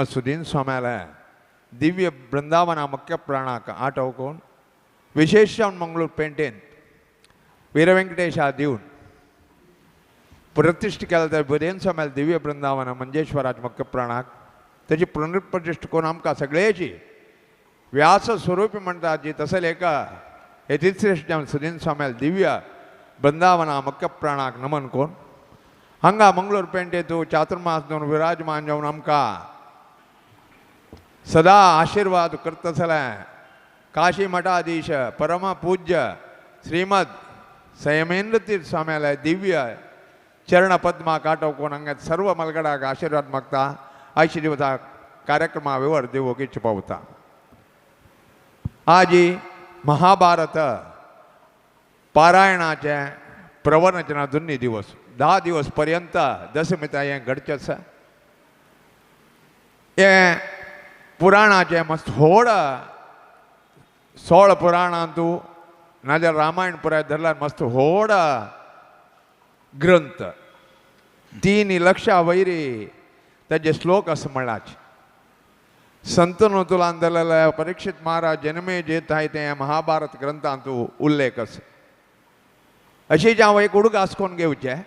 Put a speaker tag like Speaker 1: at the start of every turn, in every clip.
Speaker 1: सुदीन स्वाम्याला दिव्य वृंदावना मुख्य प्राणाक आटवकोन विशेष मंगळूर पेंटेन वीरवेंकटेश दिवन प्रतिष्ठ केला तर बुदेन स्वाम्याला दिव्य वृंदावन मंजेश्वराज मुख्य प्राणाक त्याची पुनर्प्रतिष्ठ करून आमकां सगळ्याची व्यास स्वरूपी म्हणतात जी तसं एका यतिश्रेष्ठ सुदीन स्वाम्याला दिव्य वृंदावना मुख्य प्राणाक नमन करून हांगा मंगळूर पेंटेतू चातुर्मास दोन विराजमान जावन आमकां सदा आशीर्वाद करतसले काशी मठाधीश परम पूज्य श्रीमद संयमेंद्र तीर्थ स्वाम्याला दिव्य चरण पद्मा काटव कोण हांगा सर्व मलगडाक आशीर्वाद मागता आयशी दिवसा कार्यक्रमा विवर देवोगीच पावता. आजी महाभारत पारायणाचे प्रवचना दोन्ही दिवस 10 दिवस पर्यंत दशमिता हें घडचें आसा. हें पुराणाचें मस्त व्हड 16 पुराणांतू नाजाल्यार रामायण पुराय धरल्यार मस्त व्हड ग्रंथ 3 लक्षा वयरी ताजे श्लोक अशें म्हणलाच. संतनू तुलान धरलेल्या परीक्षित महाराज जन्मे जेत तें महाभारत ग्रंथांतू उल्लेख आसा. अशें हांव एक उडगास कोण घेवचें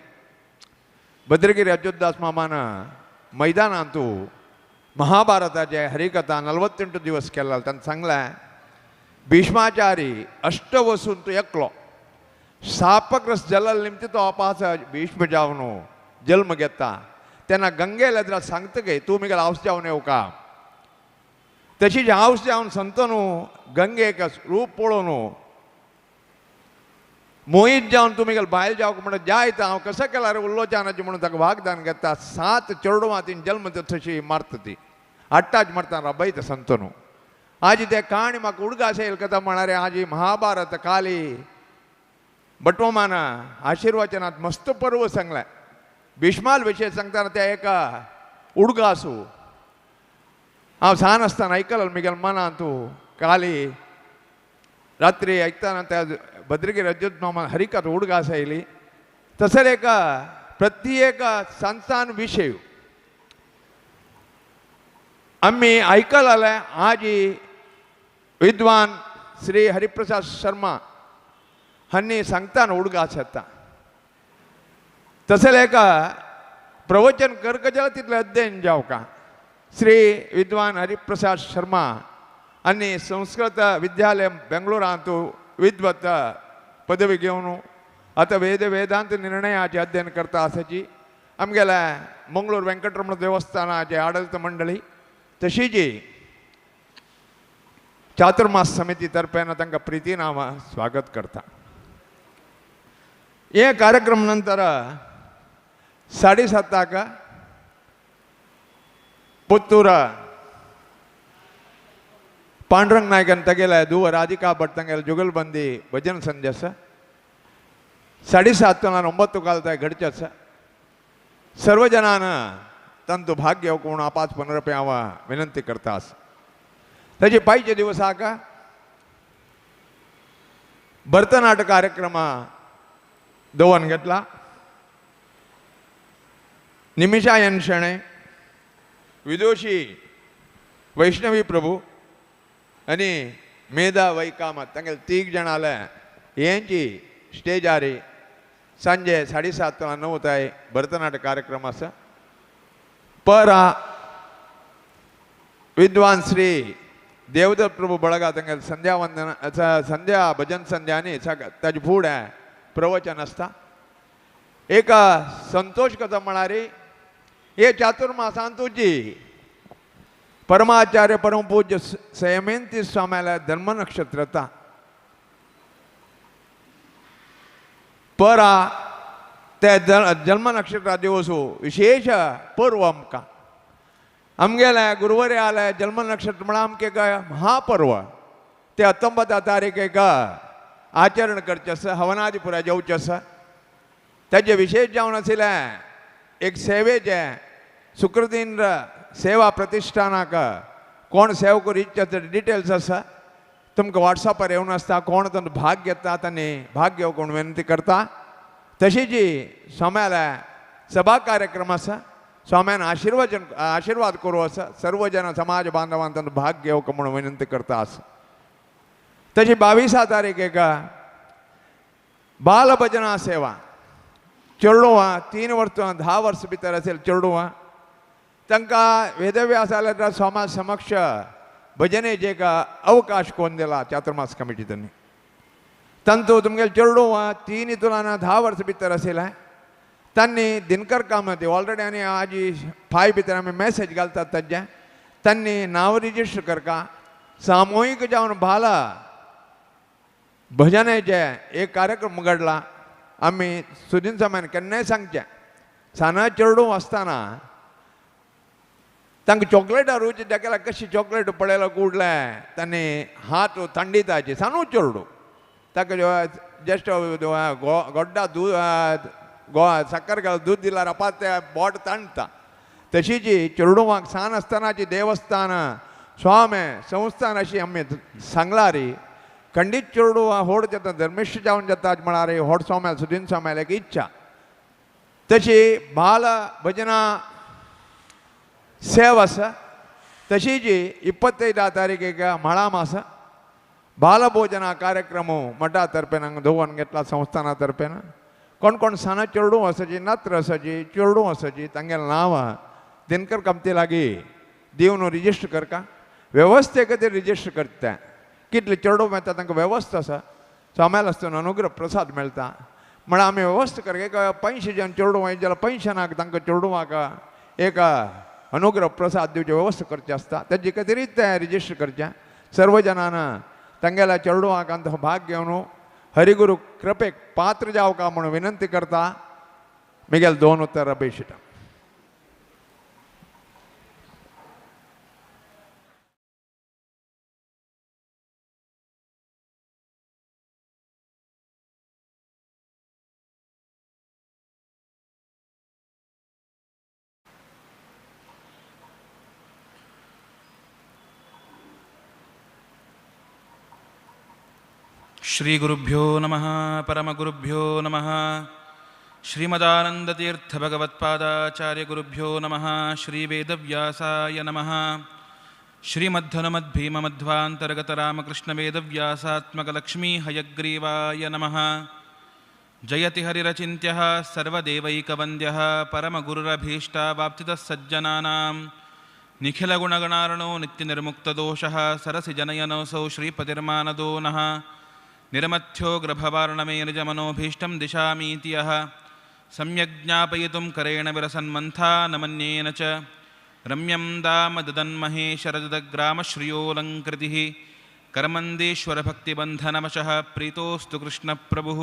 Speaker 1: भद्रगिरी अच्युतदास मामान मैदानांतू महाभारताचे हरिकथा 48 दिवस केला. ताणें सांगलें भीष्माचारी अष्टवसून तूं एकलो सापग्रस्त जलल निमती तो अपास भीष्म जावन जल्म घेता तेन्ना गंगेल एदरा सांगता गे तूं मुगेल हांवस जावन येवका. तशीच हांवस जावन संतनू गंगेक रूप पळोवन मोहीत जावन तूं मुगेल बायल जावक म्हणटा जायत हांव कसो केल्यार उल्लोचानाचें म्हणून ताका वागदान घेता. 7 चेडवां तीन जल्म तशी मारता ती आट्टाच मारता रबयता संतनू. आजी ते काणी म्हाका उडगास येयल कथा म्हळ्यार आजी महाभारत काली बटवमान आशिर्वचनात मस्त पर्व सांगलें. भीष्माल विशय सांगतना त्या एका उडगासू हांव सान आसतना आयकल मुगेल मनांत काली रात्री आयकतना त्या भद्रगिरी अच्युत मामान हरिकथ उडगास आयली. तसर एका प्रत्येक संतान विशय आमी आयकलाले. आजी विद्वान श्री हरिप्रसाद शर्मा हांणी सांगताना उडगास येता. तसले एका प्रवचन करक तितलें अध्ययन जावका श्री विद्वान हरिप्रसाद शर्मा आनी संस्कृत विद्यालय बेंगलोरांत विद्वत पदवी घेवन आतां वेद वेदांत निर्णयाचें अध्ययन करता आसाची. आमगेल्या मंगळूर वेंकटरमण देवस्थानाचे आडळीत मंडळी तशीच चातुर्मास समिती तर्फेन तांकां प्रितीन हांव स्वागत करता. हे कार्यक्रम नंतर 7:30 पुत्तूर पांडुरंग नायकान तगेले दुव राधिका भट तांगेले जुगलबंदी भजन संध्या आसा. 7:30 9:15 घडचें आसा. सर्व जणान तांतू भाग घेवंक म्हणून 5-15 रुपया हांव विनंती करता आसा. ताजे पायचे दिवसाक भरतनाट्य कार्यक्रम दवरून घेतला. निमिषा एन शेणे विदोशी वैष्णवी प्रभू आनी मेधा वैकामत तांगेले 3 जाण आले हेंची स्टेजार सांजे 7:30 9 भरतनाट्य कार्यक्रम आसा. परा विद्वान श्री देवदत्त प्रभू बळगा तांगेले संध्या वंदन संध्या भजन संध्या आनी ताजे फुडें प्रवचन आसता. एक संतोष कथा म्हळ्यार हे चातुर्मासान तुजी परमाचार्य परमपूज्य संयमेंती स्वाम्याला धर्म नक्षत्रता परा ते जन्म नक्षत्र दिवस विशेष पर्व आमकां आमगेले गुरुवारी आले जन्म नक्षत्र म्हळ्यार आमकां एक महापर्व ते 19 तारीख आचरण करचें आसा. हवनादी पुराय जेवचें आसा. ताजें विशेष जावन आशिल्लें एक सेवेचें सुकृतींद्र सेवा प्रतिष्ठानाक कोण सेवा करूं इच्छा डिटेल्स आसा तुमकां वॉट्सॅपार येवन आसता. कोण तातूंत भाग घेता तांणी भाग घेवंक म्हूण विनंती करता. तशीच सोम्याल्या सभा कार्यक्रम आसा. स्वाम्यान आशीर्वचन आशीर्वाद करूं आसा सर्व जन समाज बांधवान तांचो भाग घेवंक म्हणून विनंती करता आसा. तशी 22 तारीख बाल भजना सेवा चेडवां 3 वर्सां 10 वर्स भितर असेल चेडवां तांकां वेदव्यास आल्या स्वामा समक्ष भजनेचे एक अवकाश कोण दिला चातुर्मास कमिटी त्यांनी तांचो तुमगेले चेडवां 3 तुला 10 वर्स भितर असेल तांणी दिनकर कामती ऑलरेडी आनी आजी 5 भितर आमी मॅसेज घालतात ताज्या तांणी नांव रिजिस्टर करका सामुहीक जावन बाला भजनाचे एक कार्यक्रम घडला. आमी सुदीन सामान केन्नाय सांगचें साना चेडूं आसतना तांकां चॉकलेटा रुची ताका कशी चॉकलेट पळयला कुडलें तांणी हात थंडिताची सानू चेडूं ताका जस्ट गोड्डा दूद साकर घाल दूद दिल्यार आपात ते बोट ताणटा. तशीची चेडवांक सान आसतनाची देवस्थान स्वामे संस्थान अशी आमी सांगला रे खंडीत चेडवां होड जाता धर्मेश्ट जावन जाता म्हळ्यार होड स्वाम्याल सुदीन स्वाम्याल एक इच्छा. तशी बाल भजना सेवा आसा. तशीची 25 तारीख म्हाळाम आसा बालभोजना कार्यक्रम मठा तर्फेन हांगा दवरून घेतला संस्थाना तर्फेन. कोण कोण साना चेडूं आसाची नात्र आसाची चेडूं आसाची तांगेले नांवां दिनकर कामती लागीं दिवन रिजिस्टर करका वेवस्थे खातीर रिजिस्टर करता कितले चेडूं मेळटा तांकां वेवस्था आसा स्वाम्याल आसतना अनुग्रह प्रसाद मेळटा म्हळ्यार आमी वेवस्था कर एक 500 जण चेडूं वयता जाल्यार 500 जाणांक तांकां चेडवांक एक अनुग्रह प्रसाद दिवची वेवस्था करची आसता ताजे खातीरच तें रिजिस्टर करचें. सर्व जणांना तांगेल्या चेडवांक आमचो भाग घेवन हरिगुरु कृपेक पात्र जावका म्हणून विनंती करता. मिगेल 2 उत्तर अपेक्षिता.
Speaker 2: श्री गुरुभ्यो नमः. परमगुरुभ्यो नमः. श्रीमदानंदतीर्थ भगवत्पादाचार्य गुरुभ्यो नमः. श्री वेदव्यासाय नमः. श्रीमद्धनुमद्भीममध्वांतर्गत रामकृष्ण वेदव्यासात्मक लक्ष्मी हयग्रीवाय नमः. जयति हरिरचिन्त्यः सर्वदेवैकवन्द्यः परमगुरुरभीष्टावाप्तितः सज्जनानां निखिलगुणगणार्णो नित्यनिर्मुक्तदोषः सरसिजनयनोऽसौ श्रीपतिर्मानदो नः. निरमथ्यो ग्रभवार्णमे निजमनोभीष्टं दिशामीति यः सम्यग् ज्ञापयितुं करेण विरसन्मन्था नमन्येन च रम्यं दाम ददन्महे शरदग्रामश्रियोऽलङ्कृतिः कर्मन्दीश्वरभक्तिबन्धनवशः प्रीतोऽस्तु कृष्णप्रभुः.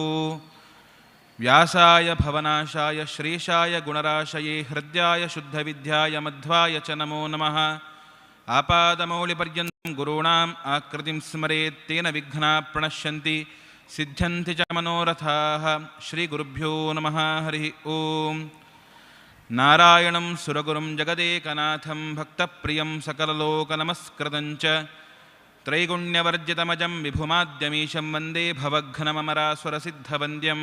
Speaker 2: व्यासाय भवनाशाय श्रीशाय गुणराशये हृद्याय शुद्धविद्याय मध्वाय च नमो नमः. आपादमौलिपर्यन्तं गुरूणाम् आकृतिं स्मरेत् तेन विघ्नाः प्रणश्यन्ति सिद्ध्यन्ति च मनोरथाः. श्रीगुरुभ्यो नमः. हरिः ॐ. नारायणं सुरगुरुं जगदेकनाथं भक्तप्रियं सकललोकनमस्कृतं च त्रैगुण्यवर्जितमजं विभुमाद्यमीशं वन्दे भवघ्नमरासुरसिद्धवन्द्यं.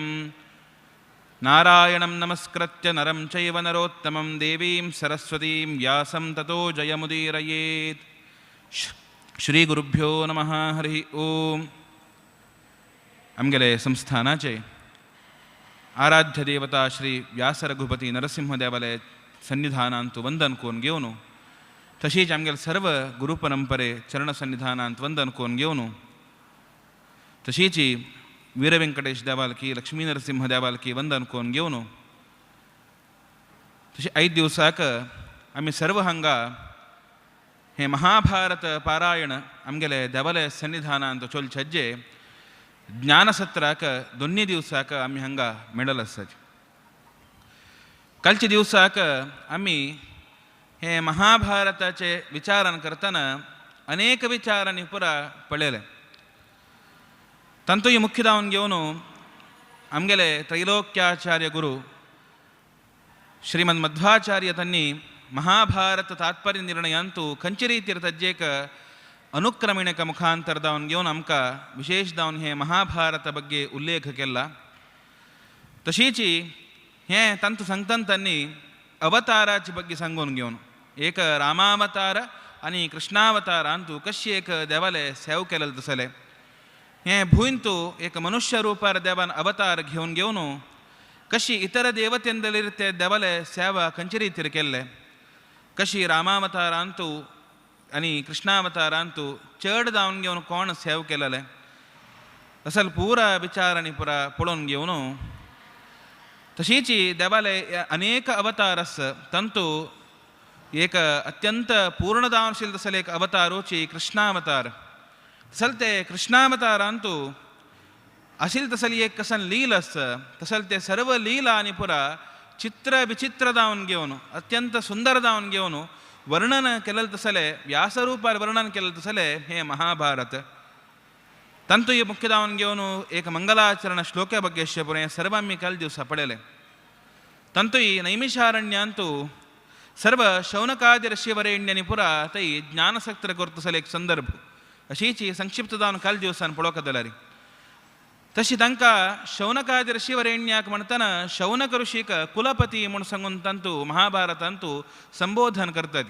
Speaker 2: नारायणं नमस्कृत्य नरं चैव नरोत्तमं देवीं सरस्वतीं व्यासं ततो जयमुदीरयेत्. श्रीगुरुभ्यो नमः. हरिः ॐ. आमगेले संस्थानाचे आराध्य देवता श्री व्यासरघुपती नरसिंहदेवालय सन्निधानांतु वंदन करून घेवन तशीच आमगेले सर्व गुरुपरंपरे चरण सन्निधानांत वंदन करून घेवन तशीच वीरवेंकटेश देवालकी लक्ष्मी नरसिंह देवालकी वंदन करून घेवन तशें आयज दिवसाक आमी सर्व हांगा हें महाभारत पारायण आमगेले देवालय सन्निधानांत चोलछज्जे ज्ञानसत्राक दोन्ही दिवसाक आमी हांगा मेळल आसात. कालच्या दिवसाक आमी हे महाभारताचे विचारान करतना अनेक विचारांनी पुरा पळयले. तांतूय मुख्य दावन घेवन आमगेले त्रैलोक्याचार्य गुरु श्रीमद मध्वाचार्य तांणी महाभारत तात्पर्य निर्णयांतु खंयचे रितीर तज्जेक अनुक्रमिणक मुखांतर दावन घेवन आमकां विशेष दावन हे महाभारत ಬಗ್ಗೆ उल्लेख केला. तशीच हें तांतू सांगतना तांणी अवताराचे ಬಗ್ಗೆ सांगून घेवन एक रामावतार आनी कृष्णावतारांतू कशी एक देवाले सेव केलेले तसले हें भूंयतू एक मनुष्य रूपार देवान अवतार घेवन घेवन कशी इतर देवतेंदलीर ते देवाले सेवा खंयचे रितीर केल्ले कशी रामावतारांतू आनी कृष्णावतारांतू चड जावन घेवन कोण सेव केलेले असल पुरा विचार आनी पुरा पळोवन घेवन तशीच देवाले अनेक अवतार आस तांतू एक अत्यंत पूर्ण जावन तसले एक अवतारोची कृष्णावतार तसल ते कृष्णावतारांतू आशिल्ली तसली एक कसन लील आस तसल ते सर्व लीला आनी पुरा चित्र विचित्र जावन घेवन अत्यंत सुंदर जावन घेवन वर्णन केलेले तसले व्यासरूपार वर्णन केलेले तसले हे महाभारत. तांतू हे मुख्य जावन घेवन एक मंगलाचरण श्लोका ಬಗ್ಗೆ पुरें सर्व आमी काल दिवसा पळयलें. तांतूय नैमिषारण्यांतू सर्व शौनकादि ऋषिवरेण्यनी पुरा तै ज्ञानसक्त्र करतसले एक संदर्भ अशीची संक्षिप्त जावन काल दिवसान पळोवंक जाल्यार तशी तांकां शौनकादि ऋषिवरेण्याक म्हणटना शौनक ऋषीक कुलपती म्हूण सांगून तांतू महाभारतांतू संबोधन करतात.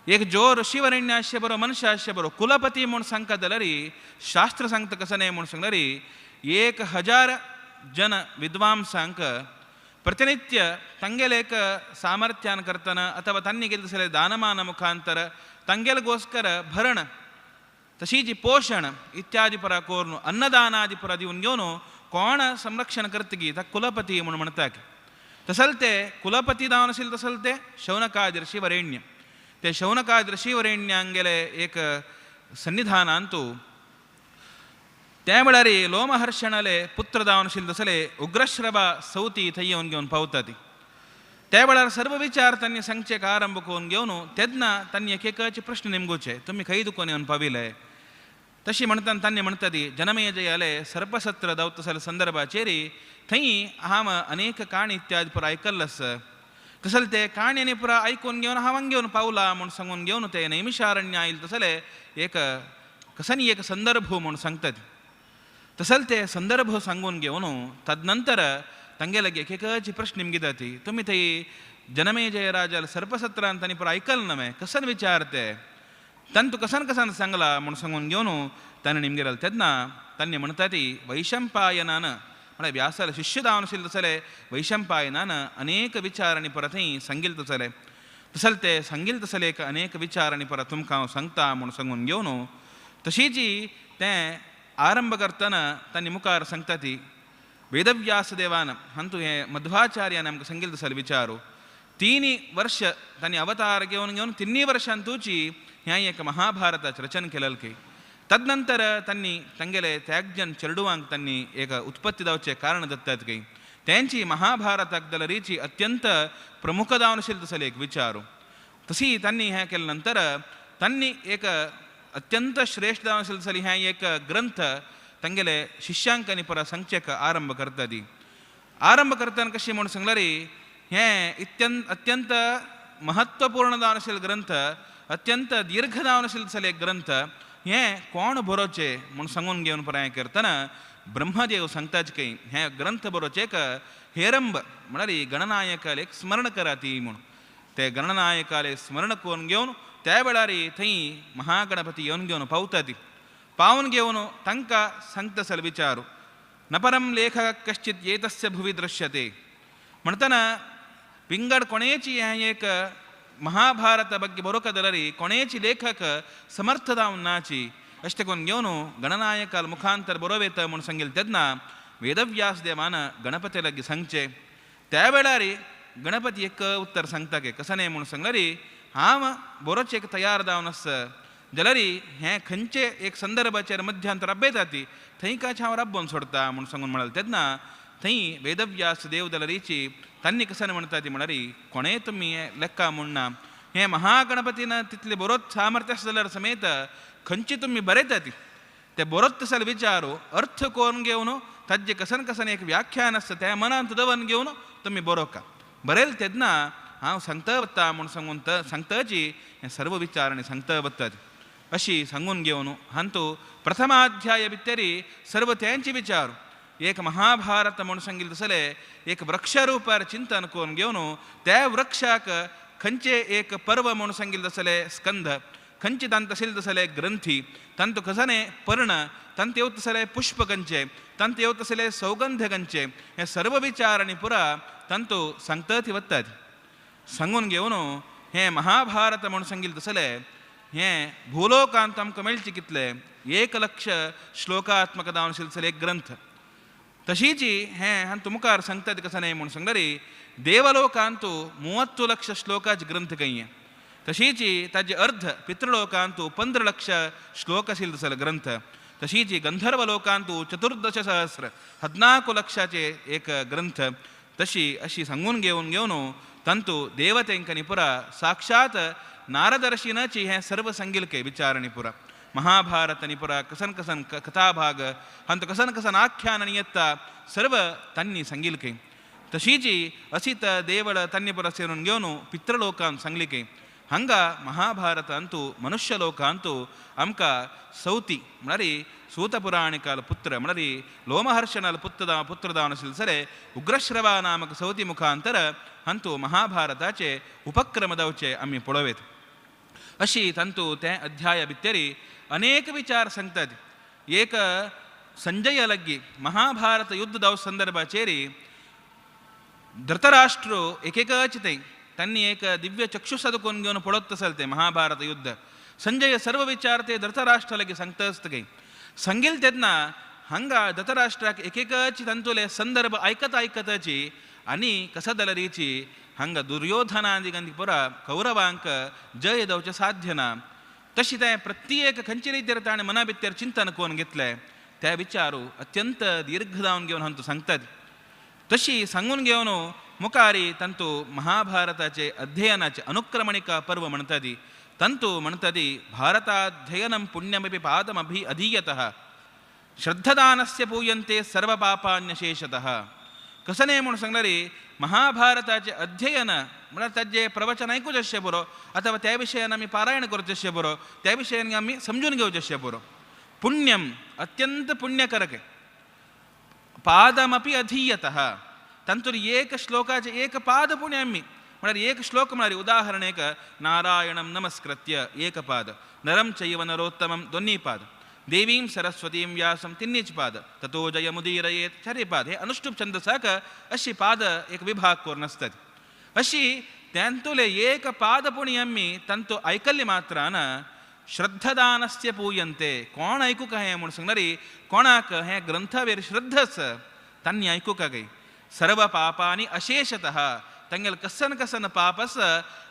Speaker 2: एक जो ऋषिवरेण्य आसचे बरो मनश आसचे बरो कुलपती म्हूण सांगता जाल्यार शास्त्र सांगता कसं न्हय म्हूण सांगल्यार 1000 जन विद्वांसांक प्रतिनित्य तांगेले एक सामर्थ्यान करतना अथवा तांणी केलें तसलें दानमान मुखांतर तांगेलगोस्कर भरण तशीच पोषण इत्यादी परा कोरून अन्नदानादी परा दिवन घेवन कोण संरक्षण करतगी ताका कुलपती म्हूण म्हणटा. तसल ते कुलपती जावन आशिल्ले तसल ते शौनकादि ऋषिवरेण्य ते शौनकादि ऋषिवरेण्यांगेले एक सन्निधानांतू त्या वेळार लोमहर्षणाले पुत्र जावन आशिल्ले तसले उग्रश्रवा सौती थंय येवन घेवन पावता ती. त्या वेळार सर्व विचार तांणी सांगचे आरंभ करून घेवन तेन्ना तांणी एक एकाचे प्रश्न निमगुचे तुमी खंय दुकोन येवन पाविले तशी म्हणटाना तांणी म्हणटा ती जनमेजयाले सर्पसत्र दावतसले संदर्भाचेर थंय हांव अनेक काणी इत्यादी पुरा आयकल्लो आसा तसले ते काणयांनी पुरा आयकून घेवन हांव हांगा घेवन पावला म्हूण सांगून घेवन ते नैमिषारण्य आयले तसले एक कसनी एक संदर्भ म्हूण सांगतात. तसल ते संदर्भ सांगून घेवन तदनंतर तांगेले एक एकाची प्रश्न निमगिता ती तुमी थंय जनमेजय राजाल सर्पसत्रान तांणी पुरा आयकल न्हय कसन विचारते तांतू कसन कसन सांगला म्हूण सांगून घेवन ताणें निमगेले तेन्ना तांणी म्हणटा ती वैशंपायनान म्हळ्यार व्यासाले शिष्य जावन आशिल्ले तसले वैशंपायनान अनेक विचार आनी परत थंय सांगिल्ले तसले तसले ते सांगिल्ले तसले एक अनेक विचार आनी परत तुमकां हांव सांगता म्हूण सांगून घेवन तशीच तें आरंभ करतना तांणी मुखार सांगता ती वेदव्यास देवान हांतू हे मध्वाचार्यान आमकां सांगिल्ले तसले विचारू 3 वर्ष तांणी अवतार घेवन घेवन 3 वर्षांतूची ह्या एक महाभारताचें रचन केलें की तदनंतर तांणी तांगेले त्यागजन चेडवांक तांणी एक उत्पत्ती जावचें कारण दत्तात की तेंची महाभारताक जाल्यारीची अत्यंत प्रमुख जावन आशिल्ले तसले एक विचारू तशी तांणी हें केले नंतर तांणी एक अत्यंत श्रेष्ठ जावन आशिल्ले तसले हें एक ग्रंथ तांगेले शिष्यांक आनी परत सांगचें आरंभ करता ती. आरंभ करतना कशी म्हूण सांगल्यार हें अत्यंत महत्वपूर्ण जावन आशिल्ले ग्रंथ अत्यंत दीर्घ जावन आशिल्ले तसले एक ग्रंथ हें कोण बरोवचें म्हूण सांगून घेवन परत हें करतना ब्रह्मदेव सांगताच की हें ग्रंथ बरोवचें एक हेरंब म्हळ्यार गणनायकाले एक स्मरण करा ती म्हूण ते गणनायकाले स्मरण करून घेवन त्या वेळार थंय महागणपती येवन घेवन पावता ती. पावन घेवन तांकां सांगता सल विचारू नपरम लेखक कश्चित एतस्य भुवी दृश्यते म्हणटना विंगड कोणेची हें एक महाभारत ಬಗ್ಗೆ बरोवंक जाल्यार कोणेची लेखक समर्थ जावन नाची अशें करून घेवन गणनायकाल मुखांतर बरोवयता म्हूण सांगिल्लें तेन्ना वेदव्यास देवान गणपती लागीं सांगचें त्या वेळार गणपती एक उत्तर सांगता की कशें न्हय म्हूण सांगल्यार हांव बरोवचें एक तयार जावन आसा जाल्यार हें खंयचे एक संदर्भाचेर मध्यांत राबयता ती थंय कांय हांव राबोवन सोडता म्हूण सांगून म्हळ्यार तेन्ना थंय वेदव्यास देव जाल्यारीची तांणी कशें म्हणटा ती म्हळ्यार कोणेय तुमी हें लेखा म्हूण ना हें महागणपतीन तितलें बरोच सामर्थ्य आसा जाल्यार समेत खंयची तुमी बरयता ती ते बरोच तसले विचारू अर्थ करून घेवन ताजें कसन कसन एक व्याख्यान आसता त्या मनांत दवरून घेवन तुमी बरोवका बरयल तेन्ना हांव सांगता वता म्हूण सांगून सांगताची हें सर्व विचार आनी सांगता वता अशी सांगून घेवन हांतू प्रथमाध्याय भितरी सर्व त्यांचे विचार एक महाभारत म्हूण सांगिल्लें तसलें एक वृक्षारूपार चिंतन करून घेवन त्या वृक्षाक खंयचे एक पर्व म्हूण सांगिल्लें तसलें स्कंध, खंयचे तांत आशिल्लें तसलें ग्रंथी, तांतू खजाने पर्ण, तांत येवत तसलें पुष्प खंयचे, तांत येवत तसलें सौगंध खंयचे, हे सर्व विचार आनी पुरा तांतू सांगता ती वतात. सांगून घेवन हें महाभारत म्हूण सांगिल्लें तसलें हें भूलोकांत आमकां मेळचें कितलें 1 लक्ष श्लोकात्मक जावन आशिल्लो एक ग्रंथ. तशीच हें हांतू मुखार सांगता ती कसं न्हय म्हूण सांगल्यार देवलोकांतू 30 लक्ष श्लोकाचे ग्रंथ खंय, तशीच ताजे अर्ध पितृलोकांतू 15 लक्ष श्लोक आशिल्लो तसलो ग्रंथ, तशीच गंधर्वलोकांतू 14 सहस्र 14 लक्षाचे एक ग्रंथ. तशी अशी सांगून घेवन घेवन तांतू देवतेंकनी पुरा साक्षात नारदर्शिनाची हें सर्व सांगिल्लें विचारणी पुरा महाभारत पुरा कसन कसन कथाभाग हांतू कसन कसन आख्यान येता सर्व तांणी सांगिल्लें. तशीच असीत देवळ तांणी पुरा सेरून घेवन पितृलोकान सांगलिकें. हांगा महाभारतांतू मनुष्यलोकांतू आमकां सौती म्हळ्यार सूतपुराणिकाल पुत्र म्हळ्यार लोमहर्षणाल पुत्र जावन आशिल्ले सरे उग्रश्रवा नामक सौती मुखांतर हांतू महाभारताचे उपक्रम जावचे आमी पळोवयत. अशी तांतू ते अध्याय भितरी अनेक विचार सांगतात. एक संजय लग्गी महाभारत युद्ध जावं संदर्भाचेर धृतराष्ट्र एकेकच थंय तांणी एक दिव्य चक्षुसाद करून घेवन पळोवत आसले तें महाभारत युद्ध. संजय सर्व विचार ते धृतराष्ट्र लागीं सांगता आसता खंय. सांगील तेन्ना हांगा धृतराष्ट्राक एकेकच तांतुले संदर्भ आयकत आयकताची आनी कसा जाल्यारीची हांगा दुर्योधनादिकांनी पुरा कौरवांक जय जावचें साध्य ना. तशी तें प्रत्येक खंयचे रितीर ताणें मना भितर चिंतन करून घेतलें त्या विचारू अत्यंत दीर्घ जावन घेवन हांतू सांगतात. तशी सांगून घेवन मुखारी तांतू महाभारताचे अध्ययनाचे अनुक्रमणिका पर्व म्हणटाती. तांतू म्हणटाती भारताध्ययनं पुण्यमपि पादमभि अधीयतः श्रद्धदानस्य पूयन्ते सर्वपापान्यशेषतः. कसं न्हय म्हूण सांगल्यार महाभारताचे अध्ययन म्हळ्यार ताजें प्रवचन आयकूचें अशें बरो अथवा त्या विशयान आमी पारायण करचें अशें बरो त्या विशयान आमी समजून घेवचें अशें बरो. पुण्यम अत्यंत पुण्यकारक पादमपि अधीयतः तांतूर एक श्लोकाचे एक पाद पुण्य आमी म्हळ्यार एक श्लोक म्हळ्यार उदाहरणेक नारायणं नमस्कृत्य एक पाद, नरं चैव नरोत्तमं दोन्ही पाद, देवीं सरस्वतीं व्यासं तिन्नीच पाद, ततो जयमुदीरयेत चारय पाद. हे अनुष्टुप छंदसाक अशी पाद एक विभाग करून आसतात. अशी तांतुले एक पाद पुण्य आमी तांतू आयकल्ले मात्रान श्रद्धदानस्य पूयन्ते. कोण आयकूंक हें म्हूण सांगल्यार कोणाक हें ग्रंथावेर श्रद्धा आसा तांणी आयकूंक काय. सर्व पापानि अशेषतः तांगेले कसन कसन पापस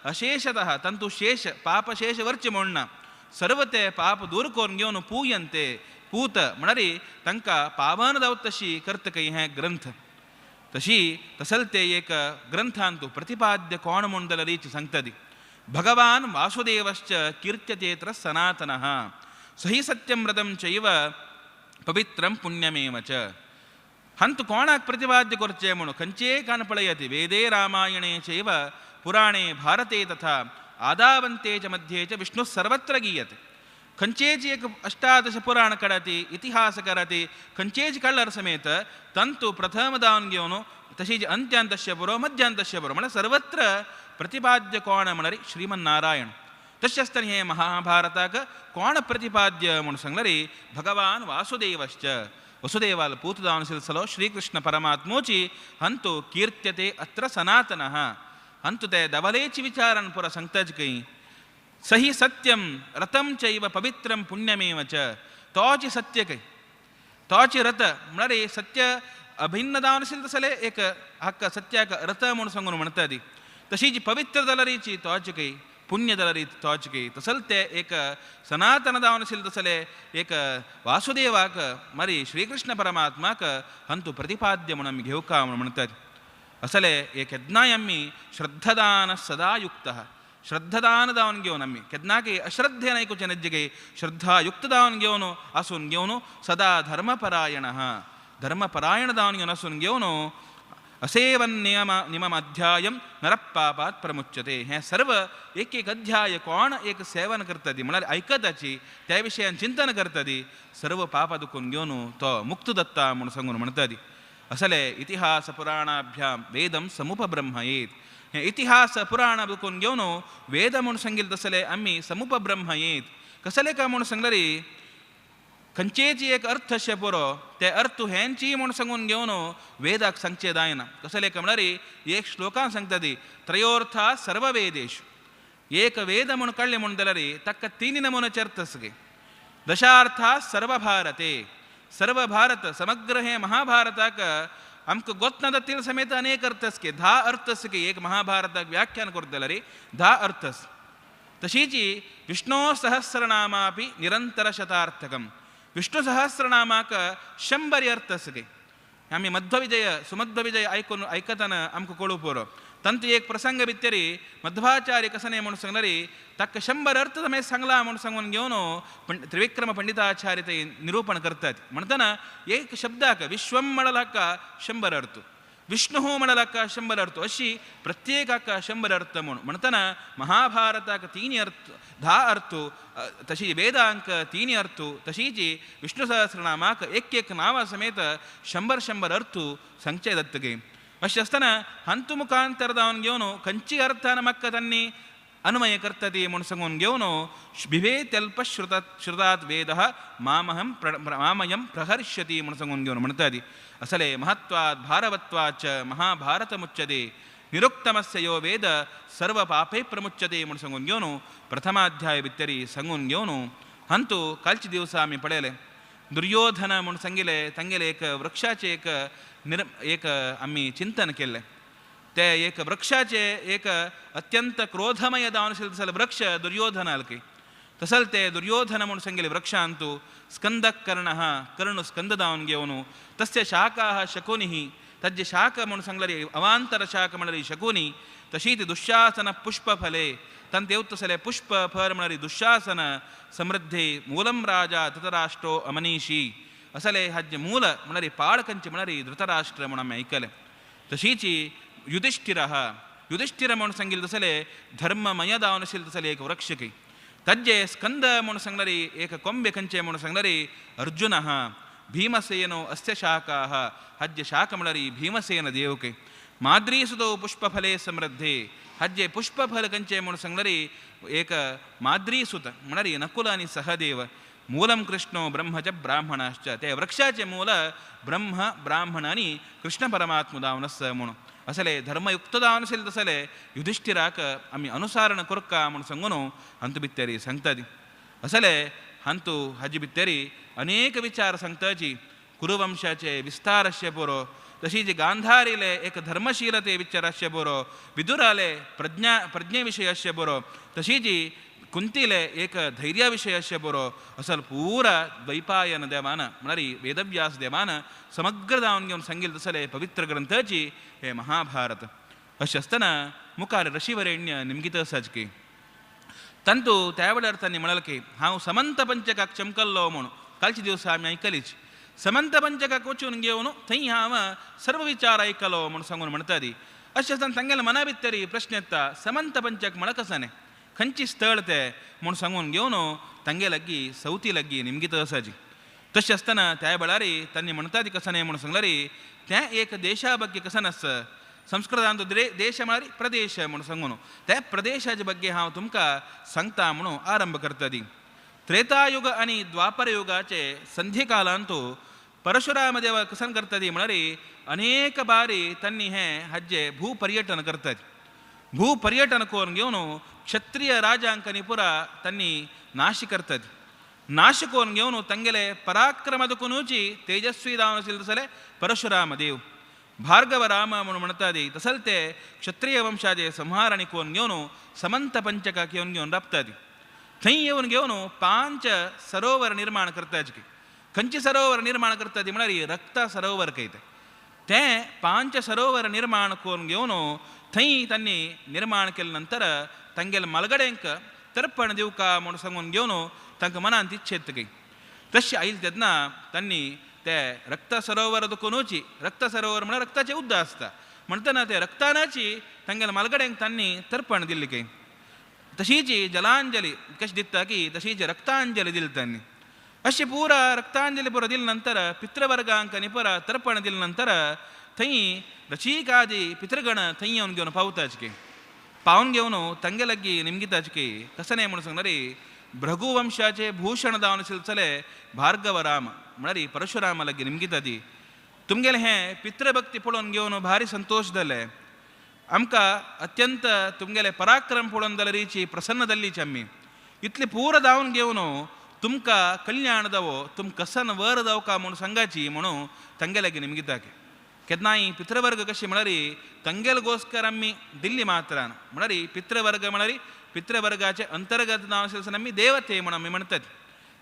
Speaker 2: अशेषतः तांतू शेष पापशेष वरचे म्हूण ना सर्व ते पाप दूर करून घेवन पूयन्ते पूत म्हळ्यार तांकां पावन जावत तशी करतकय हें ग्रंथ. तशी तसल ते एक ग्रंथांतू प्रतिपाद्य कोण म्हूण जाल्यार रीच सांगता ती भगवान वासुदेवश्च कीर्त्यतेत्र सनातनः सही सत्यं व्रतं चैव पवित्रं पुण्यमेव च. हंतु कोणाक प्रतिपाद्य करचें म्हणून खंयचेय काण पळयात वेदे रामायणे चैव पुराणे भारते तथा आदावन्ते च मध्ये च विष्णुः सर्वत्र गीयते. खंयचेच एक 18 पुराण काडती इतिहास काडती खंयचेच काडल्यार समेत तंतु प्रथम दावन घेवन तशीच अंत्यांतस्य बरो मध्यांतस्य बरो म्हळ्यार सर्वत्र प्रतिपाद्य कोण म्हळ्यार श्रीमन्नारायण. तशें आसतना हें महाभारताक कोण प्रतिपाद्य म्हूण सांगल्यार भगवान वासुदेवश्च वसुदेवाल पूत जावन आशिल्लो श्रीकृष्ण परमात्मोची हंतु कीर्त्यते अत्र सनातनः. हंतु ते दवलेची विचारान पुरा सांगताच खंय सही सत्यं रतं चैव पवित्रं पुण्यमेव च. तोची सत्य खंय तोची रत म्हळ्यार सत्य अभिन्न जावन आशिल्लें तसलें एक हाका सत्याक रत म्हूण सांगून म्हणटा ती. तशीच पवित्र जाल्यारीची तोच खंय पुण्य जाल्यार तोच खंय तसल ते एक सनातन जावन आशिल्लें तसलें एक वासुदेवाक मारी श्रीकृष्ण परमात्माक हंतु प्रतिपाद्य म्हूण आमी घेवका म्हूण म्हणटात. असले एक केन्नाय आमी श्रद्धदान सदा युक्तः श्रद्धदान जावन घेवन आमी केन्नाकय अश्रद्धेन आयकुचें नज्जे खंय श्रद्धायुक्त जावन घेवन आसून घेवन सदा धर्मपरायणः धर्मपरायण जावन घेवन आसून घेवन असेवन नियम निमम अध्यायम नरपापात प्रमुच्यते. हें सर्व एक एक अध्याय कोण एक सेवन करता ती म्हळ्यार आयकताची त्या विशयान चिंतन करता ती सर्व पापा दुखून घेवन तो मुक्त दत्ता म्हूण सांगून म्हणटा ती. असले इतिहास पुराणाभ्याम वेदम समुपब्रह्मयेत. हें इतिहास पुराण दुखून घेवन वेद म्हूण सांगिल्लें तसले आमी समुपब्रह्मयेत. कसले काय म्हूण सांगले खंयचेची एक अर्थ अशें पुरो ते अर्थ हेंची म्हूण सांगून घेवन वेदाक सांगचें जायना. कसले काय म्हळ्यार एक श्लोकान सांगता ती त्रयोर्था सर्ववेदेशु. एक वेद म्हूण काडलें म्हूण जाल्यार ताका तीन नमुन्याचे अर्थ आसा. दशार्था सर्वभारते. सर्वभारत समग्र हें महाभारताक आमकां गोतना जातील समेत अनेक अर्थ आसके 10 अर्थ आसके एक महाभारताक व्याख्यान करता जाल्यार 10 अर्थ आसा. तशीच विष्णो सहस्रनामापि निरंतर शतार्थकम. विष्णु सहस्रनामाक 100 अर्थ आसके. आमी मध्वविजय सुमध्वविजय आयकून आयकतना आमकां कळू पुरो. तांतू एक प्रसंग भितरी मध्वाचार्य कसने म्हूण सांगलें ताका 100 अर्थ समेत सांगला म्हूण सांगून घेवन त्रिविक्रम पंडिताचार्य ते निरूपण करतात. म्हणटना एक शब्दाक विश्वम म्हणलाक 100 अर्थ, विष्णु म्हणलाक 100 अर्थ, अशी प्रत्येकाक 100 अर्थ म्हूण म्हणटना महाभारताक 3 अर्थ 10 अर्थ, तशी वेदांक 3 अर्थ, तशीच विष्णु सहस्रनामाक एक एक नांवा समेत 100 अर्थ सांगचे जातगे. अशें आसतना हांतू मुखांतर जावन घेवन खंयची अर्थान म्हाका तांणी अन्वय करता ती म्हूण सांगून घेवन बिभेत्यल्प श्रुतात् वेद मामहं मामयं प्रहर्ष्यति म्हूण सांगून घेवन म्हणटा ती. असले महत्वात् भारवत्वाच्च महाभारत मुच्यते निरुक्तमस्य यो वेद सर्व पापै प्रमुच्यते म्हूण सांगून घेवन प्रथमाध्याय भितरी सांगून घेवन हांतू कालचे दिवसा आमी पळयलें दुर्योधन म्हूण सांगिल्लें तांगेलें एक वृक्षाचें एक एक आमी चिंतन केल्लें. ते एक वृक्षाचे एक अत्यंत क्रोधमय जावन आशिल्लें तसले वृक्ष दुर्योधनालकी तसल ते दुर्योधन म्हूण सांगिल्लें वृक्षांतु स्कंदकर्ण कर्ण स्कंद जावन घेवन तस्य शाखाः शकुनिः तज्जे शाख म्हूण सांगलें अवांतर शाख म्हळ्यार शकुनी तशीच दुःशासन पुष्पफले तंत तसले पुष्प फल म्हळ्यार दुःशासन समृद्धे मूलम राजा धृतराष्ट्रो अमनीषी असले हाजे मूल म्हळ्यार पाड खंयचें म्हळ्यार धृतराष्ट्र म्हूण आमी आयकलें. तशीच युधिष्ठिर युधिष्ठिर म्हूण सांगिल्लें तसले धर्ममय जावन आशिल्लें तसले एक वृक्षकी तज्जे स्कंद म्हूण सांगलें एक कोंबे खंयचें म्हूण सांगलें अर्जुन भीमसेनो अस्य शाखाः हज्जे शाख म्हळ्यार भीमसेन देवके माद्रीसुतो पुष्पफले समृद्धे हज्जे पुष्पफल खंयचें म्हूण सांगलें एक माद्रीसुत म्हळ्यार नकुल आनी सहदेव मूलं कृष्णो ब्रह्म च ब्राह्मणाश्च ते वृक्षाचे मूल ब्रह्म ब्राह्मण आनी कृष्ण परमात्म जावन आसा म्हूण असले धर्मयुक्त जावन आशिल्लें तसले युधिष्ठिराक आमी अनुसरण करका म्हूण सांगून हांतू भितरी सांगता ती. असले हांतू हाजे भितरी अनेक विचार सांगताची कुरुवंशाचे विस्तार आसचे पुरो, तशीच गांधारीले एक धर्मशीलते विचार आसचे पुरो, विदुराले प्रज्ञे विशय आसचे पुरो, तशीच कुंतीले एक धैर्य विशय आसचे पुरो. असल पूरा द्वैपायन देवान म्हळ्यार वेदव्यास देवान समग्र जावन घेवन सांगिल्लें तसले पवित्र ग्रंथाची हे महाभारत. अशें आसतना मुखार ऋषिवरेण्य निमगीत आसाच की तांतू त्या वेळार तांणी म्हणलें की हांव समंत पंचकाक चमकल्लो म्हूण कालच्या दिवसा आमी आयकलीच. समंत पंचकाक वचून घेवन थंय हांव सर्व विचार आयकलो म्हूण सांगून म्हणटा ती. अशें आसतना तांगेल्या मना भितरी प्रश्न येता समंत पंचक म्हळ्यार कसो खंयची स्थळ ते म्हूण सांगून घेवन तांगे लागीं सवती लागीं निमगीत आसाची. तशें आसतना त्या वेळार तांणी म्हणटा ती कसो न्हय म्हूण सांगल्यार तें एक देशा ಬಗ್ಗೆ कसन आसा संस्कृतांत देश म्हळ्यार प्रदेश म्हूण सांगून त्या प्रदेशाचे ಬಗ್ಗೆ हांव तुमकां सांगता म्हणून आरंभ करता ती. त्रेतायुग आनी द्वापर युगाचे संधिकालांतू परशुराम देव कसन करता ती म्हळ्यार अनेक बारी तांणी हें हाजे भूपर्यटन करतात. भूपर्यटन करून घेवन क्षत्रिय राजांक पुरा तांणी नाश करतात. नाश करून घेवन तांगेले पराक्रम दुखुनूची तेजस्वी जावन आशिल्ले तसले परशुराम देव भार्गव राम म्हणून म्हणटा ती तसल ते क्षत्रिय वंशाचे संहार आनी करून घेवन समंत पंचकाक येवन घेवन राबता ती. थंय येवन घेवन 5 सरोवर निर्माण करता. खंयचे सरोवर निर्माण करता ती म्हळ्यार रक्ता सरोवर कयते तें 5 सरोवर निर्माण करून घेवन थंय तांणी निर्माण केले नंतर तांगेले मालगड्यांक तर्पण दिवका म्हूण सांगून घेवन तांकां मनांत इच्छेत की तशें आयलें तेन्ना तांणी ते रक्त सरोवर दुखुनूची. रक्त सरोवर म्हळ्यार रक्ताचें उदक आसता. म्हणटना ते रक्तानाची तांगेल्या मालगड्यांक तांणी तर्पण दिल्ली खंय. तशीची जलांजली कशी दिता की तशीची रक्तांजली दिली तांणी. अशी पुरा रक्तांजली पुरा दिले नंतर पितृवर्गांक आनी पुरा तर्पण दिले नंतर थंय रचीकादी पितृगण थंय येवन घेवन पावताच की पावन घेवन तांगे लागीं निमगिताच की कसं नाही म्हणून सांगणारी भृगुवंशाचे भूषण दावन चले भार्गव राम म्हळ्यार परशुरामा लागीं निमगिता ती तुमगेलें हें पितृभक्ती पळोवन घेवन भारी संतोश जाले आमकां अत्यंत तुमगेले पराक्रम पळोवन जाल्यारीची प्रसन्न जाल्लीची आमी इतली पूर धांवन घेवन तुमकां कल्याण दावो तुम कसन वर जावका म्हणून सांगाची म्हणून तांगे लागीं निमगिताक केन्नाय पितृवर्ग कशी म्हळ्यार तांगेल गोस्कर आमी दिल्ली मात्रान म्हळ्यार पितृवर्ग म्हळ्यार पितृवर्गाचे अंतर्गत नांव आशिल्ले आमी देवते म्हणून आमी म्हणटात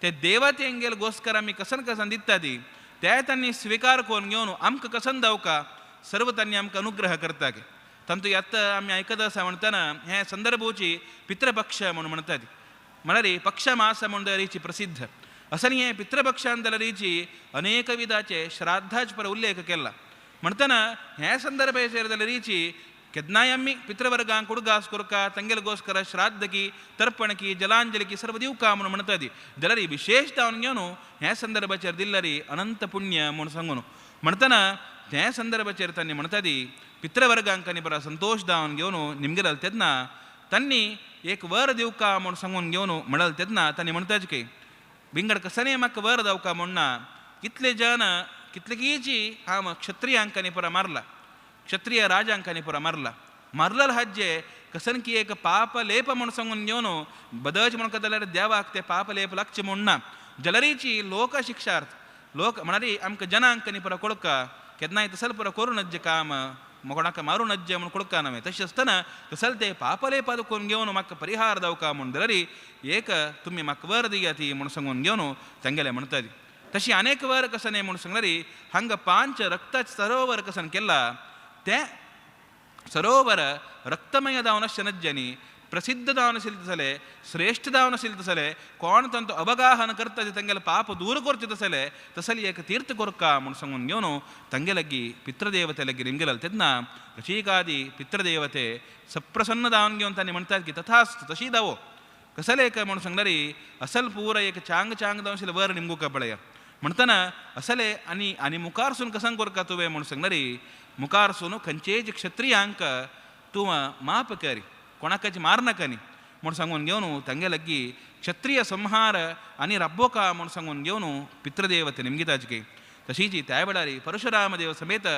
Speaker 2: ते देवतेंगेल गोस्कर आमी कसन कसन दिता ती ते तांणी स्विकार करून घेवन आमकां कसन दावका सर्व तांणी आमकां अनुग्रह करता की तांतू आतां आमी आयकत आसा म्हणटना हें संदर्भोची पितृपक्ष म्हणून म्हणटात म्हळ्यार पक्षमास म्हणून जाल्यारीची प्रसिद्ध असं हें पितृपक्षान जाल्यारीची अनेक विधाचे श्राद्धाच पर उल्लेख केला म्हणटना हे संदर्भाचेर जाल्यारीची केन्नाय आमी पितृवर्गांक उडगास करका तांगेले गोस्कर श्राद्ध की तर्पण की जलांजली की सर्व दिवका म्हणून म्हणटा ती जाल्यार विशेष जावन घेवन हे संदर्भाचेर दिल्ल्यारी अनंत पुण्य म्हणून सांगून म्हणटना हे संदर्भाचेर तांणी म्हणटा ती पितृवर्गांक आनी बरो संतोश दावन घेवन निमगेल तेन्ना तांणी एक वर दिवका म्हणून सांगून घेवन म्हणल तेन्ना तांणी म्हणटाच की विंगड कसने म्हाका वर दावका म्हणना कितले जन कितलेकीची हांव क्षत्रियांकांनी पुरा मारला क्षत्रिय राजांकांनी पुरा मारला मारलेलो हाजे कसन की एक पाप लेप म्हणून सांगून घेवन बदच म्हणून जाल्यार देवाक ते पाप लेप लागचे म्हूण ना जलरीची लोक शिक्षार्थ लोक म्हणाली आमकां जनांकांनी पुरा कोळका केन्नाय तसल पुरा करूं नज्जे काम कोणाक मारूं नज्जे म्हणून कोळका नव्हे तशें आसतना तसल ते पापलेप करून घेवन म्हाका परिहार दावका म्हूण जाल्यार एक तुमी म्हाका वर दिया ती म्हणून सांगून घेवन तांगेलें म्हणटा तशी अनेक वर कसं न्ही म्हणून सांगणारी हांगा पांच रक्ताच सरोवर कसन केला तें सरोवर रक्तमय जावन आसचें नज्जांनी प्रसिद्ध जावन आशिल्लें तसलें श्रेश्ठ जावन आशिल्लें तसलें कोण तांचो अवगाहन करता ते तांगेलें पाप दूर करचें तसलें तसलें एक तीर्थ कोरका म्हणून सांगून घेवन तांगे लागीं पितृदेवते लागीं निमगेले तेन्ना ऋषिकादी पितृदेवते सप्रसन्न जावन घेवन तांणी म्हणटात की तथास्तु तशी दावो कसलें एक म्हणून सांगणारी असल पूर एक चांग चांग जावन आशिल्लें वर निमगुका पळया म्हणटना असले आनी आनी मुखारसून कसं कोरका तुवें म्हणून सांगणारी मुखारसून खंयचेच क्षत्रियांक तूं माप करी कोणाकाची मार नाका न्ही म्हूण सांगून घेवन तांगे लागीं क्षत्रिय संहार आनी रब्बोका म्हूण सांगून घेवन पितृदेवते निमगिताची की तशीच त्या वेळार परशुरामदेव समेत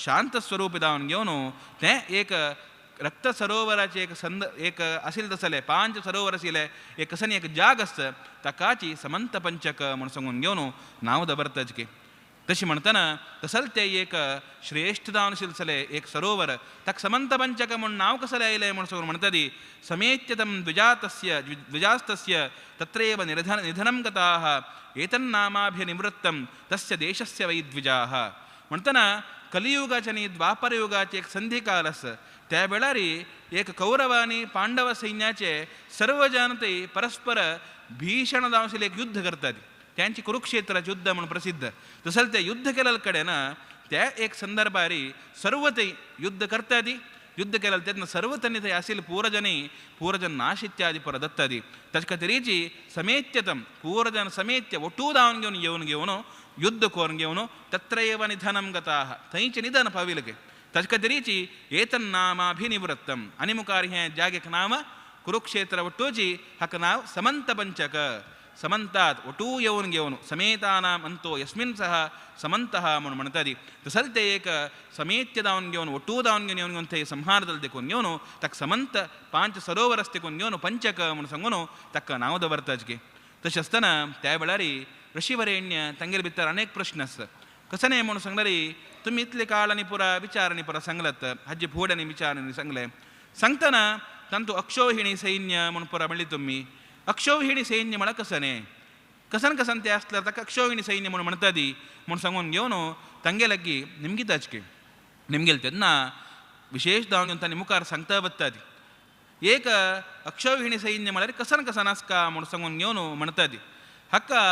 Speaker 2: शांत स्वरूप जावन घेवन तें एक रक्त सरोवराचे एक संद एक आशिल्लें तसलें पांच सरोवर आशिल्लें एक कसनी एक जाग आसता ताकाची समंत पंचक म्हूण सांगून घेवन नांव दवरताच की तशें म्हणटना तसल तें एक श्रेश्ठ जावन आशिल्लें एक सरोवर ताका समंत पंचक म्हूण नांव कसलें आयलें म्हूण सांगून म्हणटा ती समेत्य तं द्विजातस्य द्विजास्तस्य तत्रैव निधनं गताः एतन्नामाभिनिवृत्तं तस्य देशस्य वै द्विजाः म्हणटना कलियुगाचे आनी द्वापरयुगाचे एक संधिकाल आसा त्या वेळार एक कौरव आनी पांडव सैन्याचे सर्व जन ते परस्पर भीषण जावन आशिल्लें एक युद्ध करतात त्यांची कुरुक्षेत्राचे युद्ध म्हणून प्रसिद्ध तसलें ते युद्ध केलेले कडेन त्या एक संदर्भार सर्व ते युद्ध करतात युद्ध केलें तेन्ना सर्व तांणी थंय आशिल्ले पूरजनी पूरजन नाश इत्यादी पर दत्तादी ताचे खातीरीची समेत्यतम पूरजन समेत्य ಒಟ್ಟೂ ದಾವನ್ घेवन येवन घेवन युद्ध करून घेवन तत्रैव निधनं गताः थंयचें निधन पाविलगे ताचे खातीरीची एतन्नामाभिनिवृत्तम आनी मुखार हें जागेक नांव कुरुक्षेत्र ಒಟ್ಟೂಜಿ हाका नांव समंत पंचक समंतात ಒಟೂ येवन घेवन समेतानाम अंतो यस्मिन सह समंतः म्हणून म्हणटाली तसलें ते एक समेत्य दावन घेवन ಒಟ್ಟೂ दावन घेवन येवन घेवन थंय संहार जालें देखून घेवन ताका समंत पांच सरोवर आसा देखून घेवन पंचक म्हणून सांगून ताका नांव दवरताच की तशें आसतना त्या वेळार ऋषिवरेण्य तांगेले भितर अनेक प्रश्न आसा कसं न्ही म्हणून सांगणारी तुमी इतले काळ आनी पुरा विचार आनी पुरा सांगलात हाजे फुडें आनी विचार आनी सांगलें सांगतना तांतू अक्षोहिणी सैन्य म्हणून पुरा म्हणली तुमी अक्षोहिणी सैन्य म्हळ्यार कसं न्ही कसन कसन ते आसल्यार ताका अक्षोहिणी सैन्य म्हणून म्हणटा ती म्हूण सांगून घेवन तांगे लागीं निमगिताच की निमगेल तेन्ना विशेष जावन घेवन तांणी मुखार सांगता वता ती एक अक्षोहिणी सैन्य म्हळ्यार कसन कसन आसका म्हूण सांगून घेवन म्हणटा ती हाका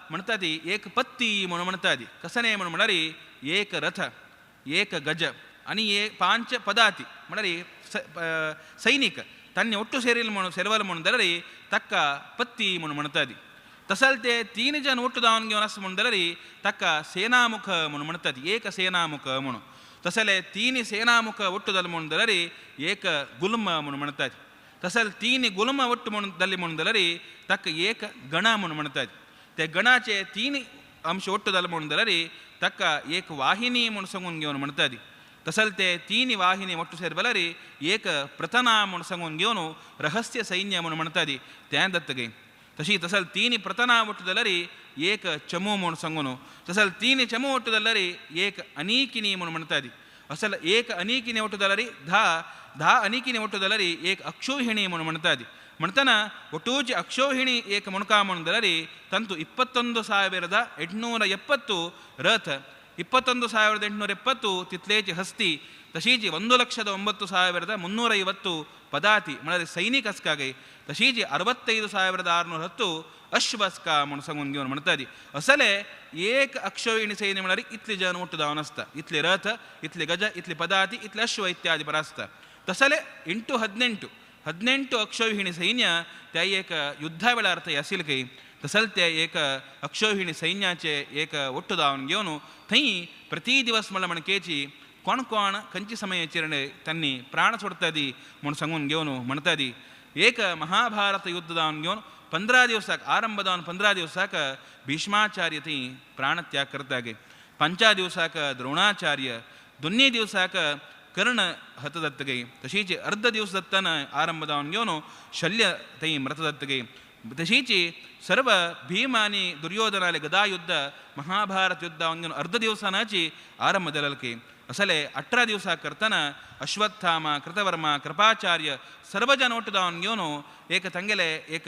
Speaker 2: म्हणटा ती एक पत्ती म्हणून म्हणटा ती कसं न्ही म्हणून म्हळ्यार एक रथ एक गज आणि 5 पदाती म्हळ्यार सैनिक तांणी ಒಟ್ಟು ಸೇರಿಲ್ म्हणून सेरवल म्हणून जाल्यार ताका पत्ती म्हणून म्हणटात. तसल ते 3 जण ಒಟ್ಟು ದಾವನ್ घेवन आसा म्हणून जाल्यार ताका सेनामुख म्हणून म्हणटात, एक सेनामुख म्हणून. तसले 3 सेनामुख ಒಟ್ಟು जाले म्हणून जाल्यार एक गुल्म म्हणून म्हणटात. तसल 3 गुल्म ಒಟ್ಟು म्हणून जाले म्हणून जाल्यार ताका एक गण म्हणून म्हणटात. ते गणाचे 3 अंश ಒಟ್ಟು जाले म्हणून जाल्यार ताका एक वाहिनी म्हणून सांगून घेवन म्हणटात. तसल ते 3 वाहिनी ಒಟ್ಟು ಸೇರ್ಬಲರಿ ಏಕ ಪ್ರಥನ म्हणून सांगून घेवन रहस्य सैन्य म्हणून म्हणटात तें दत्तगे. तशी तसल 3 प्रथना ಒಟ್ಟು जाल्यार एक चमू म्हणून सांगून, तसल 3 चमू ಒಟ್ಟು जाल्यार एक अनीकिनी म्हणून म्हणटात. असल एक अनीकिनी ಒಟ್ಟು जाल्यार 10 अनीकिनी ಒಟ್ಟು जाल्यार एक अक्षोहिणी म्हणून म्हणटात. म्हणटना ಒಟ್ಟೂಚಿ ಅಕ್ಷೋಹಿಣಿ ಏಕ ಮೊಣಕ म्हणून जाल्यार ತಂತು 21,870 ರಥ, 21,870 ತಿತ್ಲೇಚಿ ಹಸ್ತಿ, तशीच 1,09,350 ಪದಾತಿ म्हळ्यार सैनिक आसकागे, तशीच 65,610 अश्व आसका म्हणून सांगून घेवन म्हणटात. असले एक अक्षोहिणी सैन्य म्हळ्यार इतले जन ಒಟ್ಟು जावन आसता, इतले रथ, इतले गज, इतले पदाती, इतले अश्व इत्यादी पर आसता. तसले 8 18 18 अक्षोहिणी सैन्य त्या एक युद्धा वेळार थंय आशिल्ले खंय. तसल ते एक अक्षोहिणी सैन्याचे एक ಒಟ್ಟು जावन घेवन थंय प्रति दिवस म्हणल्यार म्हणकेची कोण कोण खंयचे समयाचेर तांणी प्राण सोडटादी म्हूण सांगून घेवन म्हणटादी. एक महाभारत युद्ध जावन घेवन 15 दिवसाक आरंभ जावन 15 दिवसाक भीष्माचार्य थंय प्राणत्याग करतागे, 5 दिवसाक द्रोणाचार्य, 2 दिवसाक कर्ण हत जातगे, तशीच अर्ध दिवस जातना आरंभ जावन घेवन शल्य थंय मृत जातगे. तशीच सर्व भीम आनी दुर्योधनाले गदा युद्ध महाभारत युद्ध जावन घेवन अर्ध दिवसानाची आरंभ जाले. असले 18 दिवसा करतना अश्वत्थामा, कृतवर्मा, कृपाचार्य सर्व जन ಒಟ್ಟು जावन घेवन एक ತಂಗೆಲೆ एक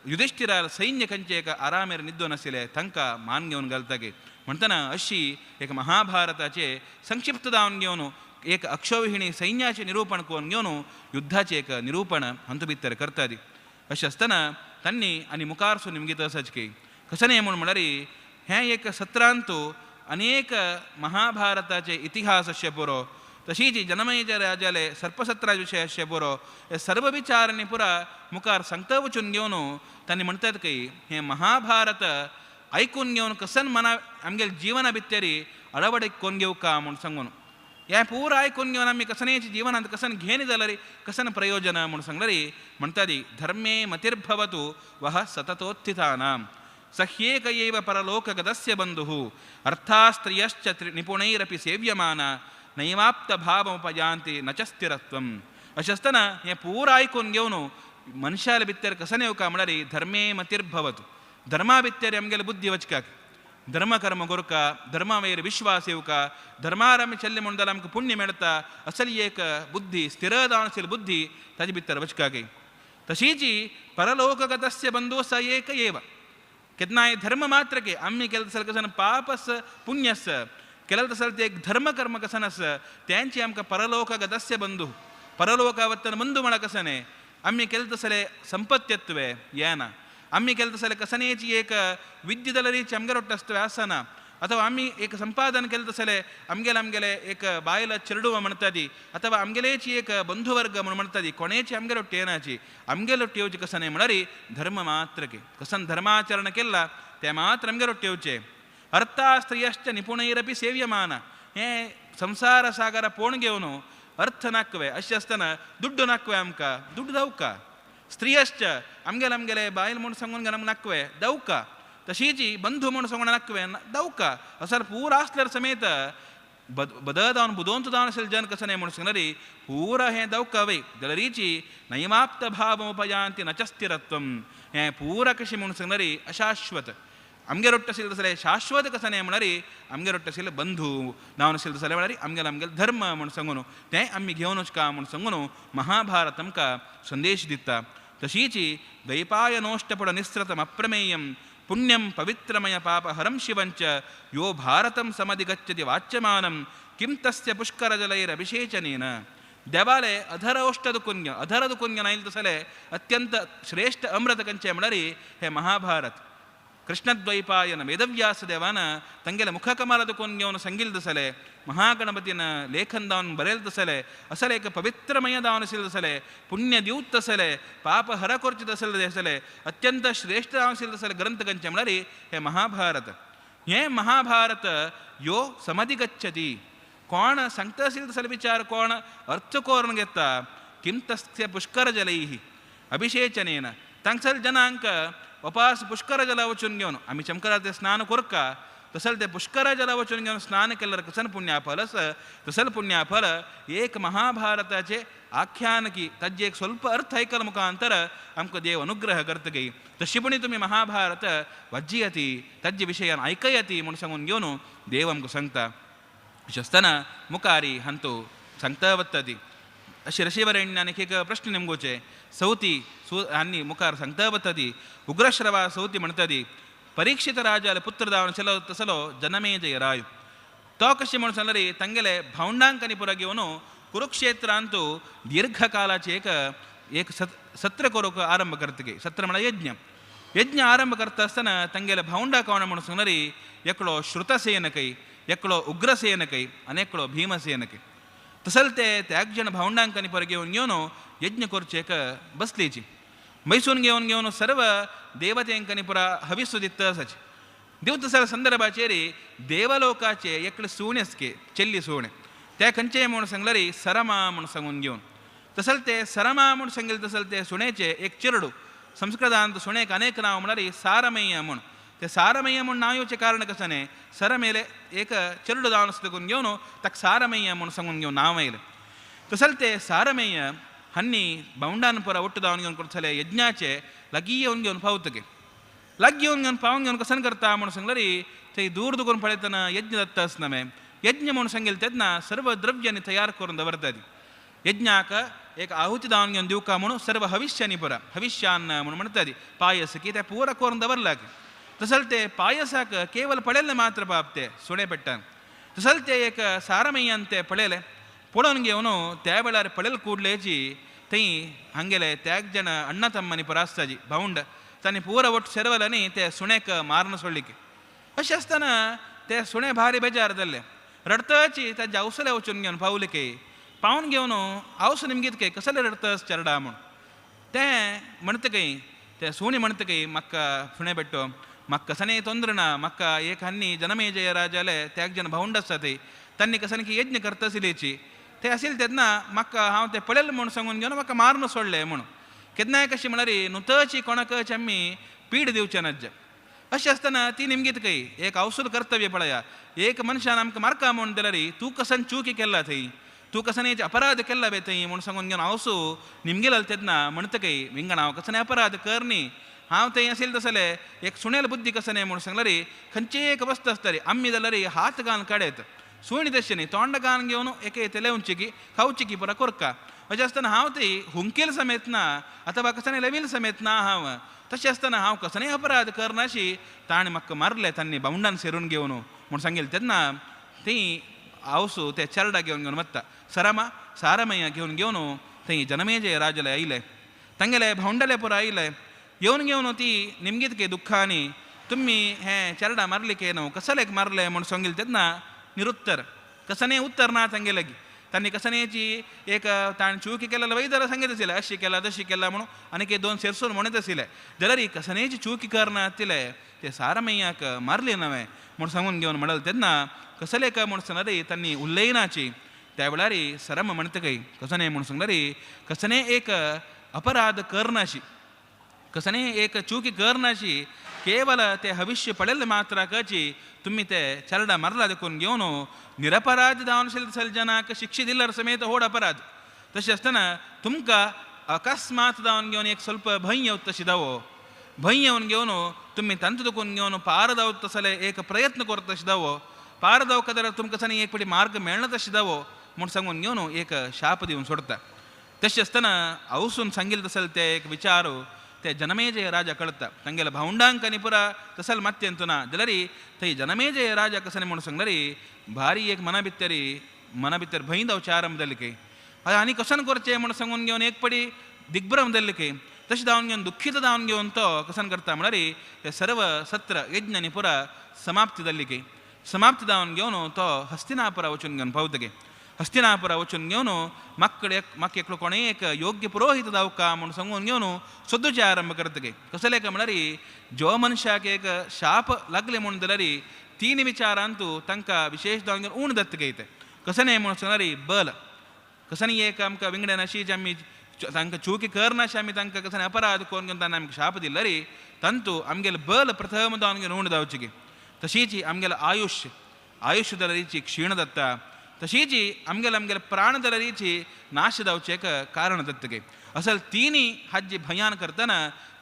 Speaker 2: युधिष्ठिरा सैन्य खंयचे एक आरामेर निद्दोन आशिल्ले तांकां मान घेवन घालतागे. म्हणटना अशी एक महाभारताचे संक्षिप्त जावन घेवन एक अक्षोहिणी सैन्याचे निरूपण करून घेवन युद्धाचे एक निरूपण हातूंत भितर करतादी. अशें आसतना तांणी आनी मुखार निमगीत आसाच की कशें न्हय म्हूण म्हणल्यार हें एक सत्रांत अनेक महाभारताचे इतिहास अशे पुरो, तशीच जनमेजय राजाले सर्पसत्रा विशय अशे पुरो, हे सर्व विचारांनी पुरा मुखार सांगता वचून घेवन तांणी म्हणटात की हें महाभारत आयकून घेवन कसन मना आमगेले जिवना भितरी अळवडीक कोण घेवका म्हूण सांगून, हें पूरा आयकून घेवन आमी कसनेच जिवनांत कसन घेन जाल्यार कसन प्रयोजन म्हूण सांगल्यार म्हणटादी धर्मे मतिर्भवतु वह सततोत्थितानां सह्येक एव परलोकगतस्य बन्धुः अर्थास्त्रियश्च निपुणैरपि सेव्यमाना नैवाप्त भावमुपयान्ति न च स्थिरत्वम्. अशें आसतना हें पूरा आयकून घेवन मनशाले भितर कसन येवका म्हळ्यार धर्मे मतिर्भवतु, धर्मा भितर आमगेले बुद्धी वचकाक, धर्म कर्म गोरका, धर्मा वयर विश्वास येवका, धर्मार आमी चल्ले म्हणून जाल्यार आमकां पुण्य मेळटा असली एक बुद्धी स्थिर जावन आशिल्ली बुद्धी ताजे भितर वचकाक. तशीच परलोकगतस्य बंधु स एक एव, केन्नाय धर्म मात्रके आमी केलें तसलें कसन पापस पुण्यस केलें तसलें ते एक धर्म कर्म कसन आस तेंची आमकां परलोकगतस्य बंधु, परलोकावत्तन बंधू म्हळ्यार कसन आमी केलें तसलें संपत्त्यत्वे येना, आमी केलें तसलें कसनेची एक विद्ये जाल्यार आमगेर ಒಟ್ಟು आसता आसना, अथवा आमी एक संपादन केलें तसलें आमगेले आमगेले एक बायल चेडुवा म्हणटादी, अथवा आमगेलेची एक बंधुवर्ग म्हणून म्हणटादी, कोणेची आमगेर ಒಟ್ಟು येनाची, आमगेले ಒಟ್ಟು येवचे कसन म्हळ्यार धर्म मात्रके कसन धर्माचरण केला ते मात्र आमगेर ಒಟ್ಟು येवचे. अर्था स्त्रियश्च निपुणैरपि सेव्यमान, हें संसार सागर पोण घेवन अर्थ नाकवे अशें आसतना दुड्डू नाकवे आमकां दुड्डू दावका, स्त्रियश्च आमगेले आमगेले बायल म्हूण सांगून आमकां नाकवे दावका, तशीच बंधू म्हूण सांगून नाकवे दावका, असर पूरा आसल्यार समेत बददावन बुदोंत जावन आशिल्ले जन कसन म्हणून सांगल्यार पूरा हें दावका वय जाल्यारीची नैवाप्त भावमुपयांती न च स्थिरत्वं, हें पूरा कशें म्हणून सांगल्यार अशाश्वत आमगेर ಒಟ್ಟು आशिल्लें तसलें शाश्वत कसन म्हळ्यार आमगेर ಒಟ್ಟು आशिल्लें बंधू जावन आशिल्लें तसलें म्हळ्यार आमगेले आमगेले धर्म म्हूण सांगून तें आमी घेवन वचका म्हूण सांगून महाभारत आमकां संदेश दिता. तशीच द्वैपायनोष्टपड निस्रतम अप्रमेयं पुण्यं पवित्रमय पापहरं शिवञ्च यो भारतं समधिगच्छति वाच्यमानं किं तस्य पुष्करजलैरभिषेचनेन. देवाले अधर औष्टद कुन्य अधरद कुन्य नायल तसले अत्यंत श्रेष्ठ अमृत कंचे म्हळ्यार हे महाभारत. ಕೃಷ್ಣದ್ವೈಪಾಯನ ವೇದವ್ಯಾಸ ದೇವನ ತಂಗೆಲ ಮುಖಕಮಲದ ಕೊನ್ಗೆವನು ಸಂಗಿಲ್ದ ಸಲೆ ಮಹಾಗಣಪತಿನ ಲೇಖಂದವನು ಬರೆಯಲ್ದ ಸಲೆ ಅಸಲೇಕ ಪವಿತ್ರಮಯದಾವನ ಸಿಲ್ದ ಸಲೆ ಪುಣ್ಯ ದಿಯೂತ್ತ ಸಲೆ ಪಾಪ ಹರ ಕೊರ್ಚಿದ ಸಲದ ಸಲೆ ಅತ್ಯಂತ ಶ್ರೇಷ್ಠ ಸಿಲ್ದ ಸಲೆ ಗ್ರಂಥ ಕಂಚಮಳರಿ ಹೇ ಮಹಾಭಾರತ. ಹೇ ಮಹಾಭಾರತ ಯೋ ಸಮಧಿಗಚ್ಚತಿ ಕೋಣ ಸಂಕಟಶೀಲದ ಸಲ ವಿಚಾರ ಕೋಣ ಅರ್ಥಕೋರ್ನಗೆತ್ತ ಕಿಂ ತಸ್ಯ ಪುಷ್ಕರ ಜಲೈಹಿ ಅಭಿಷೇಚನೇನ ತಂಗ್ಸಲ್ ಜನಾಂಕ ಉಪಾಸ ಪುಷ್ಕರ ಜಲ ವಚುನ್ಗ್ಯವನು ಆಮಿ ಚಮಕರ ಸ್ನಾನ ಕೊರ್ಕ ತಸಲ್ ते ಪುಷ್ಕರ ಜಲ ವಚುನ್ಗ್ಯವನು ಸ್ನಾನ केल्यार कसन पुण्याफल तसल पुण्याफल एक महाभारताचे आख्यान की ताजे एक ಸ್ವಲ್ಪ अर्थ ऐकल मुखांतर आमकां देव अनुग्रह करतगी तशी पुणी तुमी महाभारत वाज्यती ताजे विशयान आयकयती म्हूण सांगून घेवन देव आमकां सांगता. अशें आसतना मुखारी हांतू सांगता वता ती अशें ऋषिवरेण्यान एक प्रश्न नेमगोचे सवती सु आनी मुखार सांगता वता ती उग्रश्रवा सवती म्हणटा ती परीक्षित राजाले पुत्र दावन चलो तसलो जनमेजय राय तो कशें म्हणून सांगले तांगेले भावंडांक आनी पुरा घेवन कुरुक्षेत्रांतू दीर्घकालाचे एक एक सत्र करूंक आरंभ करतगे. सत्र म्हळ्यार यज्ञ. यज्ञ आरंभ करता आसतना तांगेले भावंडा कोण म्हणून सांगले एकलो श्रुतसेनकై एकलो उग्रसेनकై आनी एकलो भीमसेनकై. तसल ते त्याग जण भावंडांक आनी पुरा घेवन घेवन यज्ञ करचे एक बसलीची मैसून घेवन घेवन सर्व देवतेंकांनी पुरा हविस्सु दित्त आसाचे दिवत सर संदर्भाचेर देवलोकाचे एकले सुणे आसके चेल्ली सुणे त्या खंयचे म्हूण सांगल्यार सरमा म्हूण सांगून घेवन तसल ते सरमा म्हूण सांगिल्ले तसल ते सुण्याचे एक चिरडू संस्कृतांत सुणेक अनेक नांव म्हळ्यार सारमय्य म्हूण ते सारमय्य म्हूण नांव येवचें कारण कशें न्ही सरमेले एक चिरडू जावन आसता करून घेवन ताका सारमय्य म्हूण सांगून घेवन नांव येयलें. तसल ते सारमय्य हन्नी भावंडान पुरा ಒಟ್ಟು ದಾವನ್ घेवन करतले यज्ञाचे लागीं येवन घेवन पावतगे लागीं येवन घेवन पावन घेवन कसन करता म्हणून सांगल्यार थंय दूर दुकून पळयतना यज्ञ दत्त आसना मे यज्ञ म्हणून सांगिल्लें तेन्ना सर्व द्रव्यांनी तयार करून दवरता ती यज्ञाक एक आहुती दावन घेवन दिवका म्हणून सर्व हविष्यानी पुरा हविष्यान्न म्हणून म्हणटा ती पायस की ते पुरा करून दवरला तसल ते पायसाक केवल पळयलें मात्र बाप ते सुणे पेट्टान तसल ते एक सारमय्यान ते पळयलें पळोवन घेवन त्या वेळार पळयल कुडलेची थंय हांगेले त्याग जण अण्ण तम्मानी पुरा आसताजी भावंड तांणी पुरा ಒಟ್ಟು ಸೆರವಲನಿ ते सुणेक मारून सोडलिके. अशें आसतना ते सुणे भारी बेजार जाल्ले रडताची ताजे आवसले वचून घेवन पावले पावन घेवन आवस निमगीत कसले रडतस चरडा म्हूण तें म्हणटा खंय ते सुणी म्हणटा खंय म्हाका सुणे बेट्टो म्हाका कसने तोंद्र ना म्हाका एक हन्नी जनमेजय राजाले त्याग जण भावंड आसता थंय तांणी कसने की यज्ञ करता आशिल्ल्याची ते आशिल्ले तेन्ना म्हाका हांव तें पळयलें म्हूण सांगून घेवन म्हाका मारून सोडलें म्हूण केन्नाय कशी म्हळ्यार नुतची कोणाकच आमी पीड दिवचें नाज्ज. अशें आसतना ती निमगीत खंय एक आवसूल कर्तव्य पळया एक मनशान आमकां मारका म्हूण दिल्यार तूं कसन चुकी केला थंय तूं कसन अपराध केला बे थंय म्हूण सांगून घेवन आवसू निमगेलो तेन्ना म्हणटा खंय विंगण हांव कसने अपराध कर न्ही हांव थंय आशिल्लें तसलें एक सुणेल बुद्धी कसने म्हूण सांगल्यार खंयचेय एक वस्त आसतली आमी जाल्यार हात घालून काडयत सुणी तशें न्ही तोंड घालून घेवन एके तेलेवची की खावची की पुरा कोरका. अशें आसतना हांव थंय हुंकेल समेत ना अथवा कसने लेवील समेत ना हांव तशें आसतना हांव कसनेय अपराध करनाशी ताणें म्हाका मारलें तांणी भावंडान सेरून घेवन म्हूण सांगिल्लें तेन्ना थंय आवसू ते चरडा घेवन घेवन वता सरमा सारमय्या घेवन घेवन थंय जनमेजय राजाले आयले तांगेले भावंडाले पुरा आयले येवन घेवन ती निमगीत के दुख्खानी तुमी हें चरडा मारले के न्हू कसलेक मारलें म्हूण सांगिल्लें तेन्ना निरुत्तर कसने उत्तर ना तांगेले तांणी कसनेची एक ताणें चुकी केल्यार वयदर सांगीत आशिल्लें अशी केला तशी केला म्हणून आनीक एक दोन सेरसून म्हणत आशिल्लें जाल्यार कसनेची चुकी करना तिले ते सारमय्याक मारले नवें म्हूण सांगून घेवन म्हणलें तेन्ना कसले काय म्हूण सांगल्यार तांणी उलयनाची त्या वेळार सरम म्हणटा खंय कसने म्हूण सांगल्यार कसने एक अपराध करनाशी कसने एक चुकी करनाशी केवल ते हविष्य पळयल्ले मात्राकची तुमी ते चरडा मारला देखून घेवन निरपराध जावन आशिल्ले जनाक शिक्षा दिल्यार समेत व्हड अपराध. तशें आसतना तुमकां अकस्मात जावन घेवन एक स्वल्प भंय येवता तशी दावो भंय येवन घेवन तुमी तांतू देखून घेवन पार जावत तसले एक प्रयत्न करता तशें दावो पार जावका जाल्यार तुमकां सनी एक पटी मार्ग मेळना तशें दावो म्हूण सांगून घेवन एक शाप दिवन सोडता. तशें आसतना आवसून सांगिल्लें तसले ते एक विचार ते जनमेजय राजा कळता तांगेल्या भावंडांक आनी पुरा तसल मात्यंतू ना जाल्यार थंय जनमेजय राजा कसने म्हणून सांगल्यार भारी एक मना भितर भंय जावचें आरंभ जालें खंय आनी कशन करचें म्हूण सांगून घेवन एक पडी दिग्भ्रम जाल्लें खंय. तशें जावन घेवन दुख्खीत जावन घेवन तो कसन करता म्हळ्यार ते सर्व सत्र यज्ञ आनी पुरा समाप्ती जाल्ली की समाप्ती जावन घेवन तो हस्तिनापुरा वचून घेवन पावतगे हस्तिनापुरा वचून घेवन म्हाका म्हाका एकलो कोणें एक योग्य पुरोहीत जावका म्हूण सांगून घेवन सोदूचें आरंभ करतगे कसलें काय म्हळ्यार जो मनशाक एक शाप लागले म्हूण जाल्यार तीन विचारांतू तांकां विशेश जावन घेवन ऊण दत्तगे ते कसं न्हय म्हूण सांगल्यार बल कसं एक आमकां विंगड्यान अशी आमी तांकां चुकी करनाशे आमी तांकां कसं अपराध करून घेवन तांणी आमकां शाप दिल्लो रे तांतू आमगेलें बल प्रथम जावन घेवन ऊण जावची गे तशीच आमगेलें आयुष्य आयुष्य जाल्यारीची क्षीण जाता तशीच आमगेले आमगेले प्राण जाल्यारीची नाश जावचें एक कारण दत्तगे असल तिनी हाजी भयान करतना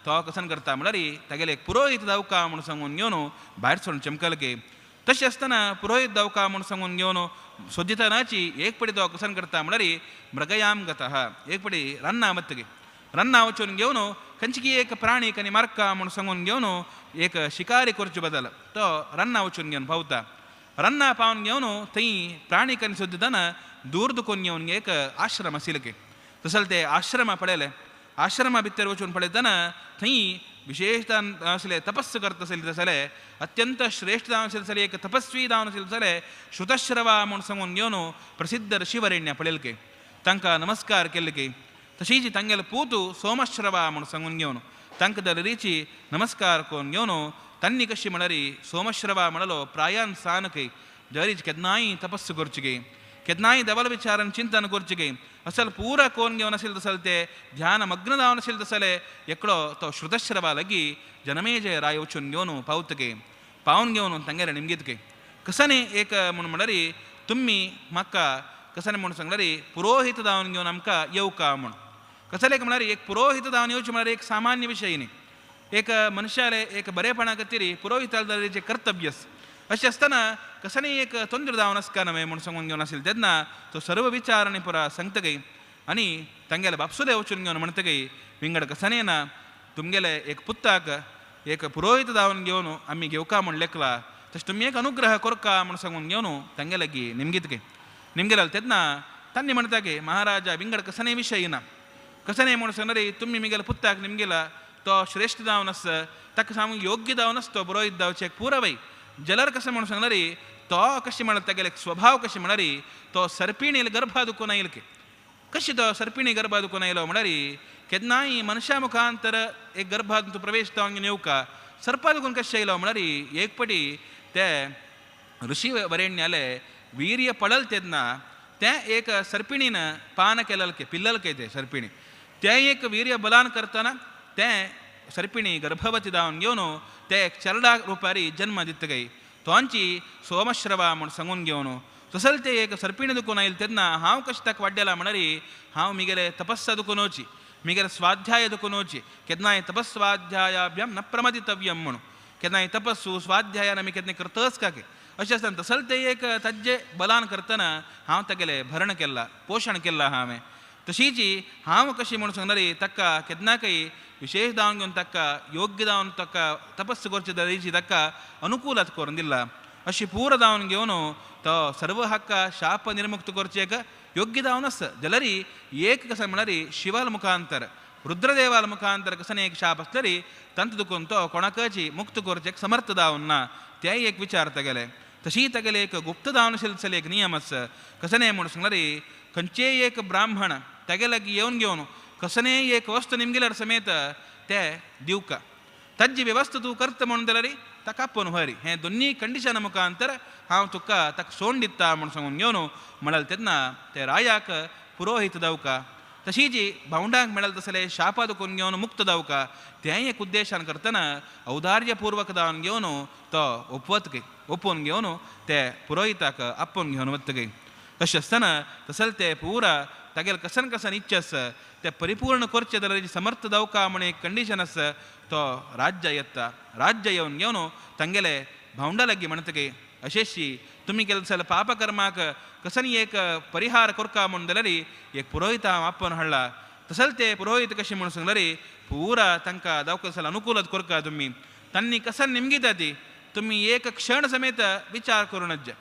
Speaker 2: तो कसन करता म्हळ्यार तागेले एक पुरोहीत जावका म्हूण सांगून घेवन भायर सरून चमकलगे तशें आसतना पुरोहीत जावका म्हूण सांगून घेवन सोदितनाची एक पडी तो कसन करता म्हळ्यार मृगयाम गतः एक पडी रन्ना वतगे रन्ना वचून घेवन खंयची एक प्राणी आनी मारका म्हूण सांगून घेवन एक शिकारी करचे बदल तो रन्ना वचून घेवन पावता रन्ना पावन घेवन थंय प्राणी आनी सोदितना दूर दुखून घेवन एक आश्रम आशिल्ले तसले ते आश्रमा पळयले आश्रमा भितर वचून पळयतना थंय विशेषता आसले तपस्स करता आसले तसले अत्यंत श्रेष्ठ जावन आशिल्ले तसले एक तपस्वी जावन आशिल्ले तसले श्रुतश्रवा म्हूण सांगून घेवन प्रसिद्ध ऋषिवरेण्य पळयले तांकां नमस्कार केले की तशीच तांगेले पूतू सोमश्रवा म्हूण सांगून घेवन तांकां दलरीची नमस्कार करून घेवन तांणी कशी म्हळ्यार सोमश्रवा म्हणलो प्रायान सानके जरीच केन्नाय तपस्स करची गे केन्नाय देवाल विचारान चिंतन करची गे असल पुरा कोन घेवन आशिल्ले तसले ते ध्यान मग्न जावन आशिल्ले तसले एकलो तो श्रुतश्रवा लागीं जनमेजय राय वचून घेवन पावतगे पावन घेवन तांगेले निमगीतगे कसने एक म्हूण म्हळ्यार तुमी म्हाका कसने म्हूण सांगल्यार पुरोहीत जावन घेवन आमकां येवका म्हूण कसले म्हळ्यार एक पुरोहीत जावन येवचें म्हळ्यार एक सामान्य विशय न्ही एक मनशाले एक बरेपणा खातीर पुरोहिताचे कर्तव्य अशें आसतना कसने एक तोंद्र जावन आसका न्हय म्हूण सांगून घेवन आशिल्लें तेन्ना तो सर्व विचार आनी पुरा सांगतगय आनी तांगेले बापसुले वचून घेवन म्हणटगय विंगड कसने ना तुमगेले एक पुत्ताक एक पुरोहीत जावन घेवन आमी घेवका म्हूण लेखला तशें तुमी एक अनुग्रह करका म्हूण सांगून घेवन तांगे लागीं निमगीतगे निमगेले तेन्ना तांणी म्हणटा की महाराजा विंगड कसने विशय ना कसने म्हूण सांगणार तुमी मिगेले पुत्ताक निमगेला तो श्रेष्ठ जावन आस ताका सामको योग्य जावन आस तो पुरोहीत जावचें पुरवय जलर कशें म्हणून सांगल्यार तो कशें म्हणल्यार तागेले स्वभाव कशें म्हळ्यार तो सर्पिणी गर्भा दुखून आयल की कशें तो सर्पिणी गर्भा दुखून आयलो म्हळ्यार केन्नाय मनशा मुखांतर एक गर्भांत प्रवेश जावन येवका सर्पा दुखून कशें आयलो म्हळ्यार एक पटी ते ऋषी वरेण्याले वीर्य पडल तेन्ना तें एक सर्पिणीन पान केलें पिल्लल के ते सर्पिणी तें एक वीर्य बलान करतना तें सर्पिणी गर्भवती जावन घेवन ते एक चरडा रुपारी जन्म दितगय तोंची सोमश्रवा म्हूण सांगून घेवन तसले ते एक सर्पिणी दुखून आयले तेन्ना हांव कशें ताका वाड्डेला म्हळ्यार हांव मिगेले तपस्सा दुखून वची मिगेले स्वाध्याय दुखून वची केन्नाय तपस्वाध्यायाभ्याम न प्रमदितव्यम म्हणून केन्नाय तपस्सू स्वाध्यायान आमी केन्नाय करतच काके अशें आसतना तसले ते एक ताजे बलान करतना हांव तागेलें भरण केलां पोशण केलां हांवें तशीच हांव कशें म्हूण सांगणार ताका केन्नाकय विशेष जावन घेवन ताका योग्य जावन ताका तपस्स करचे दरेची ताका अनुकूलात करून दिला अशी पूर जावन घेवन तो सर्व हक्का शाप निर्मुक्त करचे एक योग्य जावन आसा जाल्यार एक कशें म्हळ्यार शिवाल मुखांतर रुद्रदेवाल मुखांतर कसं एक शाप आसल्यार तांतूं दुखून तो कोणाकच मुक्त करचे एक समर्थ जावन ना तेय एक विचार तागेले तशी तागेले एक गुप्त जावन आशिल्ले एक नियम आसा कशें न्हय म्हूण सांगल्यार खंयचेय एक ब्राह्मण तागे लागीं येवन घेवन कसने एक वस्तू निमगेल्यार समेत ते दिवका ताजी व्यवस्था तूं करता म्हणून जाल्यार ताका आपोवन व्हर हें दोन्ही कंडिशना मुखांतर हांव तुका ताका सोड दिता म्हूण सांगून घेवन म्हळ्यार तेन्ना ते रायाक पुरोहीत जावका तशीच भावंडांक मेळ्ळें तसले शापा दुखून घेवन मुक्त जावका तेंय एक उद्देशान करतना औदार्यपूर्वक जावन घेवन तो ओपवतगे ओपून घेवन ते पुरोहिताक आपोवन घेवन वतगे तशें आसतना तसले ते पुरा तागेले कसन कसन इच्छा आसा ते परिपूर्ण करचे जाल्यार समर्थ जावका म्हूण एक कंडिशन आसा तो राज्य येता राज्य येवन घेवन तांगेले भावंडा लागीं म्हणटकीर अशेशी तुमी केलें जाल्यार पापकर्माक कसन एक परिहार करका म्हूण जाल्यार एक पुरोहित हांव आपोवन हाडला तसले ते पुरोहित कशें म्हूण सांगल्यार पुरा तांकां जावका जाल्यार अनुकूलत करका तुमी तांणी कसन निमगिता ती तुमी एक क्षण समेत विचार करूं नज्ज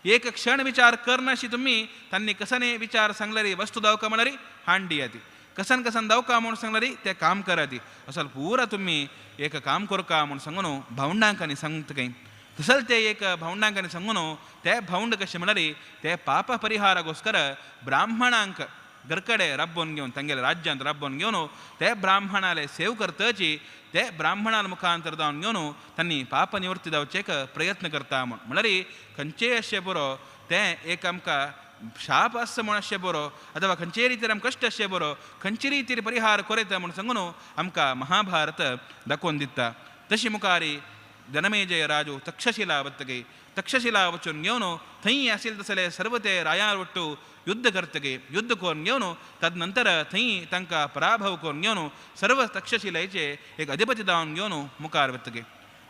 Speaker 2: एक क्षण विचार करनाशी तुमी तांणी कसने विचार सांगल्यार वस्तू दावका म्हळ्यार हांडी ती कसन कसन दावका म्हूण सांगल्यार तें काम कराती असल पुरा तुमी एक काम करका म्हूण सांगून भावंडांकांनी सांगता खंय. तसल ते एक भावंडांकांनी सांगून ते भावंड कशें म्हणल्यार ते पाप परिहारागोस्कर ब्राह्मणांक घरकडे राबोवन घेवन तांगेले राज्यांत राबोवन घेवन ते ब्राह्मणाले सेव करतची ते ब्राह्मणाल मुखांतर जावन घेवन तांणी पाप निवृत्ती जावचे एक प्रयत्न करता म्हूण म्हणल्यार खंयचेय अशें बरो तें एक आमकां शाप आसता म्हूण अशें बरो अथवा खंयचेय रितीर आमकां कश्ट अशें बरो खंयचे रितीर परिहार करता म्हूण सांगून आमकां महाभारत दाखोवन दिता. तशी मुखारी जनमेजय राजू तक्षशिला वतगे तक्षशिला वचून घेवन थंय आशिल्ले तसले सर्व ते रायार ಒಟ್ಟು युद्ध करतगे युद्ध करून घेवन तदनंतर थंय तांकां पराभव करून घेवन सर्व तक्षशिलेचे एक अधिपती जावन घेवन मुखार वतगे.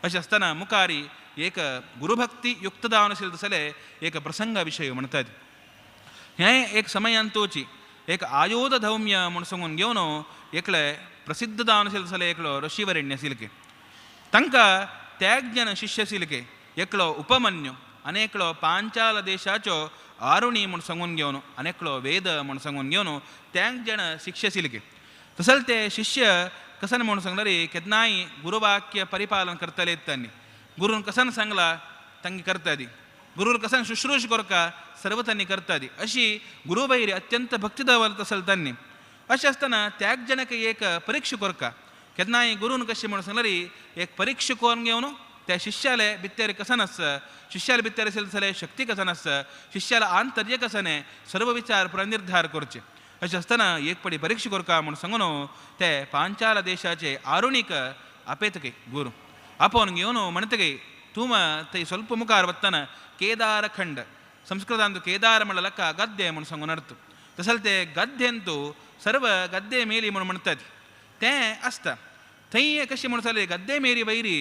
Speaker 2: अशें आसतना मुखारी एक गुरुभक्ती युक्त जावन आशिल्ले तसले एक प्रसंगा विशय म्हणटात. हें एक समयांतोची एक आयोध धौम्य म्हूण सांगून घेवन एकले प्रसिद्ध जावन आशिल्ले तसले एकलो ऋषिवरेण्य आशिल्ले तांकां त्यागजन शिष्य आशिल्ले एकलो उपमन्यु आनी एकलो पांचाल देशाचो आरुणी म्हूण सांगून घेवन आनी एकलो वेद म्हूण सांगून घेवन त्यागजण शिष्य आशिल्ले. तसले ते शिष्य कसन म्हूण सांगल्यार केन्नाय गुरुवाक्य परिपालन करतले तांणी गुरून कसन सांगला तांणी करतादी गुरूर कसन शुश्रूष करका सर्व तांणी करतादी अशी गुरुबैरी अत्यंत भक्ती दवरता तसल तांणी. अशें आसतना त्यागजणक एक परीक्षा करका केन्नाय गुरून कशें म्हूण सांगल्यार एक परीक्षा करून घेवन त्या शिष्याले भितर कसन आसता शिष्याले भितर आशिल्ले जाल्यार शक्ती कसन आसता शिष्याला आंतर्य कसन सर्व विचार पुरा निर्धार करचे. अशें आसतना एक पडी परीक्षा करका म्हूण सांगून ते पांचाल देशाचे आरुणीक आपेतके गुरू आपोवन घेवन म्हणटगे तूं थंय ಸ್ವಲ್ಪ मुखार वतना केदारखंड संस्कृतांत केदार म्हणल्यार गद्य म्हूण सांगून अर्थ तसले ते गद्यंतू सर्व गद्दे मेली म्हूण म्हणटात तें आसता. थंय कशें म्हूण सांगलें गद्दे मेरी वैरी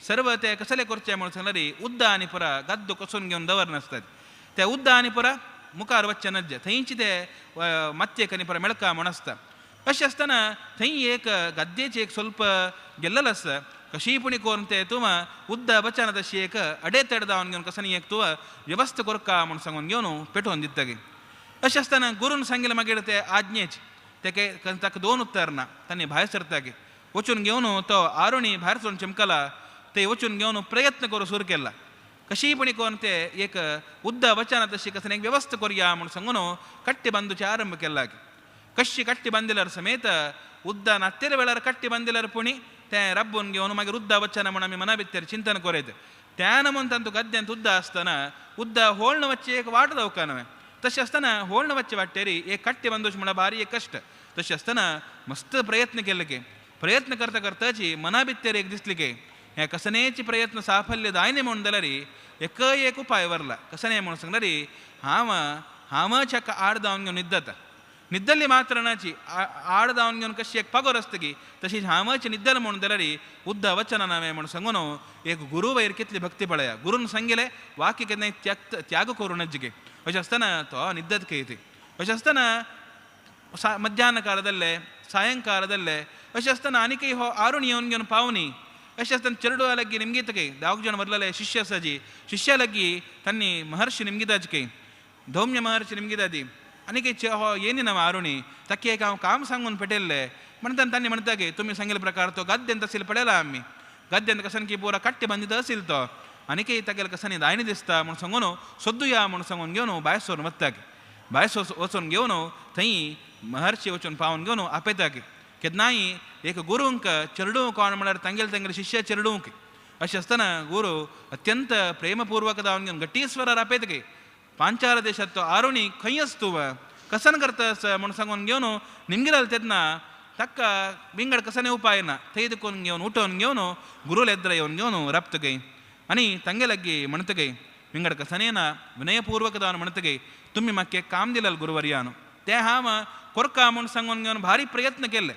Speaker 2: सर्व ते कसले करचे म्हूण सांगल्यार उद्दा आनी पुरा गद्दो कसून घेवन दवरनासतात ते उद्दा आनी पुरा मुखार वचचे नज्जे थंयची ते मातयेक आनी पुरा मेळका म्हूण आसता. अशें आसतना थंय एक गद्देचे एक ಸ್ವಲ್ಪ गेल्लेलो आसता कशीय पुणी करून ते तूं उद्दा वचना तशी एक अडेतड जावन घेवन कसनी एक तूं व्यवस्था करका म्हूण सांगून घेवन पेटोवन दितगी. अशें आसतना गुरून सांगिल्लें मागीर ते आज्ञेच तेके ताका दोन उत्तर ना तांणी भायर सरतागे वचून घेवन तो आरुणी भायर सरून चमकला ते वचून घेवन प्रयत्न करूं सुरू केला कशीय पुणी करून ते एक उद्दा वचना तशी कसनी एक व्यवस्था करया म्हूण सांगून कट्टी बांदूचे आरंभ केला. कशी कट्टी बांदिल्यार समेत उद्दा नात्तेर वेळार कट्टी बांदिल्यार पुणी तें रब्बून घेवन मागीर उद्दा वचना म्हूण आमी मना भितर चिंतन करयत त्यान म्हूण तांतू गद्यांत उद्दा आसतना उद्दा होळण वच्चे एक वाट जावका न्हय तशें आसतना होळण वच्चे वाटेरी एक कट्टी बांदूच म्हणल्यार भारी एक कश्ट. तशें आसतना मस्त प्रयत्न केले की प्रयत्न करता करताची मना भितर एक दिसली की हे कसनेची प्रयत्न साफल्य जायना म्हूण जाल्यार एकय एक उपाय वरला कसने म्हूण सांगल्यार हांव हांवच हाका आड जावन घेवन न्हिदता न्हिदल्ली मात्र नाची आड जावन घेवन कशी एक पगोर आसता की तशी हांवच न्हिदल म्हूण जाल्यार उद्दा वचना नावें म्हूण सांगून एक गुरू वयर कितली भक्ती पळया गुरून सांगिल्लें वाक्य केन्नाय त्याग करूं नज गे अशें आसतना तो न्हिदत खंय ती. अशें आसतना मध्यान काळादल्ले सायंकाळादल्ले अशें आसतना आनीकय हो आरुण येवन घेवन पावनी अशें आसतना चेडवा लागीं निमगीत खंय धाग जाण वरलेले शिष्य आसा जी शिष्या लागीं तांणी महर्षी निमगिताच खंय धौम्य महर्षी निमगिता ती आनीक हो येनी ना आरुणी ताका एक हांव काम सांगून पेटयल्लें म्हणटा तांणी म्हणटा की तुमी सांगिल्ले प्रकार तो गद्यांत आशिल्लो पळयला आमी गद्यांत कसन की पुरा कट्टे बांदित आशिल्लो तो आनीकय तागेले कसानी दायणी दिसता म्हूण सांगून सोदुया म्हूण सांगून घेवन भायर सरून वता भायर वचून घेवन थंय महर्षी वचून पावून घेवन आपयता केन्नाय एक गुरूंक चेडूं कोण म्हळ्यार तांगेले तांगेले शिष्य चेडूंक अशें आसतना गुरू अत्यंत प्रेमपूर्वक जावन घेवन घट्टी स्वरार आपयता पांचाल देशांत तो आरुणी खंय आस तूं कसन करता म्हूण सांगून घेवन निमगिराल तेन्ना ताका विंगड कसने उपाय ना थंय देखून घेवन उठोवन घेवन गुरूल एद्रा येवन घेवन राबतगय आनी तांगे लागीं म्हणतगय विंगड कसने ना विनयपूर्वक जावन म्हणतगय तुमी म्हाका एक काम दिलाल गुरुवर्यान तें हांव कोरका म्हूण सांगून घेवन भारी प्रयत्न केले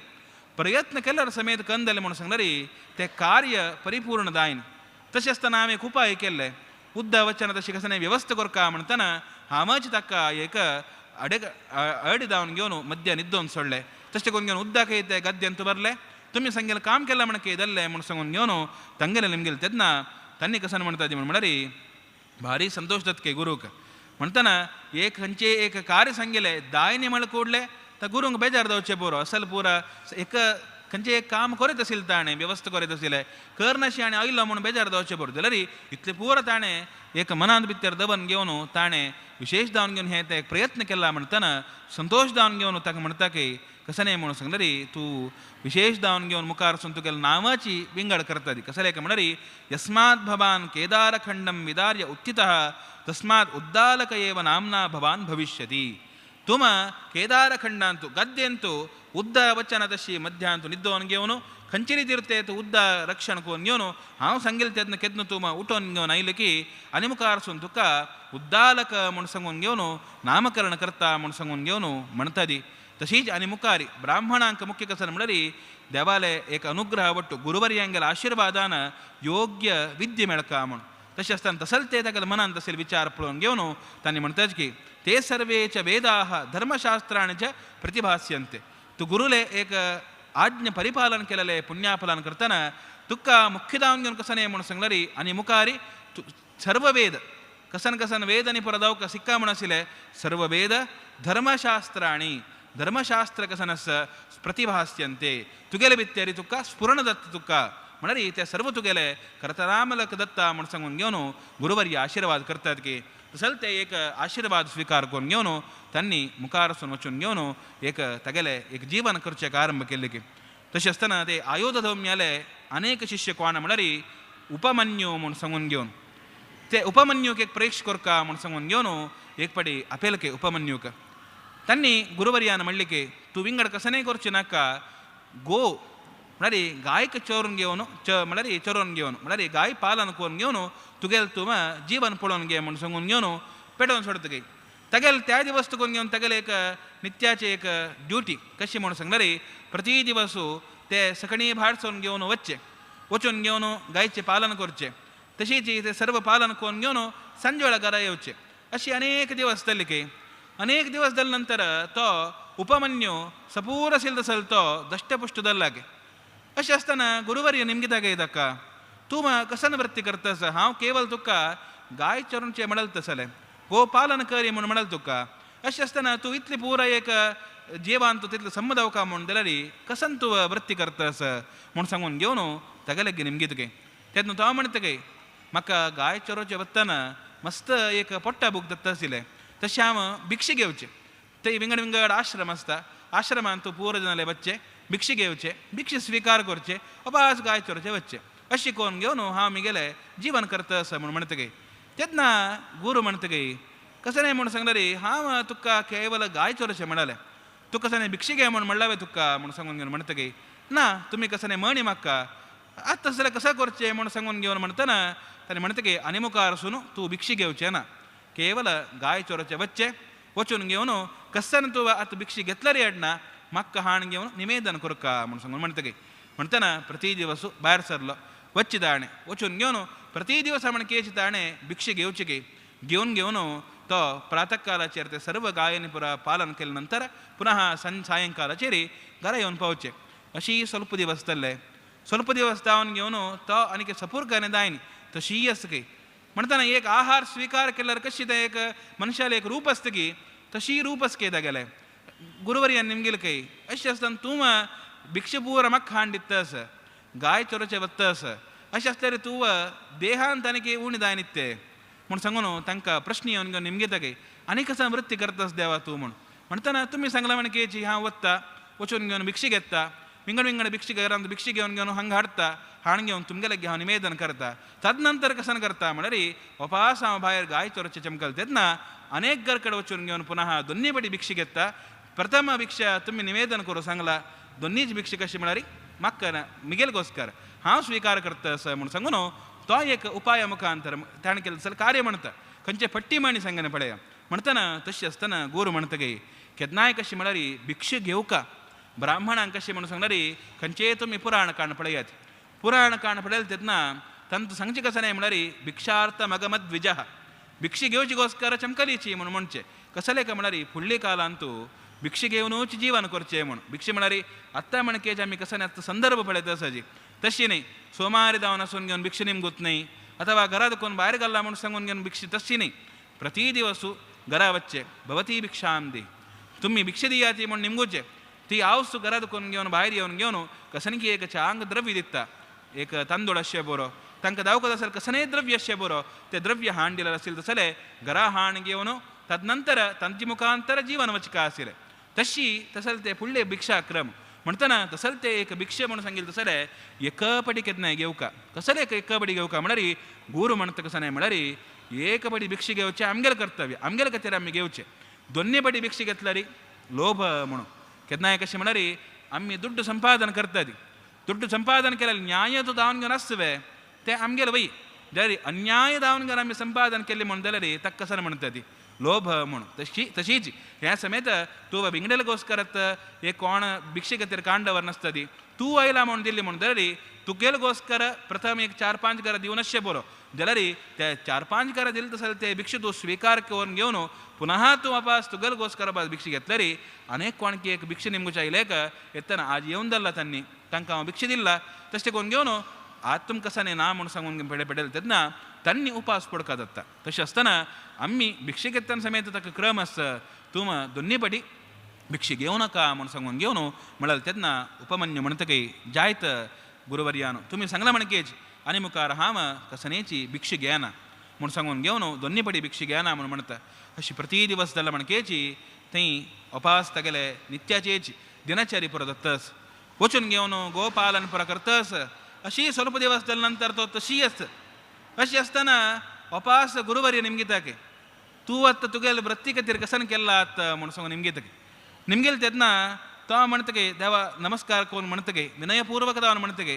Speaker 2: प्रयत्न केल्यार समेत कंद जालें म्हूण सांगल्यार तें कार्य परिपूर्ण जायना. तशें आसतना हांवें एक उपाय केल्ले उद्दा वचना तशें कसने व्यवस्था करका म्हणटना हांवच ताका एक अडे अड जावन घेवन मध्य न्हिदोवन सोडलें तशें करून घेवन उद्दाक ते गद्यांत भरलें तुमी सांगेलें काम केलां म्हण के जाल्लें म्हूण सांगून घेवन तांगेलें निमगेलें तेन्ना तांणी कसन म्हणटा ती म्हण म्हणल्यार भारी संतोश जाता गुरूक म्हणटना एक खंयचें एक कार्य सांगिल्लें दायने म्हळ ಕೂಡಲೇ ता गुरूंक बेजार जावचें बरो असल पुरा एक खंयचें एक काम करीत आशिल्लें ताणें व्यवस्था करीत आशिल्लें करनाशी आनी आयलो म्हूण बेजार जावचें बरो जाल्यार इतलें पुरो ताणें एक मनांत भितर दबन घेवन ताणें विशेश जावन घेवन हें तें एक प्रयत्न केला म्हणटना संतोश जावन घेवन ताका म्हणटा की कसं न्हय म्हणून सांगलें रे तूं विशेश जावन घेवन मुखार सून तुगेल्या नांवाची विंगड करता ती कसलें काय म्हणल्यार यस्मात् भवान केदारखंडं विदार्य उत्थितः तस्मात् उद्दालक एव नाम्ना भवान भविष्यति. तुम केदारखंडांतु गद्यंतु उद्द वचन तशी मध्यांतु निದ್ದोन घेवन खंचेरी तिरते उद्द रक्षण कोन घेवन हांव सांगेल तेन्ना केन्ना तूं उठोवन घेवन आयलें की आनी मुखार सून तुका उद्दालक म्हूण सांगून घेवन नामकरण करता म्हूण सांगून घेवन म्हणटा ती. तशीच आनी मुखारी ब्राह्मणांक मुख्य कसं म्हणल्यार देवाले एक अनुग्रह वट्टू गुरुवर्यांगेल्या आशिर्वादान योग्य विद्ये मेळका म्हूण. तशें आसतना तसल ते तागेल्या मनांत तसले विचार पळोवन घेवन तांणी म्हणटाच की ते सर्वे च वेदाः धर्मशास्त्राणि च प्रतिभास्यन्ते. तूं गुरुले एक आज्ञा परिपालन केलेले पुण्याफलान करतना तुका मुख्य जावन घेवन कसं न्हय म्हूण सांगल्यार आनी मुखारी सर्व वेद कसन कसन वेद आनी परदावका सिक्का म्हूण आशिल्ले सर्व वेद धर्मशास्त्राणि धर्मशास्त्र कसन प्रतिभास्यन्ते तुगेले भितर तुका स्फुरण दत्त तुका म्हणल्यार ते सर्व तुगेले करतरामलक दत्ता म्हूण सांगून घेवन गुरुवर्य आशिर्वाद करतात की तसल ते एक आशिर्वाद स्विकार करून घेवन तांणी मुखार सून वचून घेवन एक तागेले एक जीवन करचें आरंभ केल्लें की. तशें आसतना ते आयोध धौम्याले अनेक शिष्य कोण म्हणल्यार उपमन्यू म्हूण सांगून घेवन ते उपमन्यूक एक प्रेक्ष करका म्हूण सांगून घेवन एक पाटी अपेल के उपमन्यूक तांणी गुरुवर्यान म्हणलें की तूं विंगड कसनेय करचें नाका गो म्हळ्यार गायक चोरून घेवन म्हळ्यार चरोवन घेवन म्हळ्यार गाय पालन करून घेवन तुगेल तूं जीवन पळोवन घे म्हूण सांगून घेवन पेटोवन सोडटा गे. तागेले त्या दिवस तुकून घेवन तागेले एक नित्याची एक ड्युटी कशी म्हूण सांगल्यार प्रति दिवस ते सकाळीं भायर सोडून घेवन वचचें वचून घेवन गायचें पालन करचें तशीच ते सर्व पालन करून घेवन सांजे वेळार घरा येवचें. अशी अनेक दिवस जाले की अनेक दिवस जाले नंतर तो उपमन्यू सपूर आशिल्लो तसल तो दष्टपुष्ट जाल्ला गे. अशें आसतना गुरुवर्य निमगी ताका ताका तूं कसन वृत्ती करतस हांव केवल तुका गाय चरूंचें म्हणल तसलें गोपालन करी म्हूण म्हणल तुका. अशें आसतना तूं इतली पुराय एक जिवान तूं तितलें समजावका म्हूण जाल्यार कसन तूं वृत्ती करतस म्हूण सांगून घेवन तागेले निमगी तुगे. तेन्ना तो म्हणटा गे म्हाका गाय चरोवचें वतना मस्त एक पोट्टा बूक दत्ता आशिल्लें तशें हांव भिक्षे घेवचें ते विंगड विंगड आश्रम आसता आश्रमान तूं पूर जाले वच्चें भिक्षे घेवचें भिक्षे स्विकार करचें अपास गाय चोरचें वच्चें अशें करून घेवन हांव म्हगेलें जीवन करता आसा म्हूण म्हणटा गे. तेन्ना गुरू म्हणटा गे कशें न्हय म्हूण सांगल्यार हांव तुका केवल गाय चोरचें म्हणलें तूं कशें न्हय भिक्षे घे म्हूण म्हणलां तुका म्हूण सांगून घेवन म्हणटा गे ना तुमी कशें न्हय म्हणी म्हाका आतां तसलें कशें करचें म्हूण सांगून घेवन म्हणटना ताणें म्हणटा की आनी मुखार सून तूं भिक्षे घेवचें ना केवल गाय चोरचें वच्चें वचून घेवन कसन तूं आतां भिक्षे घेतल्यार हाडना म्हाका हाण घेवन निवेदन करका म्हूण सांगून म्हणटा गे. म्हणटना प्रति दिवस भायर सरलो वच्चे ताणें वचून घेवन प्रति दिवसा म्हण केची ताणें भिक्षे घेवचे गे घेवन घेवन तो प्रातः कालाचेर ते सर्व गायनी पुरा पालन केले नंतर पुनः सायंकालाचेर घरा येवन पावचे. अशी स्वल्प दिवस जाल्ले स्वल्प दिवस जावन घेवन तो आनीक सपूरकाने दायनी तशी आसता की म्हणटना एक आहार स्विकार केल्यार कशी तें एक मनशालें एक रूप आसता की तशी रूप आसता तागेलें. गुरुवर्यान निमगेलें काय अशें आसतना तूं भिक्षे पुरा म्हाका खाण दिता आसा गाय चोरोचें वत्ता आसा अशें आसल्यार तूं देहान आनीक उणें जायन ते म्हूण सांगून तांकां प्रश्न येवन घेवन निमगेता काय आनी कसो वृत्ती करतास देवा तूं म्हूण म्हणटना तुमी सांगलां म्हण केची हांव वत्ता वचून घेवन भिक्षे घेता विंगड विंगड भिक्षे घरांत भिक्षे घेवन घेवन हांगा हाडटा हाण घेवन तुमगेले हांव निवेदन करता तदनंतर कसन करता म्हणल्यार वपास हांव भायर गाय चोरचें चमकल तेन्ना अनेक घरकडे वचून घेवन पुनः दोन्ही पटी भिक्षे घेता प्रथम भिक्षा तुमी निवेदन करूं सांगला दोन्हीच भिक्षे कशी म्हळ्यार म्हाका मिगेलगोस्कर हांव स्विकार करता आसा म्हूण सांगून तो एक उपाय मुखांतर ताणें केलें जाल्यार कार्य म्हणटा खंयचे पट्टी माणी सांगना पळया म्हणटना तशें आसतना गुरू म्हणटा गे केन्नाय कशी म्हळ्यार भिक्षे घेवका ब्राह्मणांक कशें म्हणून सांगल्यार खंयचेय तुमी पुराण काण पळयात पुराण काण पळयलें तेन्ना तांतूं सांगचें कशें न्हय म्हळ्यार भिक्षार्थ मगमद्विजः भिक्षे घेवची गोस्कर चमकलीची म्हूण म्हणचें कसलें काय म्हळ्यार फुडले कालांतू भिक्षे घेवनूच जीवन करचें म्हूण. भिक्षे म्हळ्यार आत्तां म्हणकेच आमी कसो आतां संदर्भ पळयता आसा तशी न्हय सोमारी जावन आसून घेवन भिक्षे निमगूत न्हय अथवा घरात कोण भायर घालला म्हूण सांगून घेवन भिक्षे तशी न्हय प्रति दिवसू घरा वच्चें भवती भिक्षां दी तुम्ही भिक्षा दियाती म्हण निमगुचे ती आवसू घरात करून घेवन भायर येवन घेवन कसनकी एक चांग द्रव्य दिता एक तांदूळ अशें बरो तांकां दावकत आसल कसनेय द्रव्य अशें बरो ते द्रव्य हाण दिलें आशिल्लें तसलें घरा हाण घेवन तदनंतर तांचे मुखांतर जीवन वचका आशिल्लें तशी तसल ते फुडले भिक्षाक्रम म्हणटना तसल ते एक भिक्षे म्हणून सांगितलं तसलें एकपटी केन्नाय घेवका कसलें एकपटी घेवका म्हळ्यार गुरू म्हणटा कसं नाही म्हळ्यार एकपटी भिक्षे घेवचें आमगेलें कर्तव्य आमगेले खातीर आमी घेवचें दोन्ही पटी भिक्षे घेतल्यार लोभ म्हणून केन्नाय कशें म्हळ्यार आमी दुड्ड संपादन करताली दुड्ड संपादन केल्यार न्याय तो दावन घेवन आसतवे ते आमगेले वय जाल्यार अन्याय दावन घेवन आमी संपादन केल्लें म्हणून जाल्यार ताका कशें म्हणटा ती लोभ म्हणून तशी तशीच ह्या समेत तूं विंगडेलगोस्करत एक कोण भिक्षे खातीर कांडवर नासता ती तूं आयला म्हणून दिल्ली म्हणून जाल्यार तुगेलगोस्कर प्रथम एक चार पांच घरां दिवन अशें बरो जाल्यार ते चार पांच घरां दिले तसो ते भिक्षे तूं स्विकार करून घेवन पुनः तूं वापस तुगेलगोस्कर भिक्षे घेतल्यार अनेक कोणकी एक भिक्षे निमगुच्या आयलेक येतना आज येवन जाल्ला तांणी तांकां हांव भिक्षे दिल्ला तशें करून घेवन आज तुमकां कसाने ना म्हणून सांगून पेडे पेडले तेन्ना तांणी उपास पडका जाता. तशें आसतना आमी भिक्षे घेतना समेत ताका क्रम आसता तूं दोन्ही पटी भिक्षे घेवं नाका म्हणून सांगून घेवन म्हळ्यार तेन्ना उपमन्यू म्हणटकीर जायत गुरुवर्यान तुमी सांगला म्हणकेच आनी मुखार हांव कसनेची भिक्षे घेना म्हूण सांगून घेवन दोन्ही पटी भिक्षे घेना म्हणून म्हणटा. अशी प्रति दिवस जाल्या म्हणकेची थंय उपास तागेले नित्याचेच दिनचारी पुरो दत्तस वचून घेवन गोपालन पुरो करतस अशी ಸ್ವಲ್ಪ दिवस जाल्या नंतर तो तशी आसता. अशी आसतना उपास गुरुवर्य निमगिताके तूं आतां तुगेले वृत्ती खातीर कसन केला आतां म्हूण सांगून निमगितके निमगेले तेन्ना तो म्हणटके देवा नमस्कार करून म्हणटके विनयपूर्वक तावन म्हणटके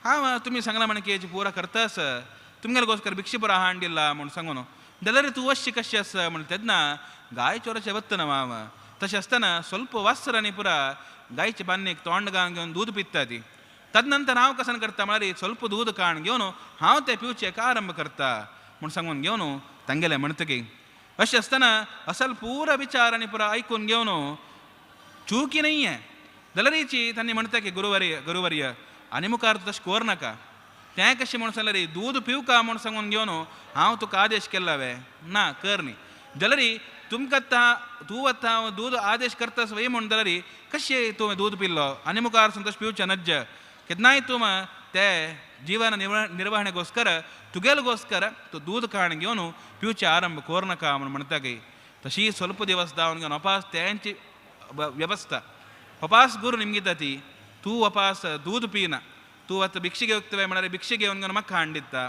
Speaker 2: हांव तुमी सांगला म्हणके पुरा करतास तुमगेले भिक्षे पुरा हांडिल्ला म्हूण सांगून जाल्यार तूं अशी कशी आसा म्हण तेन्ना गाय चोराचें वतना हांव तशें आसतना ಸ್ವಲ್ಪ वासरांनी पुरा गायचे बान्नेक तोंड घालून घेवन दूद पिता ती तदनंतर हांव कसन करता म्हळ्यार ಸ್ವಲ್ಪ दूद काण घेवन हांव तें पिवचें आरंभ करता म्हूण सांगून घेवन तांगेलें म्हणटकी अशें आसतना असल पुरा विचार आनी पुरा आयकून घेवन चुकी नाही आहे जाल्यारची तांणी म्हणटा की गुरुवर्य गुरुवर्य आनी मुखार तशें कर नाका तें कशें म्हणून सांगल्यार दूद पिवका म्हूण सांगून घेवन हांव तुका आदेश केला वे ना कर न्ही जाल्यार तुमकां तूं आतां हांव दूद आदेश करता वय म्हूण जाल्यार कशें तुवें दूद पिल्लो आनी मुखार तशें पिवचें नज्ज केन्नाय तूं ते जीवन निर्वहणेगोस्कर तुगेलगोस्कर तूं दूद काण घेवन पिवचें आरंभ कर नाका म्हूण म्हणटा की तशी ಸ್ವಲ್ಪ दिवस दावन घेवन उपास तेंची व्यवस्था उपास गुरू निमगिता ती तूं उपास दूद पिना तूं आतां भिक्षे घेवतवे म्हळ्यार भिक्षे घेवन घेवन म्हाका हांडिता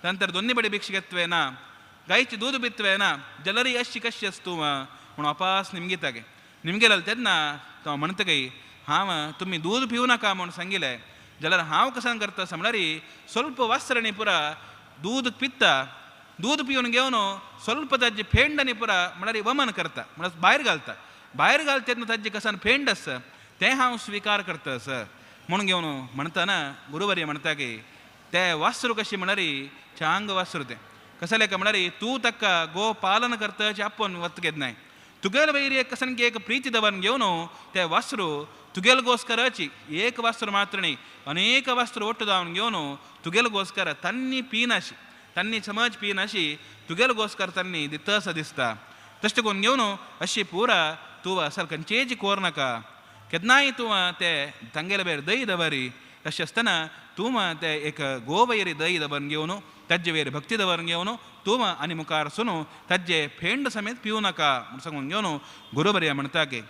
Speaker 2: नंतर दोन्ही बडी भिक्षे घेतवे ना गायची दूद पितवे ना जाल्यार अशी कशी आस तूं म्हूण उपास निमगिता गे निमगेले तेन्ना तो म्हणटा की हांव तुमी दूद पिवं नाका म्हूण सांगिल्लें जाल्यार हांव कशें करता म्हळ्यार ಸ್ವಲ್ಪ वासरांनी पुरा दूद पिता दूद पिवन घेवन ಸ್ವಲ್ಪ ताजे फेंडांनी पुरा म्हळ्यार वमन करता म्हळ्यार भायर घालता भायर घालता तेन्ना ताजे कसान फेंड आसा तें हांव स्विकार करता सर म्हणून घेवन म्हणटना गुरुवर्य म्हणटा की ते वासरू कशें म्हळ्यार चांग वासरू तें कसलें काय म्हळ्यार तूं ताका गो पालन करता आपोवन वता केन्नाय तुगेले वयर एक कसन एक प्रिती दवरून घेवन ते वासरू तुगेलಗೋस्करची एक वासरू मात्र न्ही अनेक वासरू ಒಟ್ಟು ದಾವನ್ घेवन तुगेलಗೋस्कर तन्नी पीनाशी तन्नी समज पीनाशी तुगेलಗೋस्कर तन्नी दितस दिसता तशें करून घेवन अशी पुरा तूं असल खंयचेच कोर नाका केन्नाय तूं ते तांगेले वयर दही दवरी तशें आसतना तूं ते एक गोवैरी दही दवरून घेवन ताजे वयर भक्ती दवरून घेवन तूं आनी मुखार सुनू ताजे फेंड समेत पिवं नाका म्हूण सांगून घेवन गुरुवर्य म्हणटा की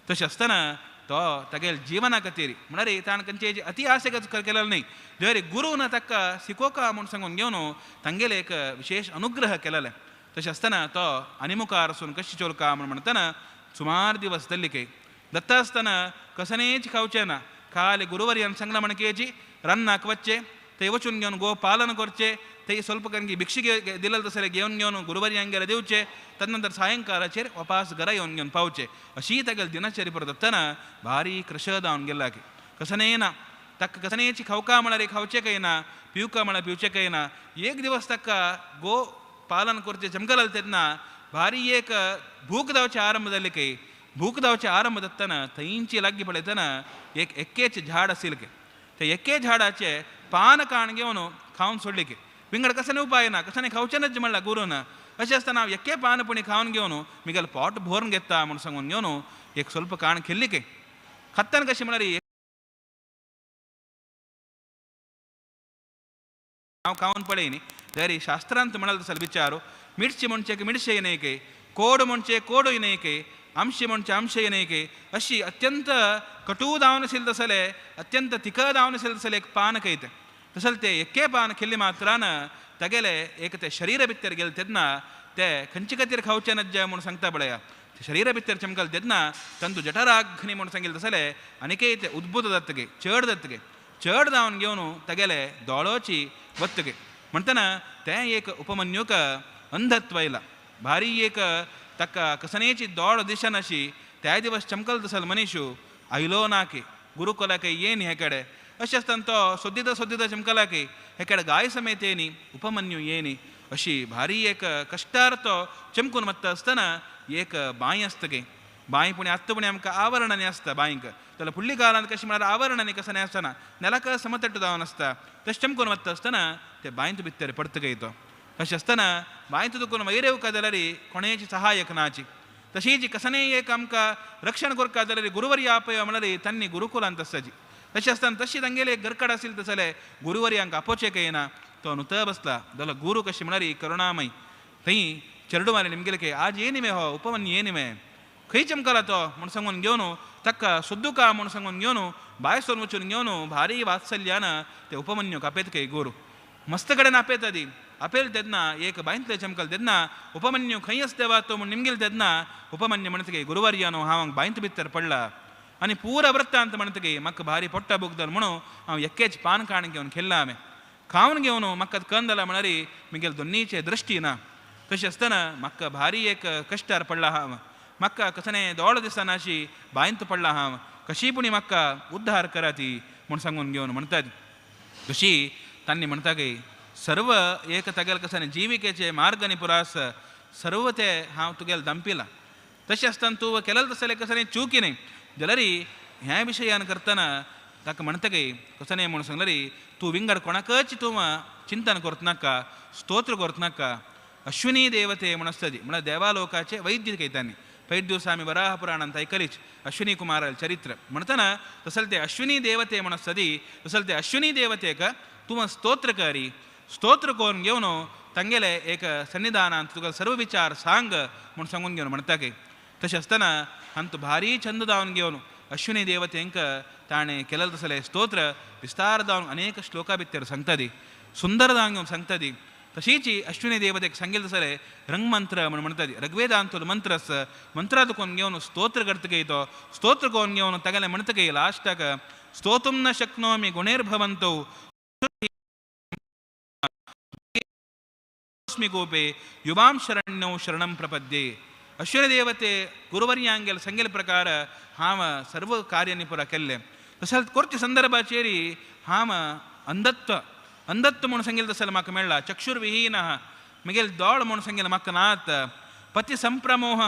Speaker 2: तशें आसतना तो तागेले जिवना खातीर म्हळ्यार ताणें खंयचे अति आशे केलेलो न्ही जर गुरून ताका शिकोवका म्हूण सांगून घेवन तांगेले एक विशेष अनुग्रह केलेले तशें आसतना तो आनी मुखार वचून कशें चोलका म्हूण म्हणटना सुमार दिवस दल्लिके दत्ता आसतना कसनेच खावचें ना खाली गुरुवर्यान सांगला म्हणकेची रान्नाक वच्चें थंय वचून घेवन गो पालन करचें थंय ಸ್ವಲ್ಪ करून भिक्षे दिलें तसलें घेवन घेवन गुरुवर्यांगेर दिवचें तदनंतर सायंकाळाचेर वापास घरा येवन घेवन पावचें अशी तागेली दिनचर्या परत दत्तना भारी क्रश जावन गेला की कसनेय ना ताका कसनेची खावका म्हळ्यार खावचें काय ना पिवका म्हळ्यार पिवचें काय ना. एक दिवस ताका गो पालन करचें जमकल तेन्ना भारी एक भूक जावचें आरंभ जाली काय भूक जावचें आरंभ जातना थंयची लागीं पळयतना एक एक्केच झाड आशिल्लें की ते एके झाडाचे पान काण घेवन खावन सोडले की विंगड कसने उपाय ना कसने खावचें नच म्हणला गुरून अशें आसतना हांव एके पान पुणी खावन घेवन मिगेल पोट भरून घेता म्हूण सांगून घेवन एक स्वल्प काण खेल्ली के खात्तान कशें म्हळ्यार हांव खावन पळय न्ही तरी शास्त्रांत म्हणाल तसो विचारू मिरची म्हणचे मिरशे न्हय के कोड म्हणचे कोडूय न्हय के अंशे म्हणचे अंशय न्हय के अशी अत्यंत कटू जावन आशिल्लें तसले अत्यंत तिखट जावन आशिल्लें तसलें एक पान खयत तसलें तें एके पान खेल्ले मात्रान तागेले एक ते शरीर भितर गेले तेन्ना ते खंयचे खातीर खावचें नज्जा म्हूण सांगता पळया शरीर भितर चमकल तेन्ना तांतू जठराग्नी म्हूण सांगिल्लें तसलें आनीकय ते उद्भूत जातगे चड जातगे चड जावन घेवन तागेले दोळोची वत्तगे म्हणटना तें एक उपमन्यूक अंधत्व आयलां भारी एक ताका कसनेची दोळ दिशनाशी त्या दिवस चमकल तसल मनीशू आयलो ना की गुरुकुलाक येन हे कडेन अशें आसतना तो सोदिता सोदिता चमकला की हे कडेन गाय समेत येनी उपमन्यू येनी अशी भारी एक कश्टार तो चमकून वता आसतना एक बांय आसता गे बांय पुणी आत्तां पुणी आमकां आवरणांनी आसता बांयक जाल्यार फुडल्या काळांत कशें म्हळ्यार आवरणांनी कसं आसतना नेलाक समतट्ट जावन आसता तशें चमकून वता आसतना ते बांयत भितर पडतगय तो तशें आसतना बांयत दुखून वयर येवका जाल्यार कोणाची सहायक नाची तशीच कसनेय एक आमकां रक्षण करका जाल्यार गुरुवर्य आपय म्हळ्यार तांणी गुरुकुलांत आसताची तशें आसतना तशी तांगेले एक घरकड आशिल्लें तसले गुरुवर्यांक आपोवचें काय ना तो नुत बसला जाल्यार गुरू कशें म्हळ्यार करुणामय थंय चेरडुवाले निमगेले के आज येनिमे हो उपमन्यू येनिमे खंय चमकला तो म्हूण सांगून घेवन ताका सोद्दुका म्हूण सांगून घेवन भायर सोन वचून घेवन भारी वात्सल्यान ते उपमन्यूक आपयता काय गुरू मस्त कडेन आपयता ती आपयल तेन्ना एक बांयतले चमकल तेन्ना उपमन्यू खंय आसता देवा तो म्हूण निमगेल तेन्ना उपमन्यू म्हणटा की गुरुवर्यानो हांव बांयत भितर पडला आनी पुरा वृत्तांत म्हणटा की म्हाका भारी पोट्टा भोगदल म्हणून हांव एकेच पान काण घेवन खेल्ला हांवें खावन घेवन म्हाका कंद जाला म्हळ्यार म्हगेले दोनीचे दृश्टी ना तशें आसतना म्हाका भारी एक कश्टार पडला हांव म्हाका कसलें दोळ दिसना अशी बांयत पडला हांव कशी पुणी म्हाका उद्धार करा ती म्हूण सांगून घेवन म्हणटात तशी तांणी म्हणटा की सर्व एक तागेले कसलें जिविकेचे मार्ग न्ही पुरास सर्व ते हांव तुगेले दंपिला तशें आसतना तूं केलें तसलें कसलें चुकी न्ही जाल्यार ह्या विशयान करतना ताका म्हणटा की कसलें म्हूण सांगल्यार तूं विंगड कोणाकच तूं चिंतन करत नाका स्तोत्र करत नाका अश्विनी देवते म्हूण आसता ती म्हळ्यार देवालोकाचे वैद्य कयतानी पयर दिवसा आमी वराह पुराणांत आयकलीच अश्विनी कुमार चरित्र म्हणटना तसलें ते अश्विनी देवते म्हूण आसता ती तसलें ते अश्विनी देवतेक तूं स्तोत्र करी स्तोत्र करून घेवन तांगेले एक सन्निधानांत तुका सर्व विचार सांग म्हूण सांगून घेवन म्हणटा की तशें आसतना हांतू भारी छंद जावन घेवन अश्विनी देवतेंक ताणें केलें तसलें स्तोत्र विस्तार जावन अनेक श्लोका भितर सांगता ती सुंदर जावन घेवन सांगता ती तशीच अश्विनी देवतेक सांगिल्लें तसलें रंगमंत्र म्हूण म्हणटा ती ऋग्वेदांतलो मंत्र आसा मंत्रा तुकून घेवन स्तोत्र करतकय तो स्तोत्र करून घेवन तागेलें म्हणटकय लास्टाक स्तोतुं न शक्नोमि गुणैर्भवन्तौ गोपे युवां शरण्यौ शरणं प्रपद्ये अश्विनी देवते गुरुवर्यांगेल सांगिल्ले प्रकार हांव सर्व कार्यानी पुरा केल्लें तशेंच कोरच्या संदर्भाचेर हांव अंधत्व अंधत्व म्हूण सांगिल्लें तसलें म्हाका मेळ्ळा चक्षुर्विहीन म्हगेले दोळ म्हूण सांगिल्लें म्हाका नात पती संप्रमोह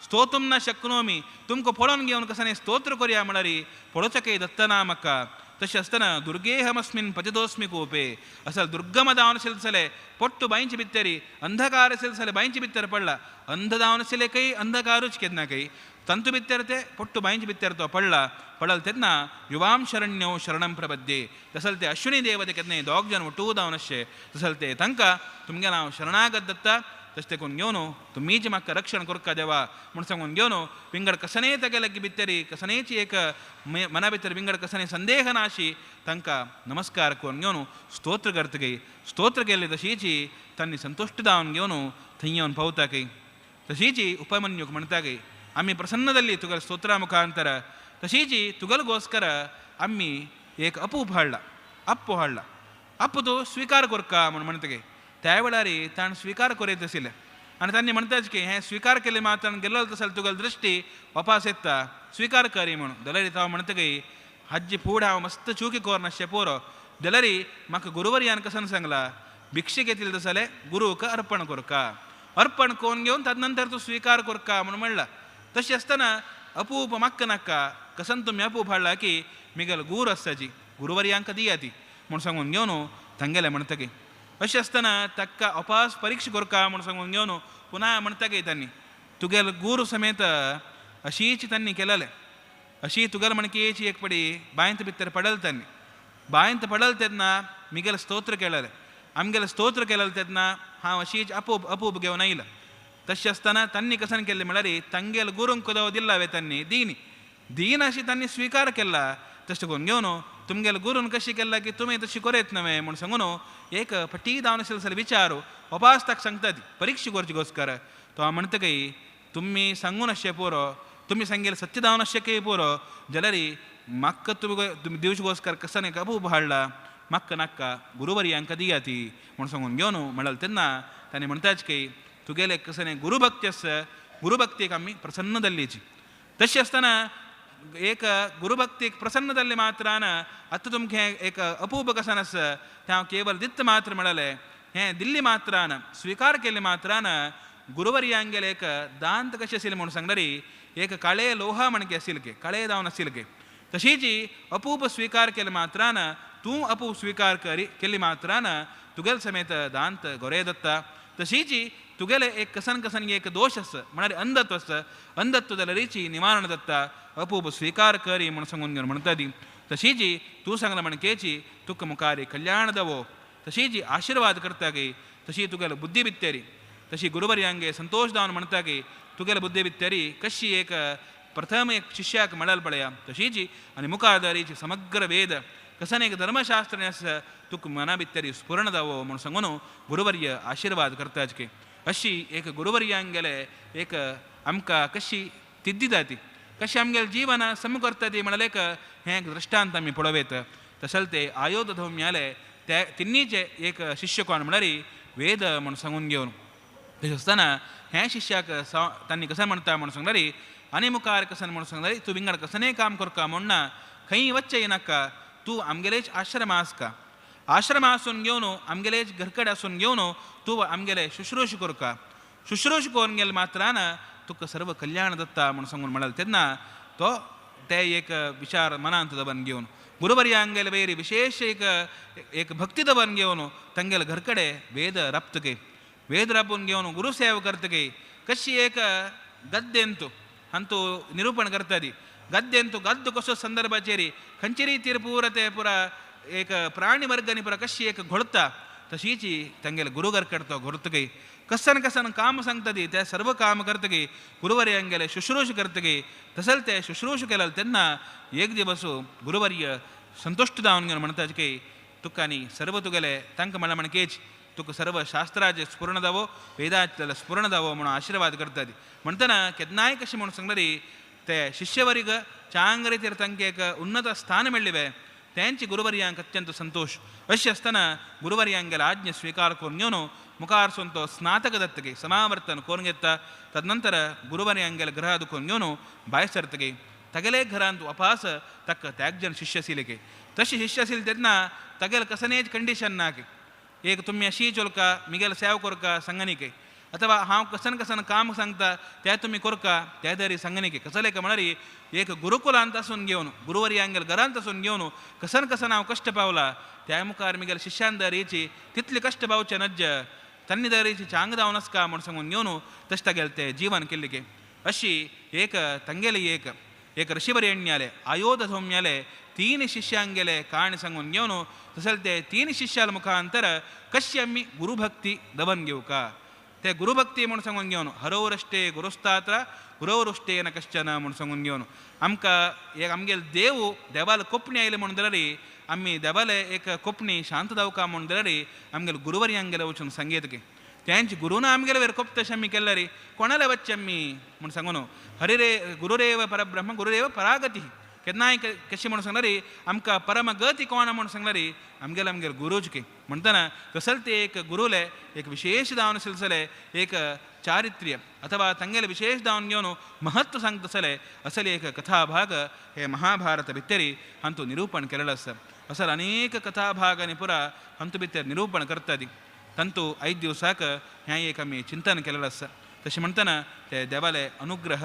Speaker 2: स्तोतुं न शक्नोमि तुमकां पळोवन घेवन कसलें स्तोत्र करया म्हळ्यार पळोवचें दत्तना म्हाका तशें आसतना दुर्गेहमस्मिन् पतितोस्मि कोपे असल दुर्गम जावन आशिल्लें तसलें पोट्टू बांयचे भितर अंधकार आशिल्लें तसलें बांयचे भितर पडला अंध जावन आशिल्लें खंय अंधकारूच केन्ना खंय तंतु भितर ते पोट्टू बांयचे भितर तो पडला पडल तेन्ना युवां शरण्यौ शरणं प्रपद्ये तसलें ते अश्विनी देवते केन्नाय दोग जाण ಒಟ್ಟು जावन आसचे तसलें ते तांकां तुमगेलें हांव शरणागत दत्ता तशें तेकून घेवन तुमीच म्हाका रक्षण करका देवा म्हूण सांगून घेवन विंगड कसनेय तागेले भितर कसनेची एक मना भितर विंगड कसने संदेह नाशी तांकां नमस्कार करून घेवन स्तोत्र करतकय स्तोत्र केल्ले तशीच तांणी संतुश्ट जावन घेवन थंय येवन पावता कय तशीच उपमन्यूक म्हणटा कय आमी प्रसन्न जाल्ली तुगेल्या स्तोत्रा मुखांतर तशीच तुगेलगोस्कर आमी एक अपूप हाडला अप्पू हाडला अप्पू तूं स्विकार करका म्हूण म्हणटकय त्या वेळार ताणें स्विकार करीत आशिल्लें आनी तांणी म्हणटाच की हें स्विकार केलें मात गेल्लो तसो तुगेली दृश्टी वापास येता स्विकार करी म्हणून जाल्यार हांव म्हणटकय हाजी फुडें हांव मस्त चुकी करनाशें पोरो जाल्यार म्हाका गुरुवर्यान कसन सांगला भिक्षे घेतली तसलें गुरूक अर्पण करका अर्पण करून घेवन ताजे नंतर तूं स्विकार करका म्हणून म्हणला तशें आसतना अपूप म्हाका नाका कसन तुमी अपूप हाडला की मिगेल गुरू आसताची गुरुवर्यांक दिया ती म्हूण सांगून घेवन तांगेलें म्हणटकय अशें आसतना ताका अपास परीक्षा करका म्हूण सांगून घेवन पुन्हा म्हणटा की तांणी तुगेल गुरू समेत अशीच तांणी केलेलें अशी तुगेल म्हणकेची एक पडी बांयंत भितर पडल तांणी बांयंत पडल तेन्ना मिगेल स्तोत्र केलेलें आमगेलें स्तोत्र केलेलें तेन्ना हांव अशीच अपूप अपूप घेवन आयला तशें आसतना तांणी कसन केल्लें म्हळ्यार तांगेल गुरूंक कुदव दिल्ला हांवें तांणी दीनी दीन अशी तांणी स्विकार केला तशें करून घेवन तुमगेले गुरून कशी केला की तुमी तशी करयत न्हय म्हूण सांगून एक फटी जावन आशिल्लो जाल्यार विचार अपास ताका सांगता ती परीक्षा करची गोस्कर तो म्हणटा की तुमी सांगून अशें पुरो तुमी सांगेले सत्य जावन अशें की पुरो जाल्यार म्हाका तुमी दिवचे गोस्कर कसन एक अपूप हाडला म्हाका नाका गुरुवरी हांकां दिया ती म्हूण सांगून घेवन म्हणलें तेन्ना ताणें म्हणटाच की तुगेले कसन गुरुभक्ती आसा गुरुभक्तीक आमी प्रसन्न जाल्लीची तशें आसतना एक गुरुभक्तीक प्रसन्न जाल्ले मात्रान आतां तुमकां एक अपूप कसन आसा तें हांव केवल दित्त मात्र म्हळें हें दिल्ली मात्रान स्विकार केल्ले मात्रान गुरुवर्यांगेले एक दांत कशें आशिल्लें म्हूण सांगल्यार एक काळे लोहा म्हणके आशिल्ले काळे जावन आशिल्ले तशीच अपूप स्विकार केले मात्रान तूं अपूप स्विकार करी केल्ली मात्रान तुगेल समेत दांत गोरे दत्ता तशीच तुगेले एक कसन कसन एक दोश आसा म्हळ्यार अंधत्व आसा अंधत्व जाल्यार निवारण दत्ता अपूप स्विकार करी म्हूण सांगून घेवन म्हणटा ती तशीच तूं सांगला म्हणकेची तुका मुखार कल्याण दवो तशीच आशिर्वाद करता गे तशी तुगेले बुद्धी बित्तेरी तशी गुरुवर्यांगे संतोष दावन म्हणटा की तुगेले बुद्धी बित्तेरी कशी एक प्रथम एक शिष्याक मेळल पळया तशीच आनी मुखादारीची समग्र वेद कसन एक धर्मशास्त्र आसा तुका मना बित्तेरी स्फुरण दावो म्हूण सांगून गुरुवर्य आशिर्वाद करताच की अशी एक गुरुवर्यांगेले एक आमकां कशी तिद्दी जाती कशें आमगेलें जीवन सम करता ती म्हणल्यार एक हें एक दृश्टांत आमी पळोवयत तशें ते आयोध धौम्याले ते तिन्नीचे एक शिष्य कोण म्हळ्यार वेद म्हूण सांगून घेवन तशें आसतना हें शिष्याक तांणी कशें म्हणटा म्हूण सांगल्यार आनी मुखार कसन म्हूण सांगल्यार तूं विंगड कसनेय काम करका म्हूण ना खंय वच्चें नाका तूं आमगेलेच आश्रम आसका आश्रम आसून घेवन आमगेलेच घरकडे आसून घेवन तूं आमगेले शुश्रूष करका शुश्रूष करून गेले मात्रान तुका सर्व कल्याण दत्ता म्हूण सांगून म्हळ्यार तेन्ना तो ते एक विचार मनांत दबन घेवन गुरुवर्यांगेले वयर विशेष एक एक भक्ती दबन घेवन तांगेले घरकडे वेद राबतगे वेद राबून घेवन गुरुसेवा करतगे कशी एक गद्यंतु अंतू निरूपण करता ती गद्यंतु गद्द कसो संदर्भाचेर खंयचे रितीर पुरा ते पुरा एक प्राणी वर्गांनी पुरा कशी एक घोळता तशीच तांगेले गुरु घरकडे तो घोळतगे कसन कसन काम सांगता ती ते सर्व काम करतगे गुरुवर्यांगेले शुश्रूष करतगे तसल ते शुश्रूष केले तेन्ना एक दिवस गुरुवर्य संतुश्ट जावन घेवन म्हणटा की तुका आनी सर्व तुगेले तांकां म्हणल्यार म्हणकेच तुका सर्व शास्त्राचें स्फुरण दावो वेदाचें स्फुरण दावो म्हणून आशिर्वाद करता ती म्हणटना केन्नाय कशें म्हणून सांगल्यार ते शिष्यवर्ग चांग रितीर तांकां एक उन्नत स्थान मेळ्ळें तेंचे गुरुवर्यांक अत्यंत संतोष अशें आसतना गुरुवर्यांगेले आज्ञा स्विकार करून घेवन मुखार सून तो स्नातक दत्तगे समावर्तन करून घेता तदनंतर गुरुवर्यांगेले ग्रह दुखून घेवन भायर सरतगे तागेले घरांत वापास ताका त्याग जन शिष्य आशिल्ले की तशें शिष्य आशिल्ले तेन्ना तागेले कसनेच कंडिशन ना की एक तुमी अशी चोलका मिगेल सेवा करका सांगनिके अथवा हांव कसन कसन काम सांगता तें तुमी करका ते तरी सांगनिके कसले म्हळ्यार एक गुरुकुलांत आसून घेवन गुरुवर्यांगेल घरांत आसून घेवन कसन कसन हांव कश्ट पावला त्या मुखार मिगेल शिष्यान दरीची तितले कश्ट पावचे नज्ज तांणी दरीची चांग जावन आसका म्हूण सांगून घेवन तशें तागेलें तें जीवन केल्लें की अशी एक तांगेली एक एक ऋषिवर्यण्याले आयोध सौम्याले तीन शिष्यांगेले काणी सांगून घेवन तशें ते तीन शिष्याल मुखांतर कशी आमी गुरुभक्ती दवन घेवका ते गुरुभक्ती म्हूण सांगून घेवन हरवरष्टे गुरुस्तात्र गुरवरुष्टेन कश्चन म्हूण सांगून घेवन आमकां एक आमगेले देव देवाल कोपणी आयले म्हूण जाल्यार आमी देवाले एक कोपणी शांत जावका म्हूण जाल्यार आमगेले गुरुवर्यांगेले वचून सांगयत की तेंच गुरुना आमगेले वेर कोप तशें आमी केल्यार कोणाले वच्चे आमी म्हूण सांगून हरिरे गुरुरेव परब्रह्म गुरुरेव परागती केन्नाय कशें म्हणून सांगल्यार आमकां परम गती कोण म्हणून सांगल्यार आमगेले आमगेले गुरूज की म्हणटना कसल ते एक गुरुले एक विशेष जावन सिलसले एक चारित्र्य अथवा तांगेले विशेष जावन घेवन महत्व सांगतसले असले एक कथाभाग हे महाभारत भितरी हांतू निरूपण केलेलें आसा. असल अनेक कथाभागांनी पुरा हांतू भितर निरूपण करता ती तांतू 5 दिवसाक हें एक आमी चिंतन केलेलें आसा. तशें म्हणटना ते देवाले अनुग्रह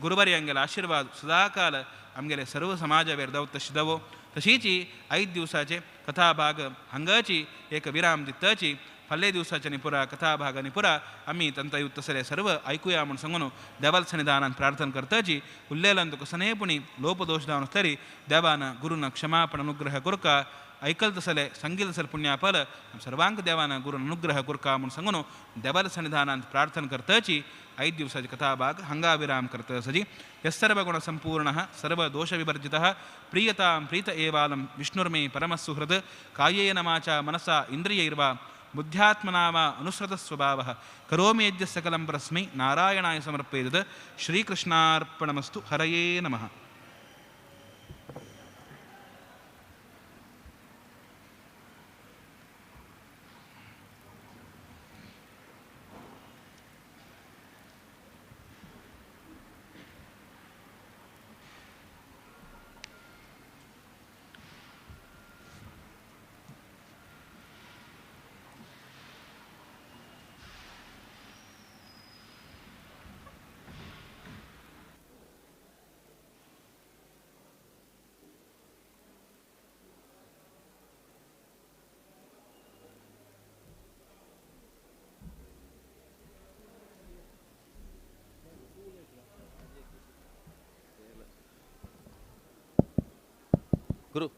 Speaker 2: गुरुवर्यांगेले आशिर्वाद सदाकाल आमगेले सर्व समाजावेर दावत तशें दावो. तशीच 5 दिवसाचे कथाभाग हांगाची एक विराम दिताची. फाल्यां दिवसाच्या निपुरा कथा भागा निपुरा आमी तांकां तसले सर्व आयकुया म्हूण सांगून देवाल सन्निधानान प्रार्थना करताची उल्लेल्यान तुका सनेपणी लोपदोश जावन आसतरी देवान गुरून क्षमापण अनुग्रह करका ऐकल तसले सांगील तसले पुण्यापल सर्वांक देवान गुरून अनुग्रह करका म्हूण सांगून देवाल सन्निधानान प्रार्थना करताची 5 दिवसाची कथाभाग हांगा विराम करता सजी. यस्सर्वगुण संपूर्णः सर्वदोषविवर्जितः प्रीयतां प्रीत एवालं विष्णुर्मे परमसुहृद कायेन वाचा मनसा इंद्रियैर्वा बुद्ध्यात्मना वा अनुसृतस्वभावः करोमि यद्य सकलं परस्मै नारायणाय समर्पयेत्. श्रीकृष्णार्पणमस्तु. हरये नमः.
Speaker 3: गुरु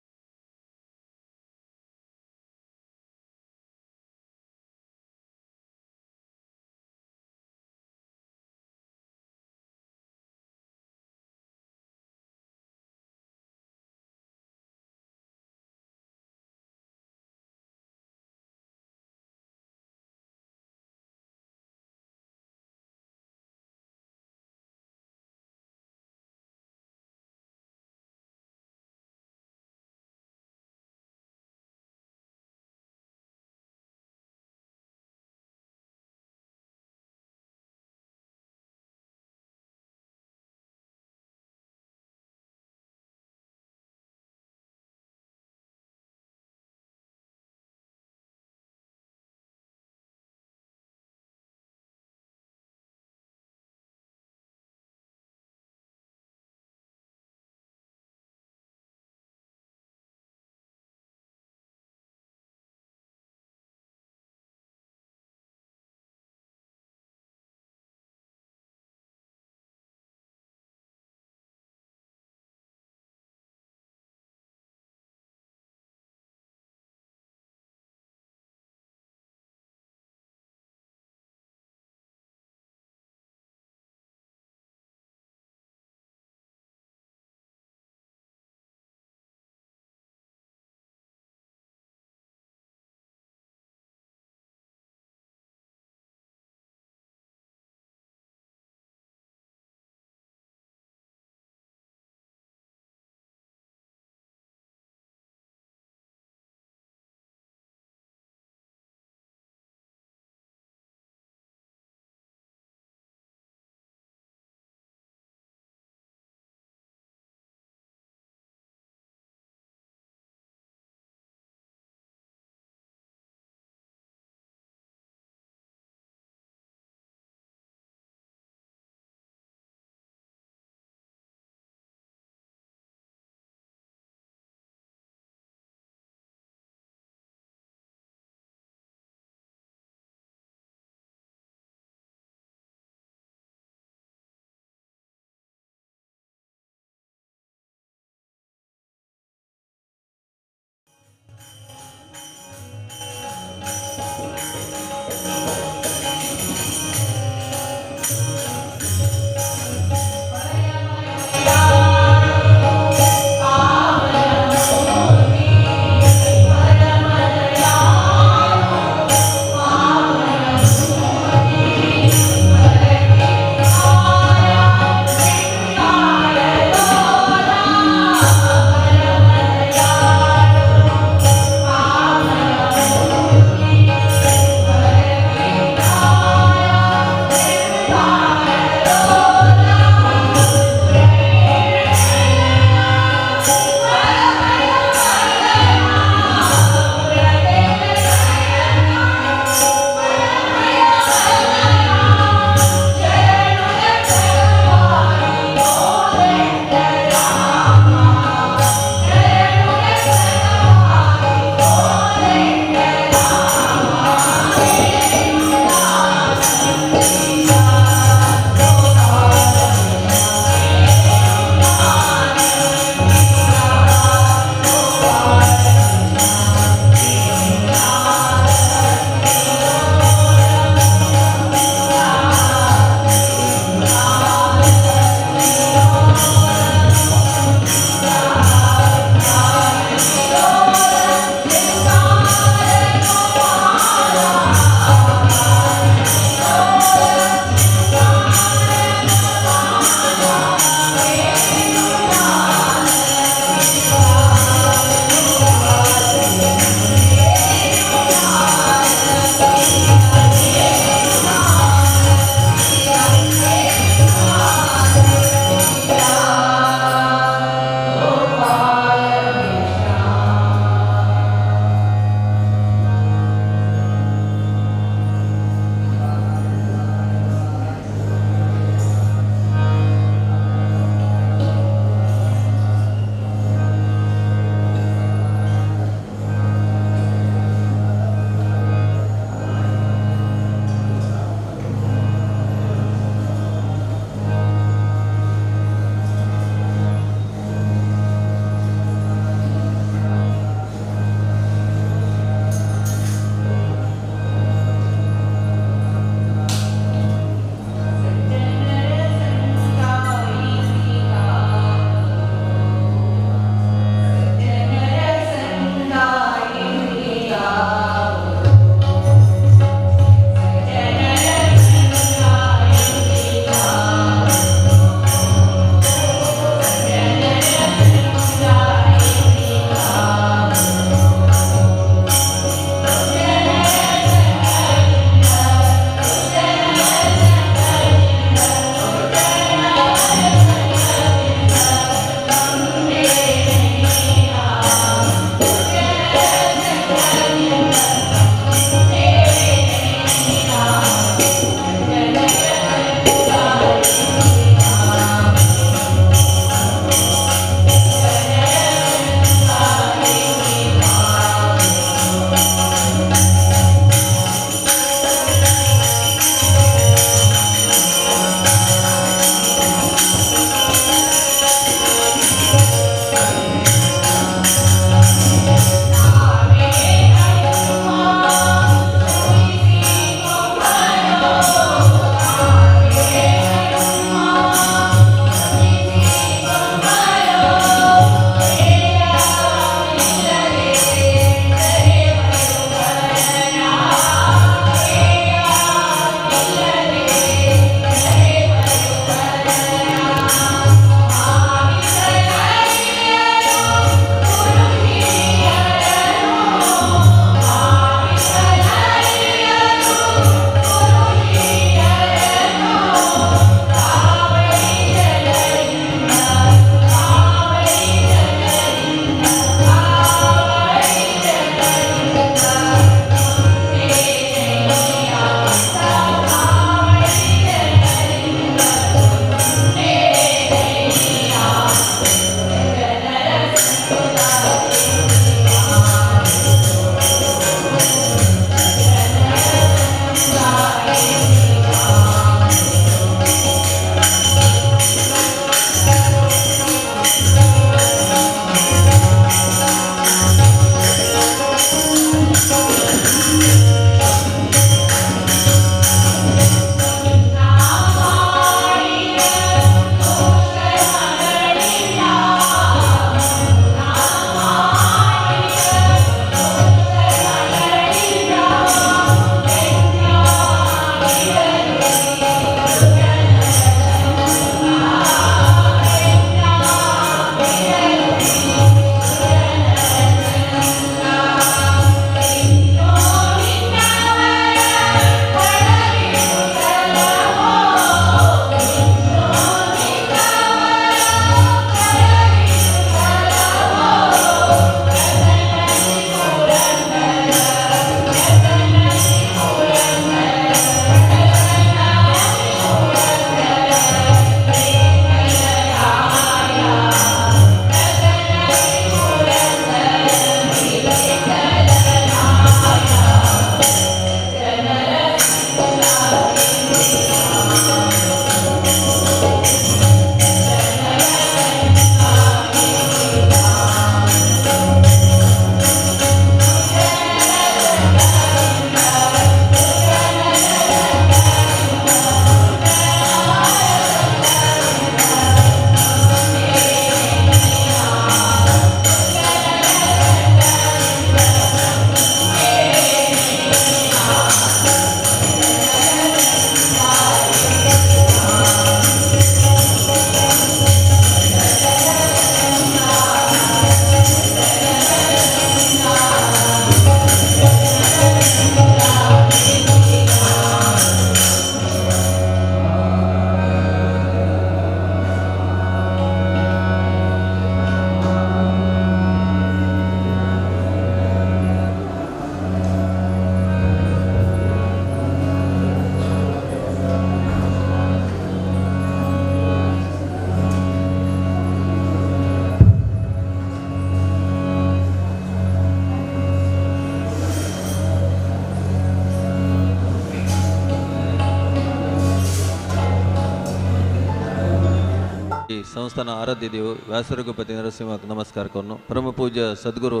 Speaker 3: ಸಂಸ್ಥಾನ ಆರಾಧ್ಯ ದೇವು ವ್ಯಾಸರಘುಪತಿ ನರಸಿಂಹಕ್ಕೆ ನಮಸ್ಕಾರ ಕೊನ್ನು ಪರಮ ಪೂಜ್ಯ ಸದ್ಗುರು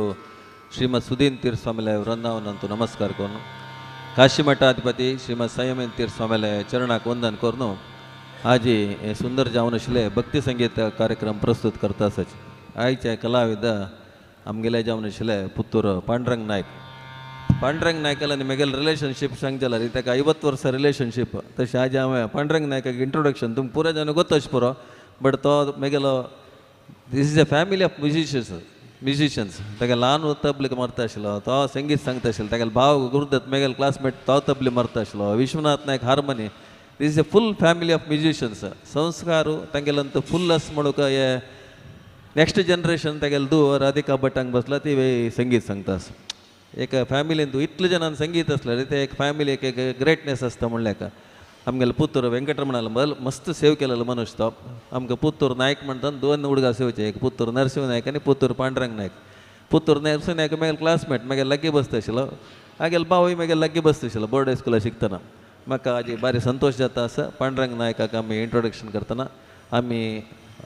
Speaker 3: ಶ್ರೀಮದ್ ಸುಧೀನ್ ತೀರ್ಥ ಸ್ವಾಮಿಲೆ ವೃಂದಾವನಂತೂ ನಮಸ್ಕಾರ ಕೊನ್ನು ಕಾಶಿಮಠಾಧಿಪತಿ ಶ್ರೀಮದ್ ಸಂಯಮೇನ್ ತೀರ್ಥ ಸ್ವಾಮಿಲೆ ಚರಣಕ್ಕೆ ವಂದನ್ ಕೊರ್ನು ಆಜಿ ಸುಂದರ जावन ಭಕ್ತಿ ಸಂಗೀತ ಕಾರ್ಯಕ್ರಮ ಪ್ರಸ್ತುತ करता सच आयचे कलाविद आमगेले जावन आशिल्ले पुत्तूर पांडुरंग नायक. पांडुरंग नायकाला आनी म्हगेले रिलेशनशीप सांगचें जाल्यार ताका 50 वर्सां रिलेशनशीप. तशें आज हांवें पांडुरंग नायकाक इंट्रोडक्शन तुमकां पुराय जावन गोतोच पुरो, बट तो म्हगेलो this is a family of musicians. ताका ल्हान तबले मारता आशिल्लो, तो संगीत सांगता आशिल्लो, तागेलो भाव गुरुदत्त म्हगेलो क्लासमेट तो तबले मारता आशिल्लो, Vishwanath Naik harmony. This is a full family of musicians. संस्कार तांगेलो फुल आस म्हणूक हे नेक्स्ट जनरेशन तागेलो धूव राधिका भटांक बसला ती संगीत सांगता आसा. एक फॅमिलीन तूं इतले जाणान संगीत आसल्यार ते एक फॅमिली एक ग्रेटनेस आसता म्हणल्यार. आमगेलो पुत्तूर वेंकटरमणालो मस्त सेव केलेलो मनुष्य तो. आमकां पुत्तूर नायक म्हणटा दोन हुडगा सेवचे, एक पुत्तूर नरसिंह नायक आनी पुत्तूर पांडुरंग नायक. पुत्तूर नरसिंह नायक म्हगेलो क्लासमेट, म्हगेलो लागीं बसता आशिल्लो, हागेलो भावूय म्हगेलो लागीं बसता आशिल्लो बोर्ड हायस्कुला शिकतना. म्हाका आजी बारी संतोश जाता आसा पांडुरंग नायकाक आमी इंट्रोडक्शन करतना. आमी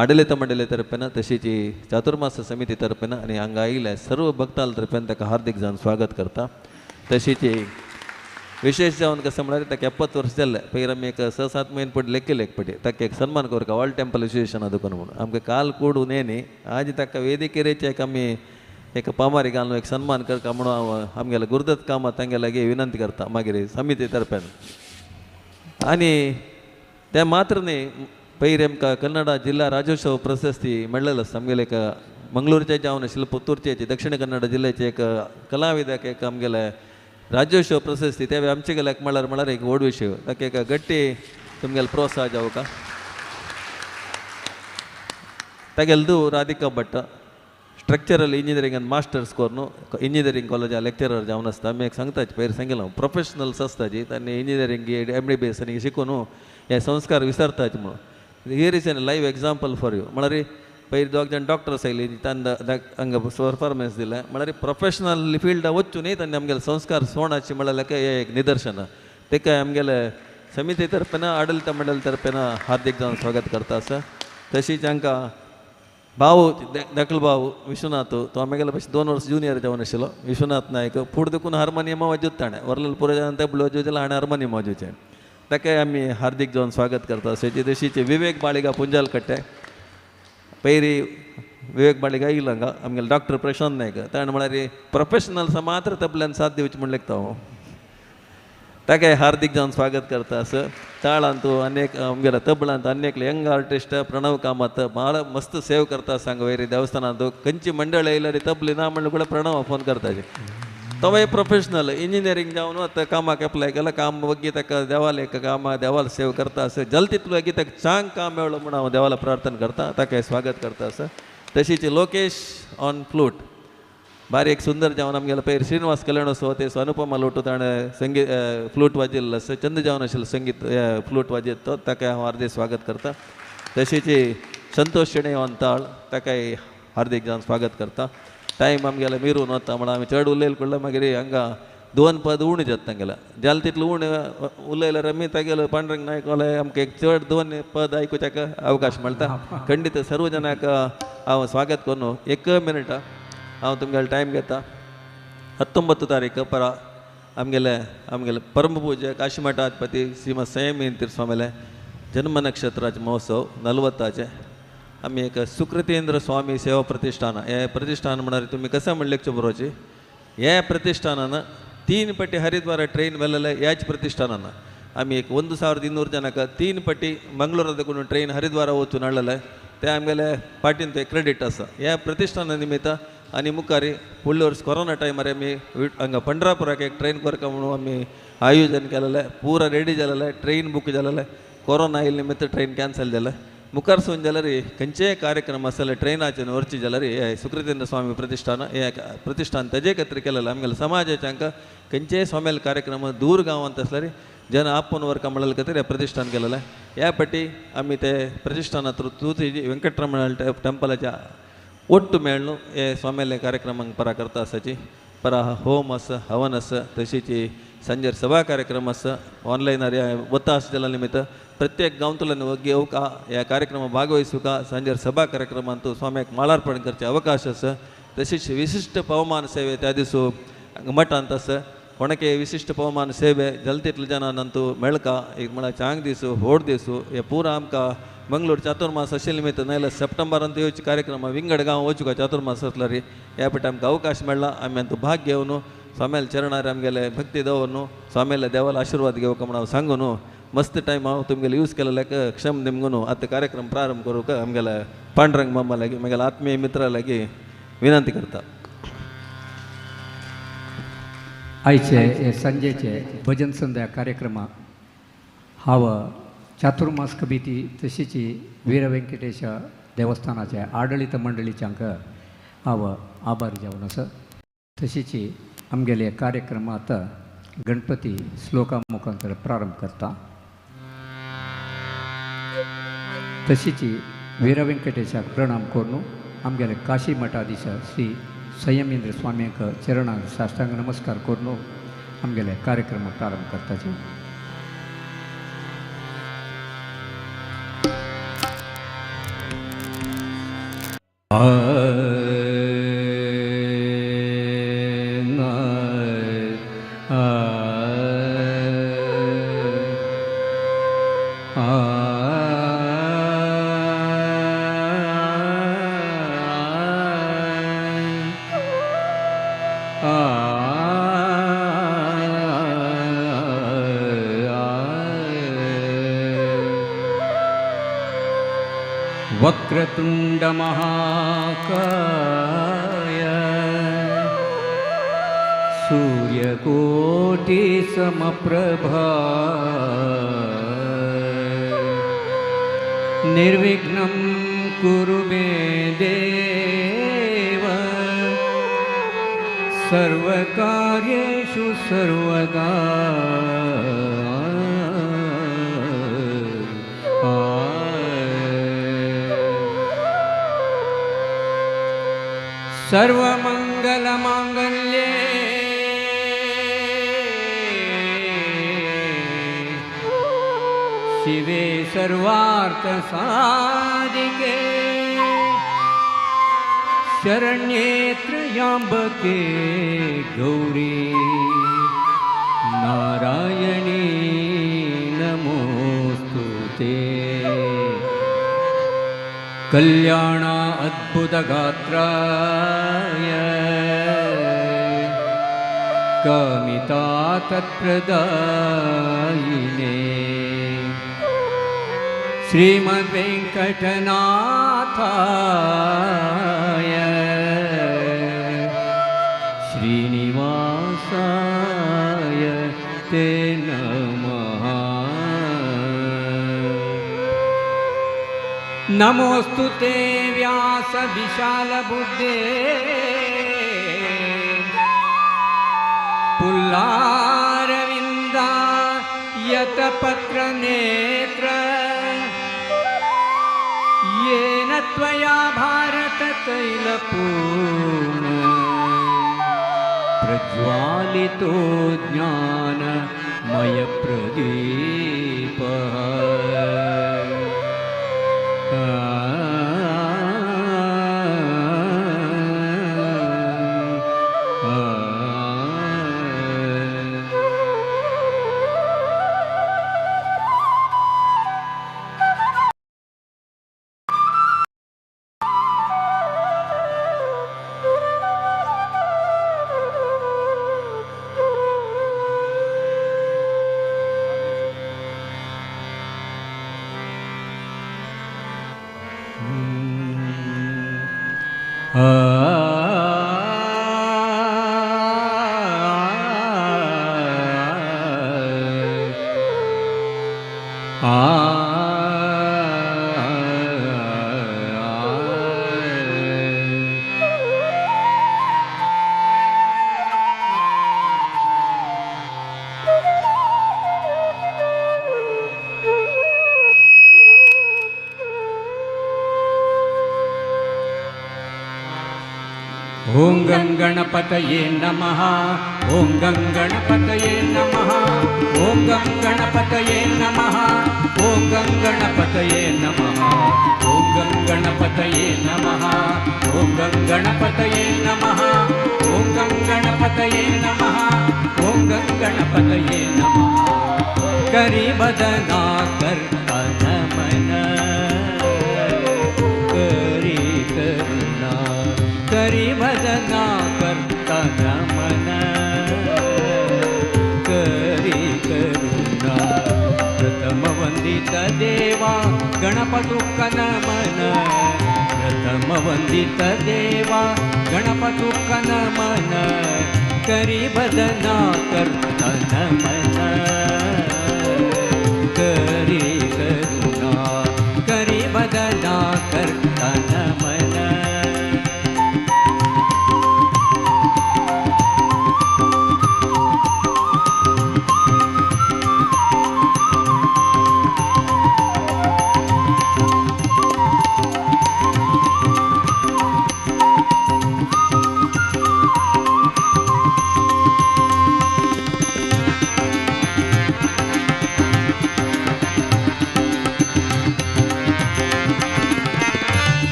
Speaker 3: आडलित मंडळी तर्फेन तशीच चातुर्मास समिती तर्फेन आनी हांगा आयिल्ल्या सर्व भक्तां तर्फेन ताका हार्दिक जावन स्वागत करता. तशीच विशेष जावन कसं म्हळ्यार ताका 70 वर्स जाल्ले पयर आमी एक 6-7 म्हयने पडले लेखले एक पटी ताका एक सन्मान करता ऑल टेम्पल एसोसिएशना दुकान म्हणून. आमकां काल कोडून येनी आज ताका वेदिकेरेचे एक आमी एक पामारी घालून एक सन्मान करता म्हणून हांव आमगेले गुरुदत्त कामत तांगे लागीं विनंती करता मागीर समिती तर्फेन. आनी तें मात्र न्ही, पयर आमकां कन्नडा जिल्ला राज्योत्सव प्रशस्ती मेळ्ळेलो आसा. आमगेले एक मंगळूरचे जावन आशिल्ले पुत्तूरचे दक्षिण कन्नड जिल्ल्याचे एक कलाविदाक एक आमगेले राज्योत्सव प्रशस्ती ते आमचे गेल्याक म्हळ्यार म्हळ्यार एक व्हड विशय. ताका एक गट्टी तुमगेले प्रोत्साह जावका. तागेले धूव Radhika Bhat structural engineering आनी मास्टर्स करून इंजिनियरींग कॉलेजा लेक्चरर जावन आसता. आमी एक सांगता पयर सांगिल्लो प्रोफेशनल्स आसता जी तांणी इंजिनियरींग MBBS आनी शिकून हे संस्कार विसरताच म्हणून. Here is an live example for you. म्हळ्यार पयर दोग जाण डॉक्टर्स आयली तांकां हांगा परफॉर्मन्स दिलें म्हळ्यार प्रोफेशनल फिल्डा वचून न्ही तांणी आमगेले संस्कार सोणाचे म्हळ्यार हें एक निदर्शन. तेका आमगेले समिती तर्फेन आडलित मंडळ तर्फेन हार्दिक जावन स्वागत करता आसा. तशीच हांकां भाऊ धाकलो भाऊ विश्वनाथ तो आमगेले भाशेन 2 वर्स जुनियर जावन आशिल्लो विश्वनाथ नायक. फुडें देखून हार्मोनियम वाजयता ताणें वरलेलो पुरो जावन तबलो वाजोवचें हाणें हार्मोनियम वाजोवचें. ताका आमी हार्दिक जावन स्वागत करता. तशीच विवेक बाळिगा पुंजाल कट्टे पयरी विवेक बाळिगा येयलो हांगा आमगेले डॉक्टर प्रशांत नायक ताणें म्हळ्यार प्रोफेशनल्स मात्र तबल्यान साथ दिवचें म्हूण लेखता हांव. ताका हार्दिक जावन स्वागत करता आसा. ताळांत अनेक आमगेल्या तबलांत अनेक यंग आर्टिस्ट प्रणव कामत भाळ मस्त सेव करता सांग वयर देवस्थानांत खंयची मंडळ येयल्यार तबली ना म्हणल्यार कुडे प्रणव फोन करता. तोवूय प्रोफेशनल इंजिनियरींग जावन आतां कामाक एप्लाय केलां, काम वग्गी ताका देवाले एक कामा देवाल सेव करता आसा. जल तितलो वगी ताका चांग काम मेळ्ळो म्हूण हांव देवाला प्रार्थना करता, ताका स्वागत करता आसा. तशीच लोकेश ऑन फ्लूट बारीक एक सुंदर जावन आमगेलो पयर श्रीनिवास कल्याणोत्सव ते अनुपमा लोटू ताणें संगीत फ्लूट वाजयल्लो आसा. चंद जावन आशिल्लो संगीत फ्लूट वाजयत तो ताका हांव हार्दिक स्वागत करता. तशीच संतोष शेणै ऑन ताळ ताकाय हार्दिक जावन स्वागत करता. टायम आमगेलो मिरून वता म्हणून आमी चड उलयल कुडलो मागीर हांगा 2 पद उणें जाता तांगेलें जालें तितलें उणें उलयल्यार आमी तागेलो पांडुरंग नायक वाले आमकां एक चड 2 पद आयकुच्याक अवकाश मेळटा. खंडीत सर्व जनाक हांव स्वागत करून एक मिनट हांव तुमगेलो टायम घेता. 19 तारीख परा आमगेले आमगेले परमपूज्य काशीमठाधिपती श्रीमद संयमीन तीर्थ स्वामीले जन्म नक्षत्राचे महोत्सव 40 आमी एक सुकृतेंद्र स्वामी सेवा प्रतिष्ठान हे प्रतिष्ठान म्हळ्यार तुमी कशें म्हणलें बरोवची हे प्रतिष्ठानान 3 पटी हरिद्वार ट्रेन व्हेलेले ह्याच प्रतिष्ठानान आमी एक 1200 ಜನಕ್ಕೆ 3 पटी मंगळूरांत ट्रेन हरिद्वारा वचून हाडलेले ते आमगेले पाटीन ते क्रेडीट आसा. ह्या प्रतिष्ठाना निमित्त आनी मुखार फुडले वर्स कोरोना टायमार आमी हांगा पंढरापुराक एक ट्रेन करता म्हणून आमी आयोजन केलेलें, पुरा रेडी जालेलें, ट्रेन बूक जालेलें. कोरोना आयिल्ले निमित्त ट्रेन कॅन्सल जालें. मुखार सून जाल्यार खंयचेय कार्यक्रम आसले ट्रेनाचेर व्हरची जाल्यार हे सुकृतेंद्र स्वामी प्रतिष्ठान हे प्रतिष्ठान तेजे खातीर केलेलें. आमगेले समाजाचे हांकां खंयचेय स्वामीले कार्यक्रम दूर गांवांत आसल्यार जन आपोवन व्हरका म्हणले खातीर हें प्रतिष्ठान केलेलें. ह्या पटी आमी ते प्रतिष्ठाना थ्रू तुजी वेंकटरमण टेंपलाच्या ಒಟ್ಟು ಮೇಳ್ನು हे स्वामीले कार्यक्रमांक परा करता आसाची. परा होम आसा, हवन आसा, तशीच सांजेर सभा कार्यक्रम आसा ऑनलायनार वता आसलेल्या निमित्त प्रत्येक गांवतल्यान घेवका ह्या कार्यक्रमा भागवहिसुका सांजेर सभा कार्यक्रमांत स्वाम्याक माळार्पण करचे अवकाश आसा. तशीच विशिश्ट पवमान सेवे त्या दिसू मठांत आसा. कोणाके विशिश्ट पवमान सेवे जलतेतल्या जनांतू मेळका एक म्हळ्यार चांग दिसू होड दिसू हे पुरा आमकां मंगळूर चातुर्मास अशें निमित्त नाजाल्यार सप्टेंबरांत येवचे कार्यक्रम विंगड गांव वचूका चातुर्मास आसल्यार ह्या पेट आमकां अवकाश मेळ्ळा. आमी आमचो भाग घेवन स्वाम्याल्या चरणार आमगेले भक्ती दवरून स्वाम्याल्या देवाला आशिर्वाद घेवका म्हण हांव सांगू न्हू. मस्त टायम हांव तुमगेले यूज केलेल्याक क्षम दिमगून आतां कार्यक्रम प्रारंभ करूंक आमगेल्या पांडुरंग मामा लागीं म्हगेल्या आत्मीय मित्रा लागीं विनंती करता.
Speaker 4: आयचे संजेचे भजन संध्या कार्यक्रमाक हांव चातुर्मास कमिटी तशीच वीर व्यंकटेश देवस्थानाचे आडळीत मंडळीच्यांक हांव आभारी जावन आसा. तशीच आमगेले कार्यक्रम आतां गणपती श्लोका मुखांतर प्रारंभ करता. तशीच वीर व्यंकटेशाक प्रणाम करून आमगेले काशी मठाधीश श्री संयमेंद्र स्वाम्यांक चरणांक साष्टांग नमस्कार करून आमगेले कार्यक्रम प्रारंभ करताचे. वक्रतुंड महाकाय सूर्यकोटि समप्रभा निर्विघ्नं कुरु मे देव सर्वकार्येषु सर्वदा. सर्वमंगलमांगल्ये शिवे सर्वार्थ साधिके शरण्ये त्र्यंबके गौरी नारायणी नमोस्तुते. कल्याण अद्भुतगात्राय कामिता तत्प्रदायिने श्रीमद्वेङ्कटनाथाय श्रीनिवासाय ते नमः. नमोस्तु ते व्यास विशाल बुद्धे पुल्लारविंदा यतपत्र नेत्र येन त्वया भारत तैलपूर्ण प्रज्वालितो ज्ञानमय प्रदीपः. ॐ ओं गं गणपतये नमः। ओं गं गणपतये नमः। ओं गं गणपतये नमः। ओं गं गणपतये नमः। ओं गं गणपतये नमः। ओं गं गणपतये नमः। ओं गं गणपतये नमः। ओं गं गणपतये नमः। करी बदना करता नमन करी करुणा करी बदना करता नमन करी करुणा। प्रथम वंदित देवा गणपतुक नमन। प्रथम वंदित देवा गणपतुक नमन करी बदना करता नमन करी करुणा करी बदना करता नमन।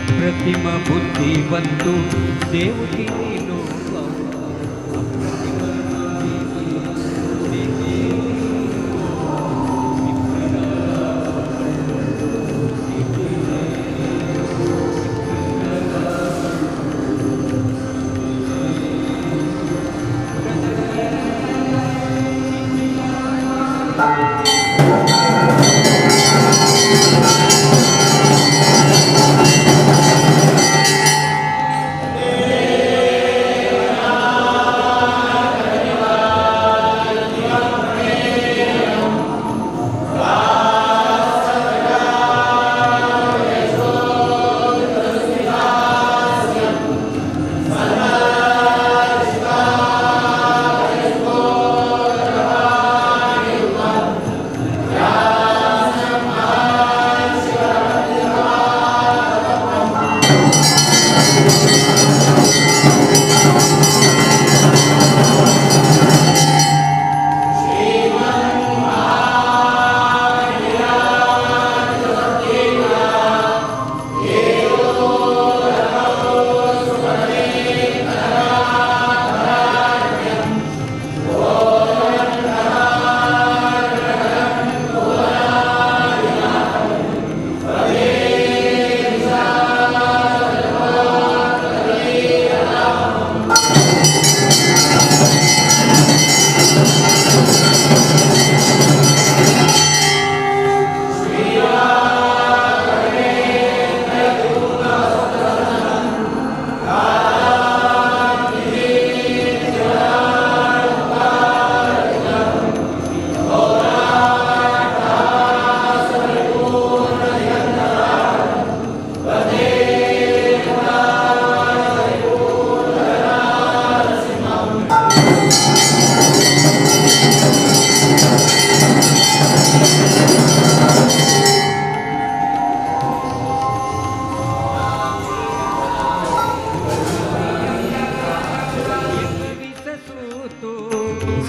Speaker 4: अप्रतिम बुद्धिवंतु देवकी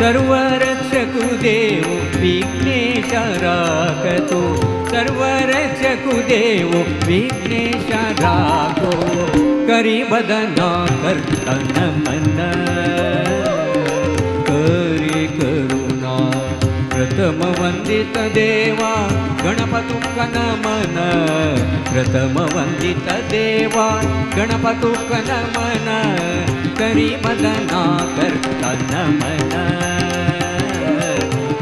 Speaker 4: सर्वरक्षकु देव विघ्नेश राखतो। सर्वरक्षकु देव विघ्नेश राखो करी बदना करता नमन करी करुणा। प्रथम वंदित देवा गणपतुक नमन। प्रथम वंदित देवा गणपतुक नमन करी बदना करता नमन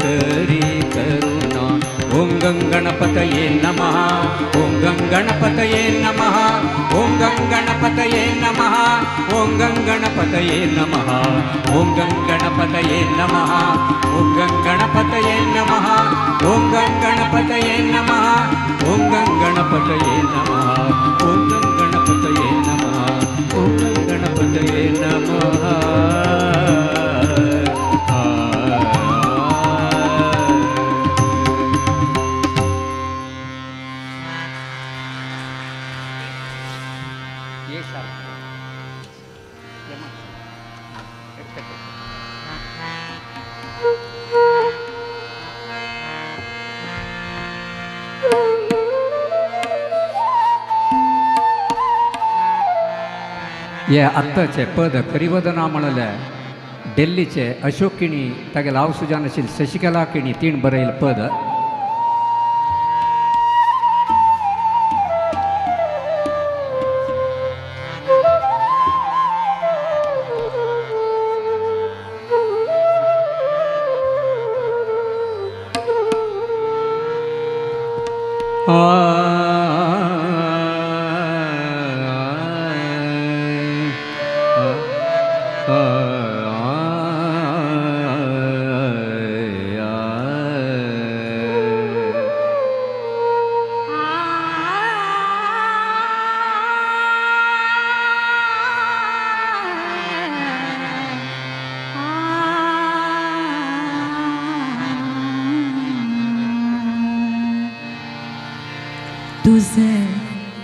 Speaker 4: करी करुणा। ओं गं गणपतये नमः। ओं गं गणपतये नमः। ओं गं गणपतये नमः। ओं गं गणपतये नमः। ओं गं गणपतये नमः। ओं गं गणपतये नमः। ओं गं गणपतये नमः। ओं गं गणपतये नमः। ओं गं गणपतये नमः। ओं गं गणपतये नमः। हे आत्ताचे पद करिवदना म्हणले दिल्लीचे अशोक किणी तागेले हांव सुजान आशिल्ली शशिकला किणी तीण बरयलें पद.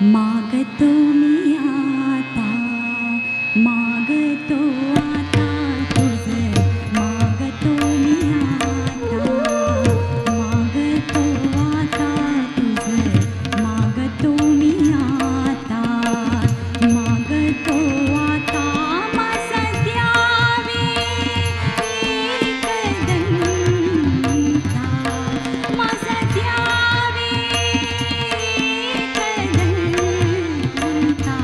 Speaker 5: मागतो मी आता, मागतो आता तुझे, मागतो मी आता, मागतो आता तुझे, मागतो मी आता, मागतो आता माझा द्यावे एकदंता, माझा द्यावे एकदंता.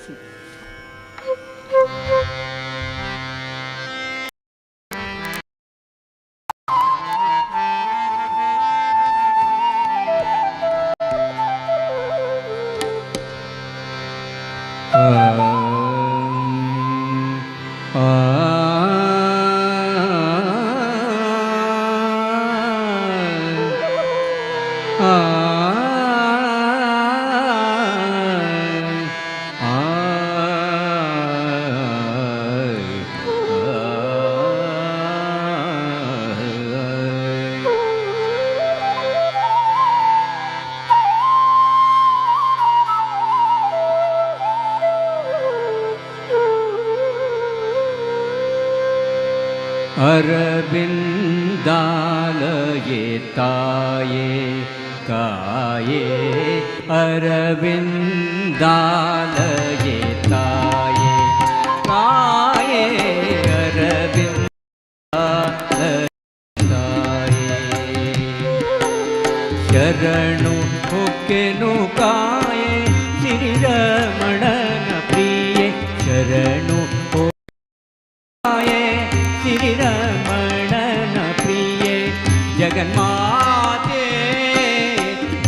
Speaker 6: करची.
Speaker 4: अरविंदालये ताये काये अरविंदालये ताये काये अरविंदालये ताये शरणु होकेनु काये श्री रमणन प्रिये शरणु श्री रमणन प्रिये जगन्माते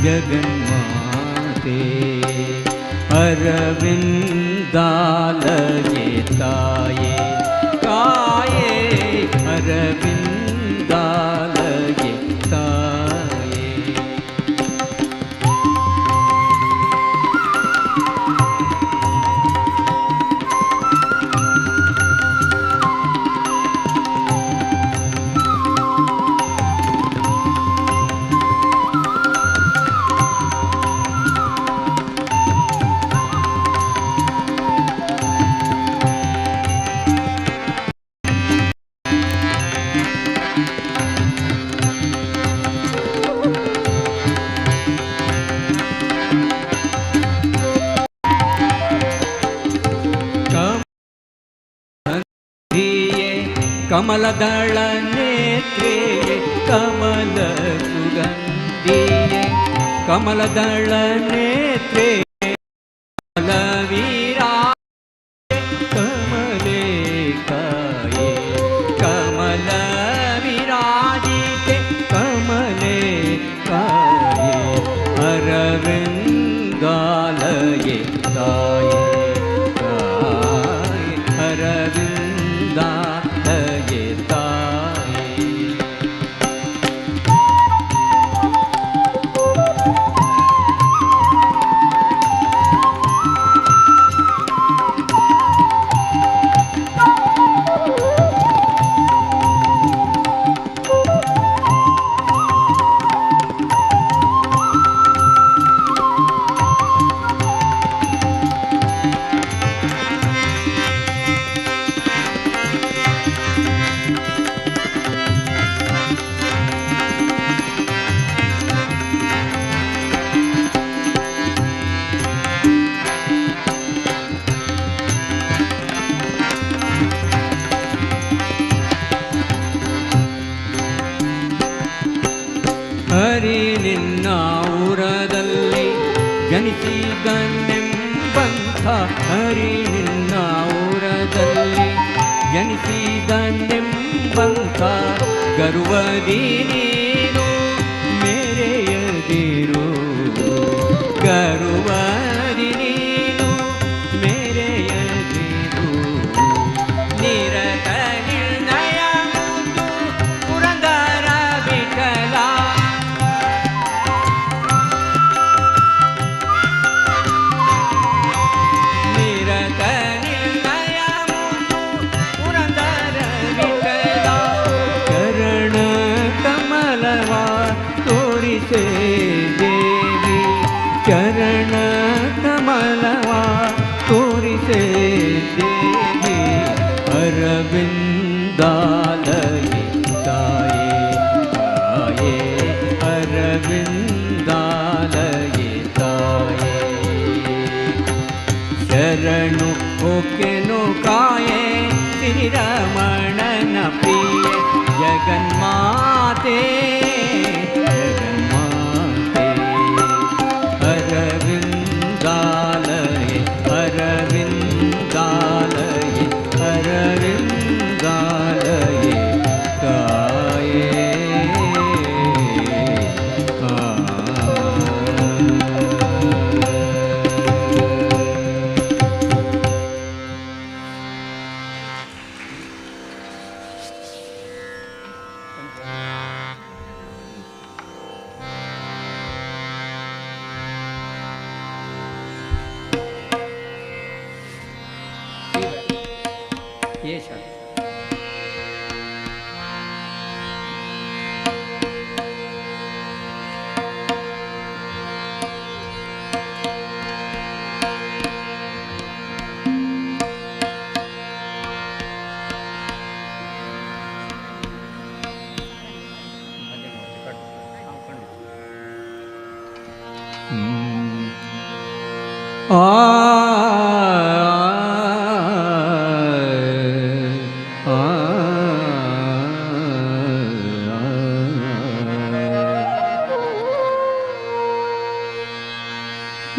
Speaker 4: जगन्माते अरविंदालये ताये काये अरविंदालये ताये. कमलदळ नेत्रे कमल सुगंधिये कमलदळ नेत्रे कमलवीरा कमले काये कमल विराजिते कमले काये अरविंदालये ताये काये अरविंदा ಹರಿ ನಿನ್ನ ಊರದಲ್ಲಿ ಜನಿಸಿದನೆಂಬಂಥ ಹರಿ ನಿನ್ನ ಊರದಲ್ಲಿ ಜನಿಸಿದನೆಂಬಂಥ ಗರ್ವದಿ ನೀನು ಮೇರೆಯದಿರು ಗರ್ವದಿ ನೀನು ಮೇರೆಯದಿರು ನಿರತ ನಿರ್ಣಯ ಮುದ್ದು ಪುರಂದರ ವಿಠಲ देवी चरण कमलवा तोरिसे देवी अरविंदालये ताये ताये अरविंदालये ताये शरणु होकेनु काये श्री रमणन प्रिये जगन्माते जगन्माते अरविंदालये अरविंदालये येशात.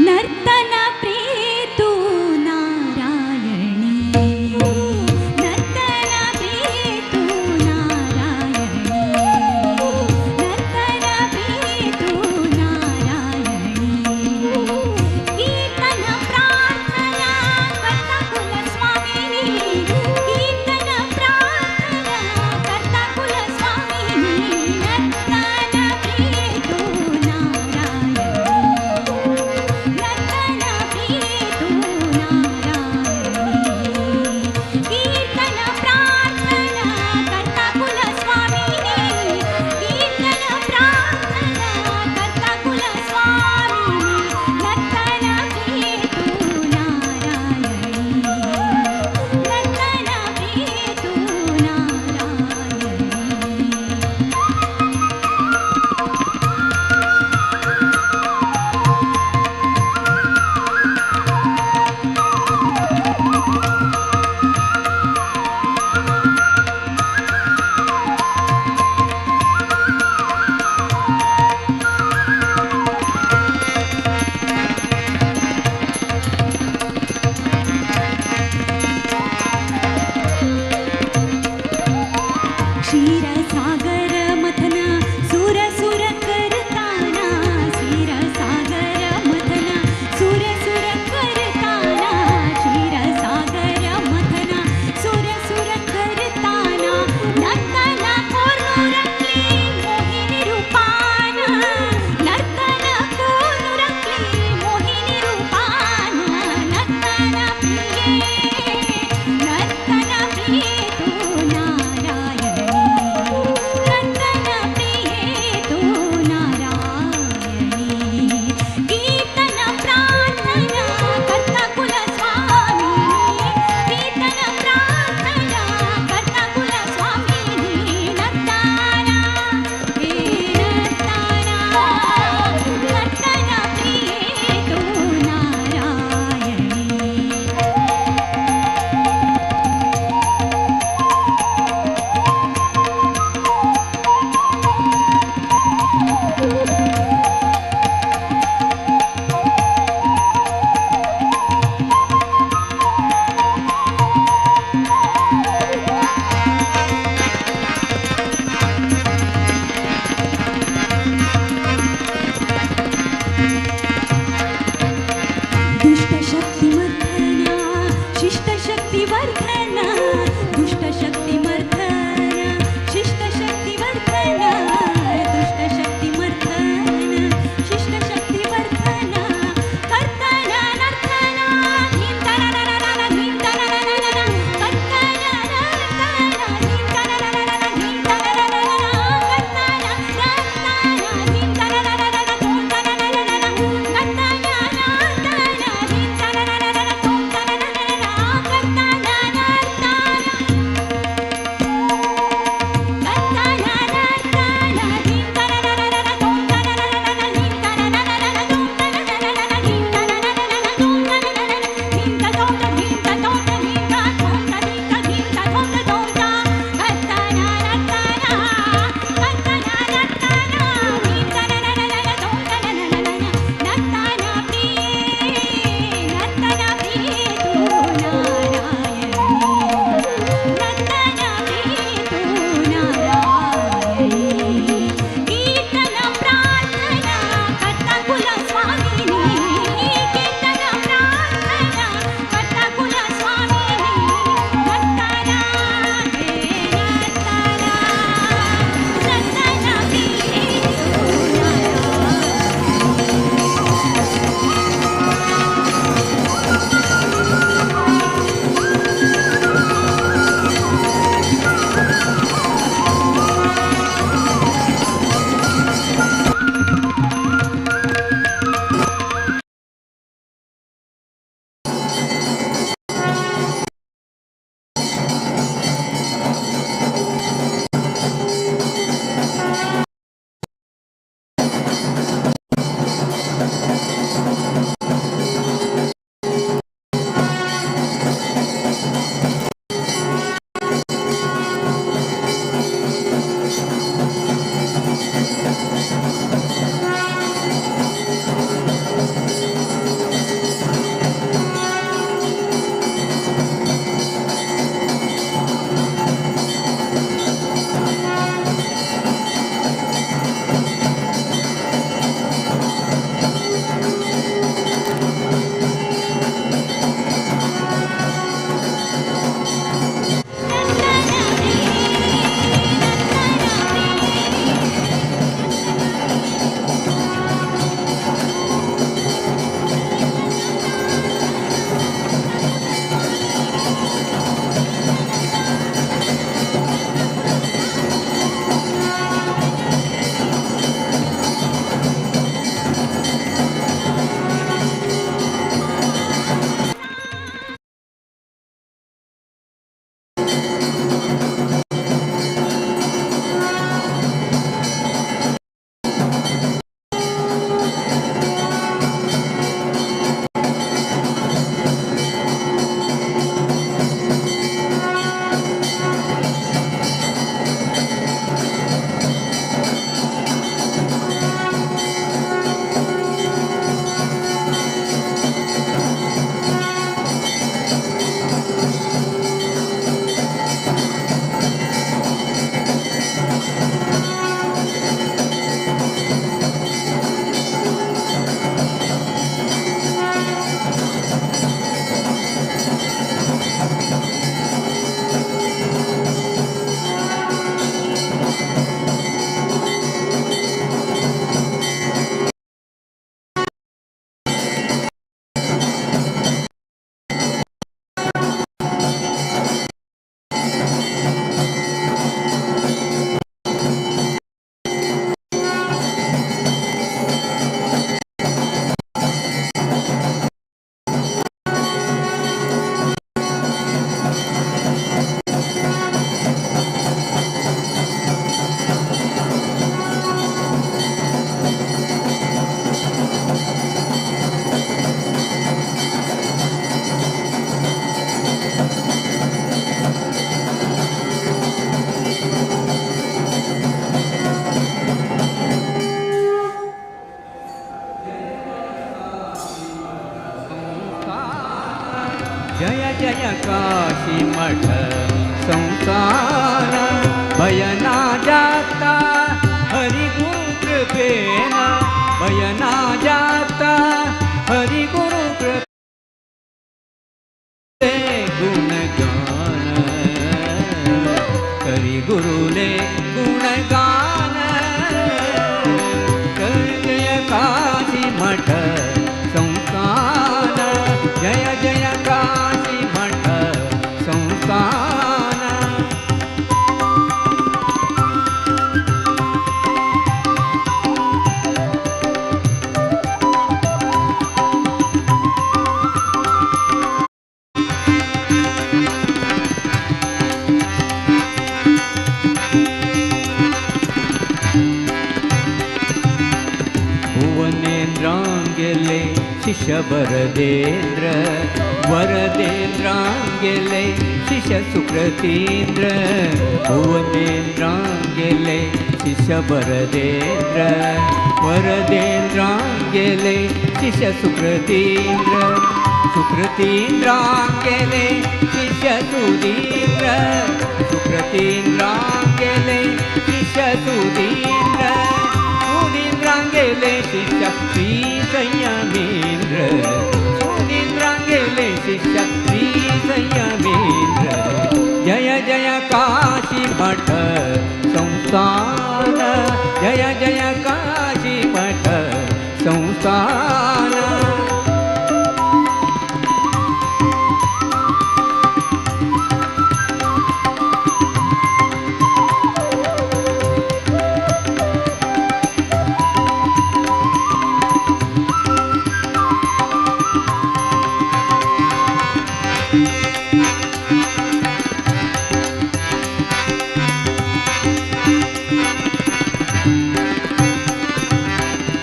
Speaker 5: नर्तन प्रेतु नारायणी, नर्तन प्रेतु नारायणी, नर्तन प्रेतु नारायणी, कीर्तन प्रा
Speaker 4: जय जय काशी मठ संस्थान भयना जाता हरि गुरु कृपेन भयना जाता हरि गुरु कृपे गुणगान हरि गुरुले गुणगान जय काशी मठ संस्थान जय जय काशी मठ संस्थान। भुवनेन्द्रांगेले शिष्य वरदेंद्र वरदेंद्रांगेले शिष्य सुकृतींद्र भुवनेन्द्रांगेले शिष्य वरदेंद्र वरदेंद्रांगेले शिष्य सुकृतींद्र सुकृतींद्रांगेले शिष्य सुधींद्र सुकृतींद्रांगेले शिष्य सुधींद्र सुधींद्रांगेले शिष्य श्री संयमेंद्र सुधींद्रांगेले शिष्य श्री संयमेंद्र जय जय काशी मठ संस्थान जय जय काशी मठ संस्थान।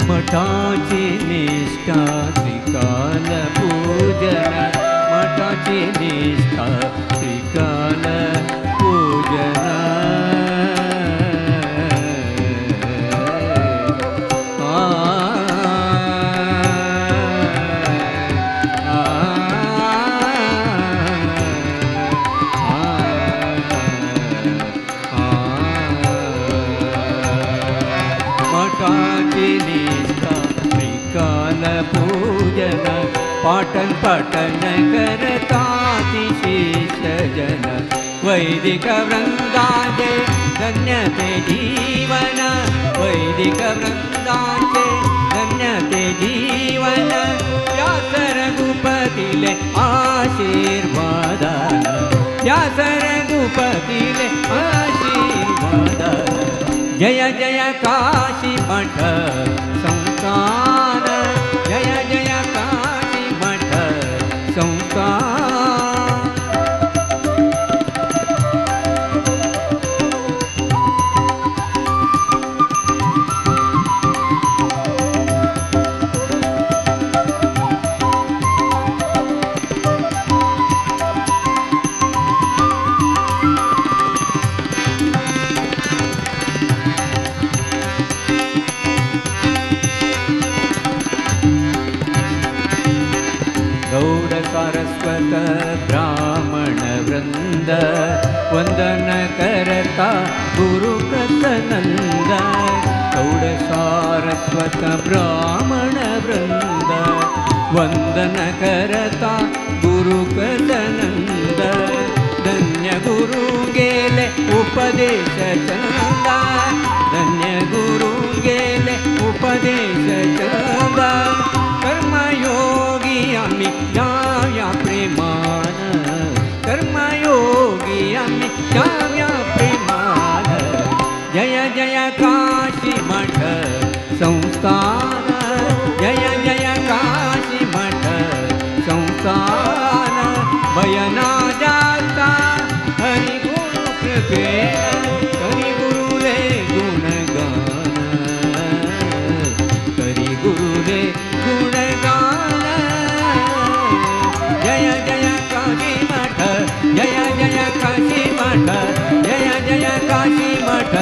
Speaker 4: मठाची निष्ठा त्रिकाल पूजन मठाची निष्ठा त्रिकाल पूजन आ आ आ मठाची निष्ठा त्रिकाल पूजन पाठन पठन करताति शिष्यजन वैदिक वृंदाचे धन्यते जीवन वैदिक वृंदाचे धन्यते जीवन व्यास रघुपतिले आशीर्वादान व्यास रघुपतिले आशीर्वादान जय जय काशी मठ संस्थान जय जय काशी मठ संस्थान। गौड़ सारस्वत ब्राह्मण वृंद वंदन करता गुरु कृतनंद गौड़ सारस्वत ब्राह्मण वृंद वंदन करता गुरु कृतनंद धन्य गुरु गेले उपदेश चंदा धन्य गुरु गेले उपदेश चंदा कर्मयोगी आम्ही जाव्या प्रेमान कर्मयोगी आम्ही जाव्या प्रेमान जय जय काशी मठ संस्थान जय जय काशी मठ संस्थान भयना जाता हरि गुरु कृपेन हरि गुरुले गुणगान हरि गुरुले गुणगान जय जय काशी मठ जय जय काशी मठ जय जय काशी मठ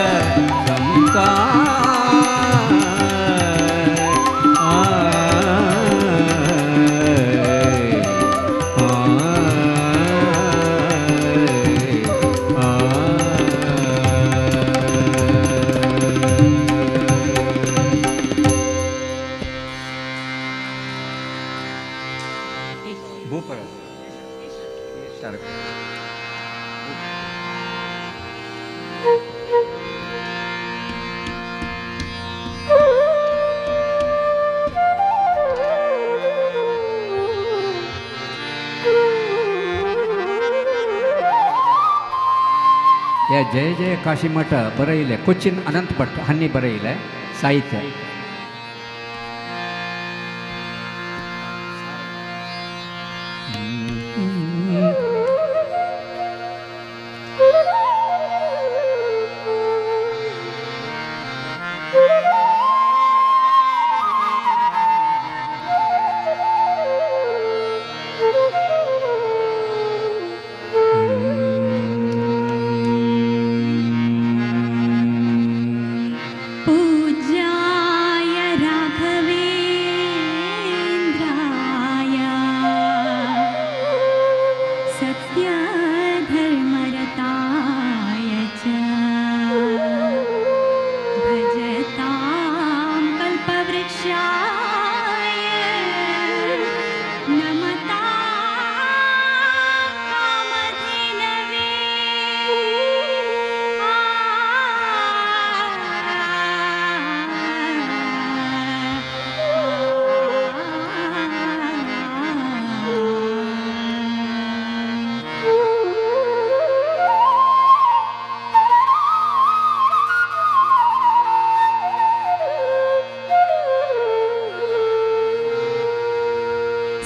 Speaker 4: संस्थान। आ, आ, आ, भूपर या जय जय काशीमठ बरयले कोचीन अनंत भट हांणी बरयले साहित्य.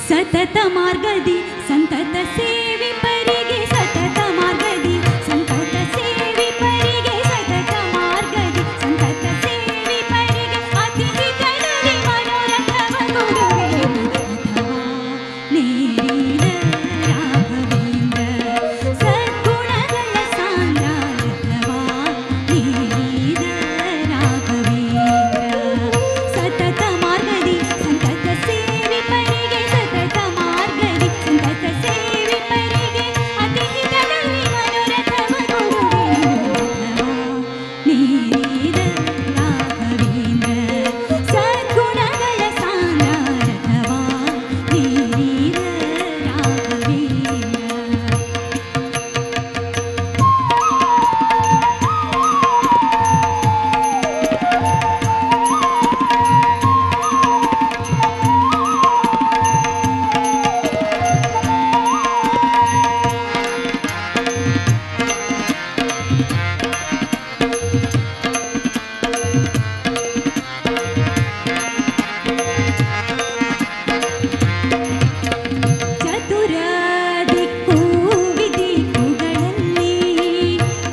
Speaker 5: सतत मार्गदी संतत सेवी परिगे सतत मार्गदी संतत सेवी परिगे सतत मार्गदी संतत सेवी परिगे अतिहितದಲ್ಲಿ ಮನೋರಥವ ಕೊಡುವೆ ಅಥವಾ ನೇರಿದ ರಾಘವೇಂದ್ರ ಸದ್ಗುಣಗಳ ಸಾಂದ್ರ ಅಥವಾ ನೇರಿದ ರಾಘವೇಂದ್ರ ಸತತ ಮಾರ್ಗದಿ ಸಂತತ ಸೇವಿ ಪರಿಗೆ ಸತತ ಮಾರ್ಗದಿ ಸಂತತ ಸೇವಿ ಪರಿಗೆ ಅತಿಹಿತದಲ್ಲಿ ಮನೋರಥವ ಕೊಡುವೆ ಅಥವಾ ನೇರಿದ ರಾಘವೇಂದ್ರ ಸದ್ಗುಣಗಳ ಸಾಂದ್ರ ಅಥವಾ ನೇರಿದ ರಾಘವೇಂದ್ರ. ಚತುರ ದಿಕ್ಕು ವಿದಿಕ್ಕುಗಳಲ್ಲಿ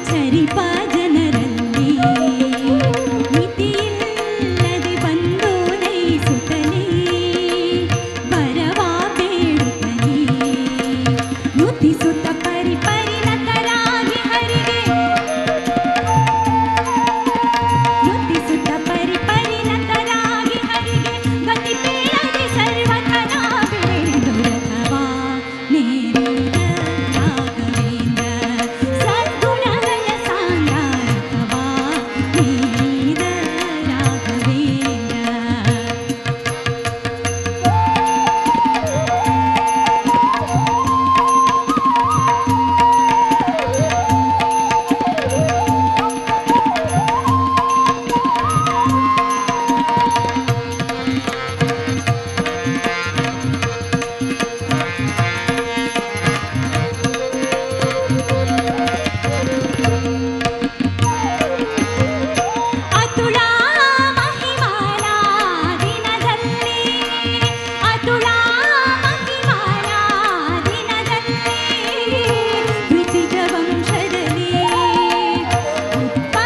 Speaker 5: ಚರಿಪ ಜನರಲ್ಲಿ ಮಿತಿಯಿಲ್ಲದೆ ಬಂದು ನಯಿಸುತ್ತಲೇ ವರವಾ ಬೇಡುತ್ತಲೇ ನುತಿಸುತ್ತ ಪರಿ ಪರಿಣತರಾಗಿ ಹರಿಗೆ ನುತಿಸುತ್ತ ಪರಿ ಪರಿಣತರಾಗಿ ಹರಿಗೆ ಗತಿ ಪೇಳದೆ ಸರ್ವಥನಾ ಬಿಡುರಥವಾ ನೇರಿದ ರಾಘವೇಂದ್ರ ಸದ್ಗುಣಗಳ ಸಾಂದ್ರ ರಥವಾ ನೇರಿದ ರಾಘವೇಂದ್ರ. ಅತುಳಾ ಮಹಿಮಾನ ದಿನದಲ್ಲಿ ಅತುಳಾ ಮಹಿಮಾನ ದಿನದಲ್ಲಿ ದ್ವಿತೀಯ ವಂಶದಲ್ಲಿ ಉತ್ಪತ್ತಿಯಾಗಿ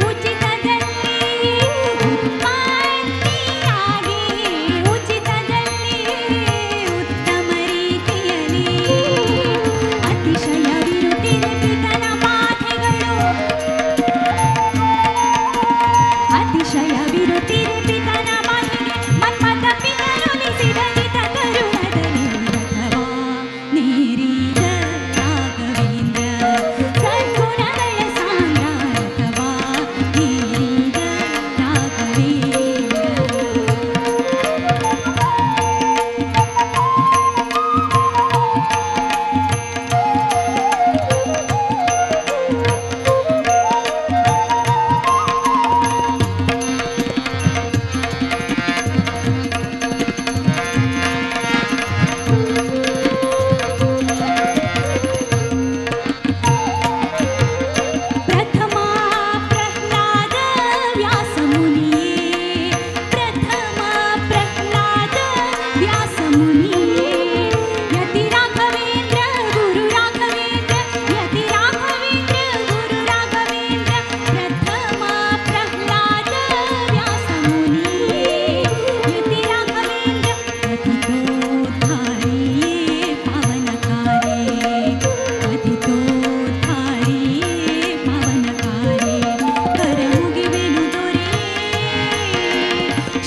Speaker 5: ಉಚಿತದಲ್ಲಿ ಉತ್ಪತ್ತಿಯಾಗಿ ಉಚಿತದಲ್ಲಿ ಉತ್ತಮ ರೀತಿಯಲ್ಲಿ ಅತಿಶಯವಿರುತ್ತಿದೆ ಪಿತನ ಬಾಧೆಗಳು ಅತಿಶಯವಿರುತ್ತಿರೆ ಪಿತನ ಬಾಧೆಗೆ ಮನ್ಮಥ ಪಿತನೊಲಿಸಿದ ಹಿತ ಕರುಣದಲ್ಲಿ ರಥವಾ ನೇರಿದ ರಾಘವೇಂದ್ರ ಸದ್ಗುಣಗಳ ಸಾಂದ್ರ ರಥವಾ ನೇರಿದ ರಾಘವೇಂದ್ರ.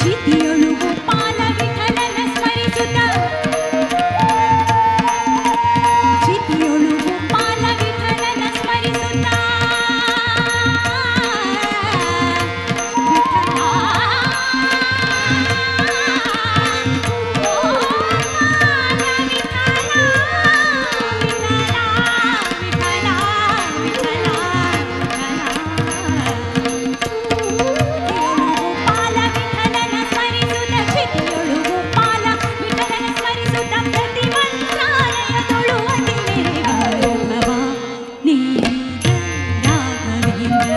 Speaker 5: ಕ್ಷಿತಿಯೊಳು ಗೋಪಾಲ ವಿಠಲನ ಸ್ಮರಿಸುತ್ತ ಕ್ಷಿತಿಯೊಳು ಗೋಪಾಲ ವಿಠಲನ ಸ್ಮರಿಸುತ್ತ ವಿಠಲ ಗೋಪಾಲ ವಿಠಲ ವಿಠಲ ವಿಠಲ ವಿಠಲ ಗೋಪಾಲ ವಿಠಲನ ಸ್ಮರಿಸುತ್ತ ಕ್ಷಿತಿಯೊಳು ಗೋಪಾಲ ವಿಠಲನ ಸ್ಮರಿಸುತ್ತ ಪ್ರತಿ ಮಂತ್ರಾಲಯದೊಳು ಅತಿ ಮೆರೆವ ರಥವ ನೀರಿದ ರಾಘವೇಂದ್ರ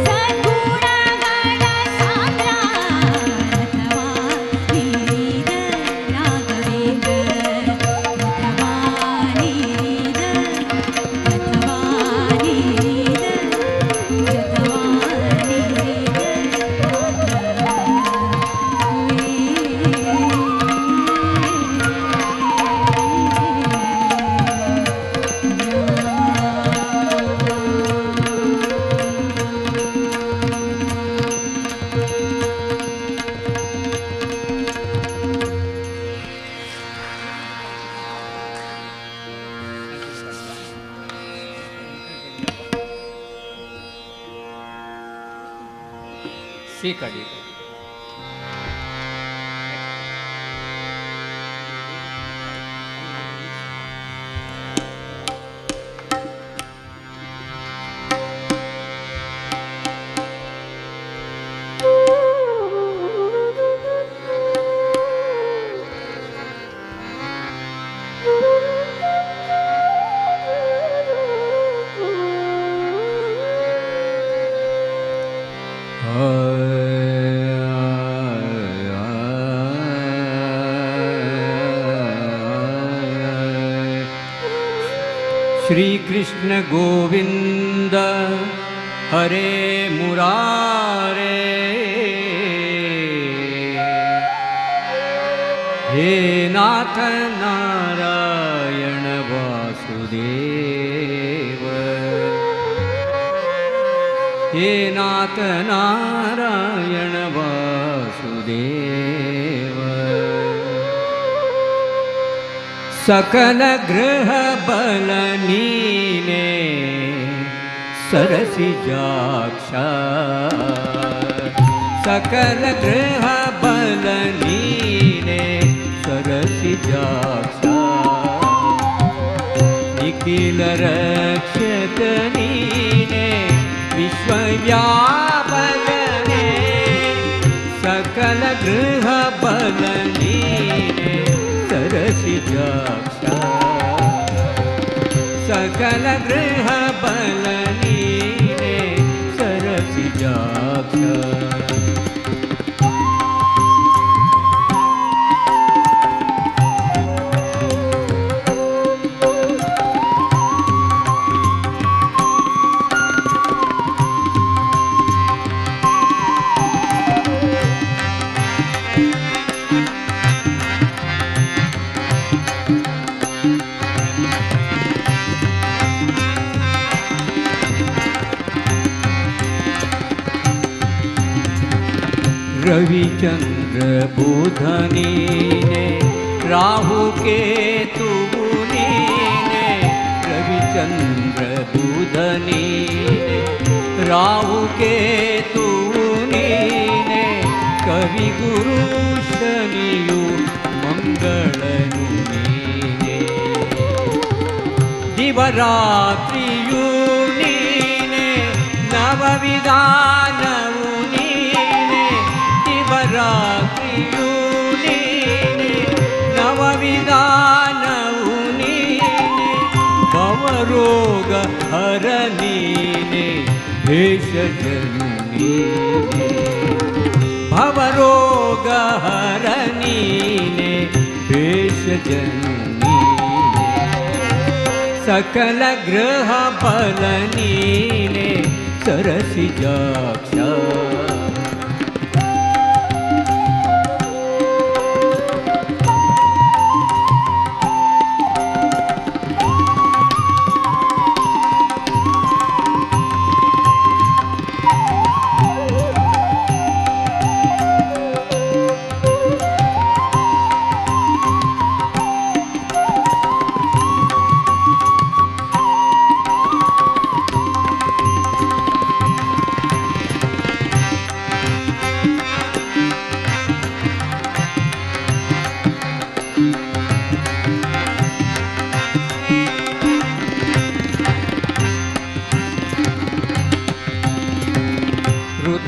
Speaker 5: ಸದ್ಗುಣಗಳ ಸಾಂದ್ರ ರಥವ ನೀರಿದ ರಾಘವೇಂದ್ರ ರಥವ ನೀರಿದ ರಥವ ನೀರಿದ ರಥವ ನೀರಿದ
Speaker 4: सी काडी
Speaker 6: श्री कृष्ण गोविंद हरे मुरारे हे नाथ नारायण वासुदेव हे नाथ नारायण वासुदेव सकल गृह बल नीने सरसी जाक्षा सकल गृह बल नीने सरसी जाक्षा निखिल रक्षक नीने विश्वव्यापकने सकल गृह बल नीने सरसी जाक्षा सकल गृह बल नीने सरसी जाक्षा। रविचंद्र बुधनीने राहु केतु नीने रविचंद्र बुधनीने राहु केतु नीने कवि गुरु शनियु मंगलनु नीने दिवरात्रियु नीने नवविधानवु नीने दिवरात्रियु नीने नवविधानवु नीने भवरोग हर नीने भेषजनु नीने भवरोग हर नीने भेषजनु नीने सकल ग्रह बल नीने सरसी जाक्षा।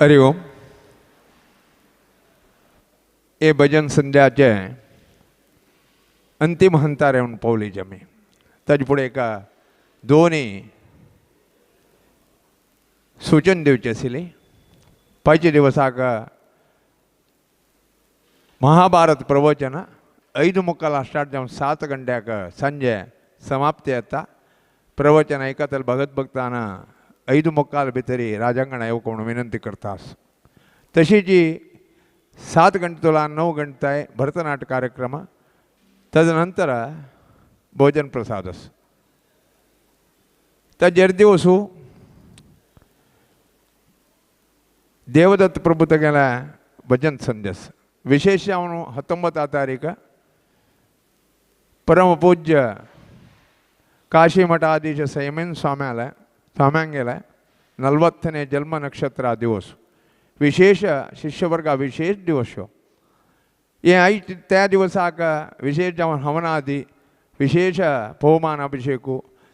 Speaker 1: हरि ओम. हे भजन संध्याचे अंतिम हंतार येवन पावली आमी. ताजे फुडें एका दोनी सूचन दिवचें आशिल्ली. पयच्या दिवसाक महाभारत प्रवचन 5:45 स्टार्ट जावन 7 गंट्याक संजे समाप्ती येता. प्रवचन आयकतले भगत भक्ताना 5:45 भितरी राजांगणा येवंक म्हणून विनंती करतास. तशीच 7 गंटे 9 गंटे भरतनाट्य कार्यक्रम, तदनंतर भोजन प्रसादस. ताजेर दिवसू देवदत्त प्रभु तगेल्या भजन संदेश विशेष जावन 19 तारीख परमपूज्य काशी मठाधीश संयमेन स्वाम्याले स्वाम्यांगेले 40ನೇ ಜನ್ಮ ನಕ್ಷತ್ರ ದಿವಸ ವಿಶೇಷ ಶಿಷ್ಯವರ್ಗ ವಿಶೇಷ ದಿವಸ. हे आयज त्या दिवसाक विशेष जावन हवनादी विशेष पवमान अभिषेक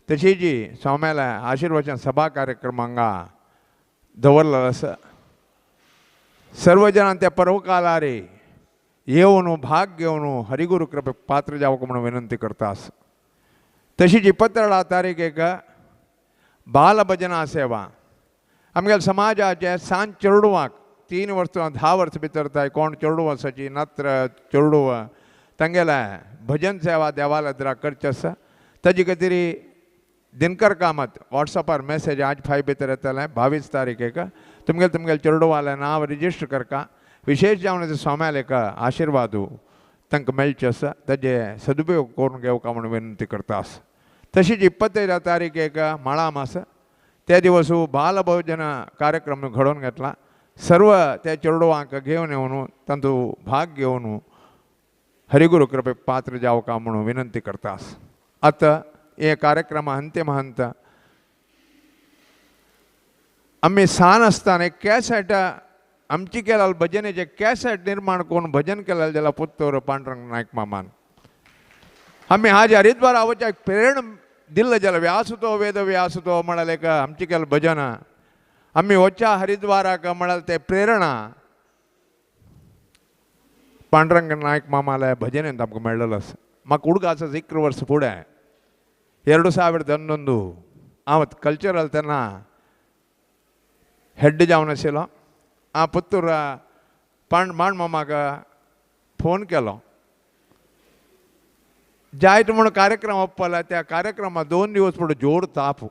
Speaker 1: तशीच स्वाम्याले आशीर्वचन सभा कार्यक्रम हांगा दवरलेलो आसा. सर्व जणां त्या पर्वकालारे येवन भाग घेवन हरिगुरु कृपे पात्र जावंक म्हणून विनंती करता आसा. तशीच 22 तारीख बालभजना सेवा आमगेल्या समाजाचे सांज चेडवांक 3 वर्सां 10 वर्सां भितर ताय कोण चेडूं आसाची नात्र चेडूं तांगेले भजन सेवा देवालद्रा करचें आसा. ताजे खातीर दिनकर कामत वॉट्सॅपार मॅसेज आज 5 भितर येतलें. 22 तारीखेक तुमगेले तुमगेले चेडवालें नांव रजिस्टर करका. विशेष जावन स्वाम्याले एक आशिर्वाद तांकां मेळचें आसा. ताजे सदुपयोग करून घेवका म्हणून विनंती करता आसा. तशीच 25 तारीखेक माळाम आसा. त्या दिवस बालभोजन कार्यक्रम घडोवन घेतला. सर्व त्या चेडवांक घेवन येवन तांचो भाग घेवन हरिगुरु कृपे पात्र जावका म्हणून विनंती करता आसा. आतां हे कार्यक्रम अंतिम हंत आमी सान आसतना एक कॅसेट आमची केला भजनेचे कॅसेट निर्माण करून भजन केलें जाल्यार पुत्तोर पांडुरंग नायक मामान आमी आज हरिद्वारा वचपाक प्रेरणा दिल्लें जाल्यार व्यासतो वेद व्यासतो म्हळ्यार एक आमची केलें भजन आमी वच्या हरिद्वाराक म्हळ्यार ते प्रेरणा पांडुरंग नायक मामाल्या भजनेंत आमकां मेळ्ळेलो आसा. म्हाका उडगास 11 वर्स फुडें 2011 हांव कल्चरल तेन्ना हेड जावन आशिल्लो. हांव पुत्तूर मांड मामाक फोन केलो. जायत म्हूण कार्यक्रम ओपला. त्या कार्यक्रमाक 2 दिवस फुडें जोर ताप.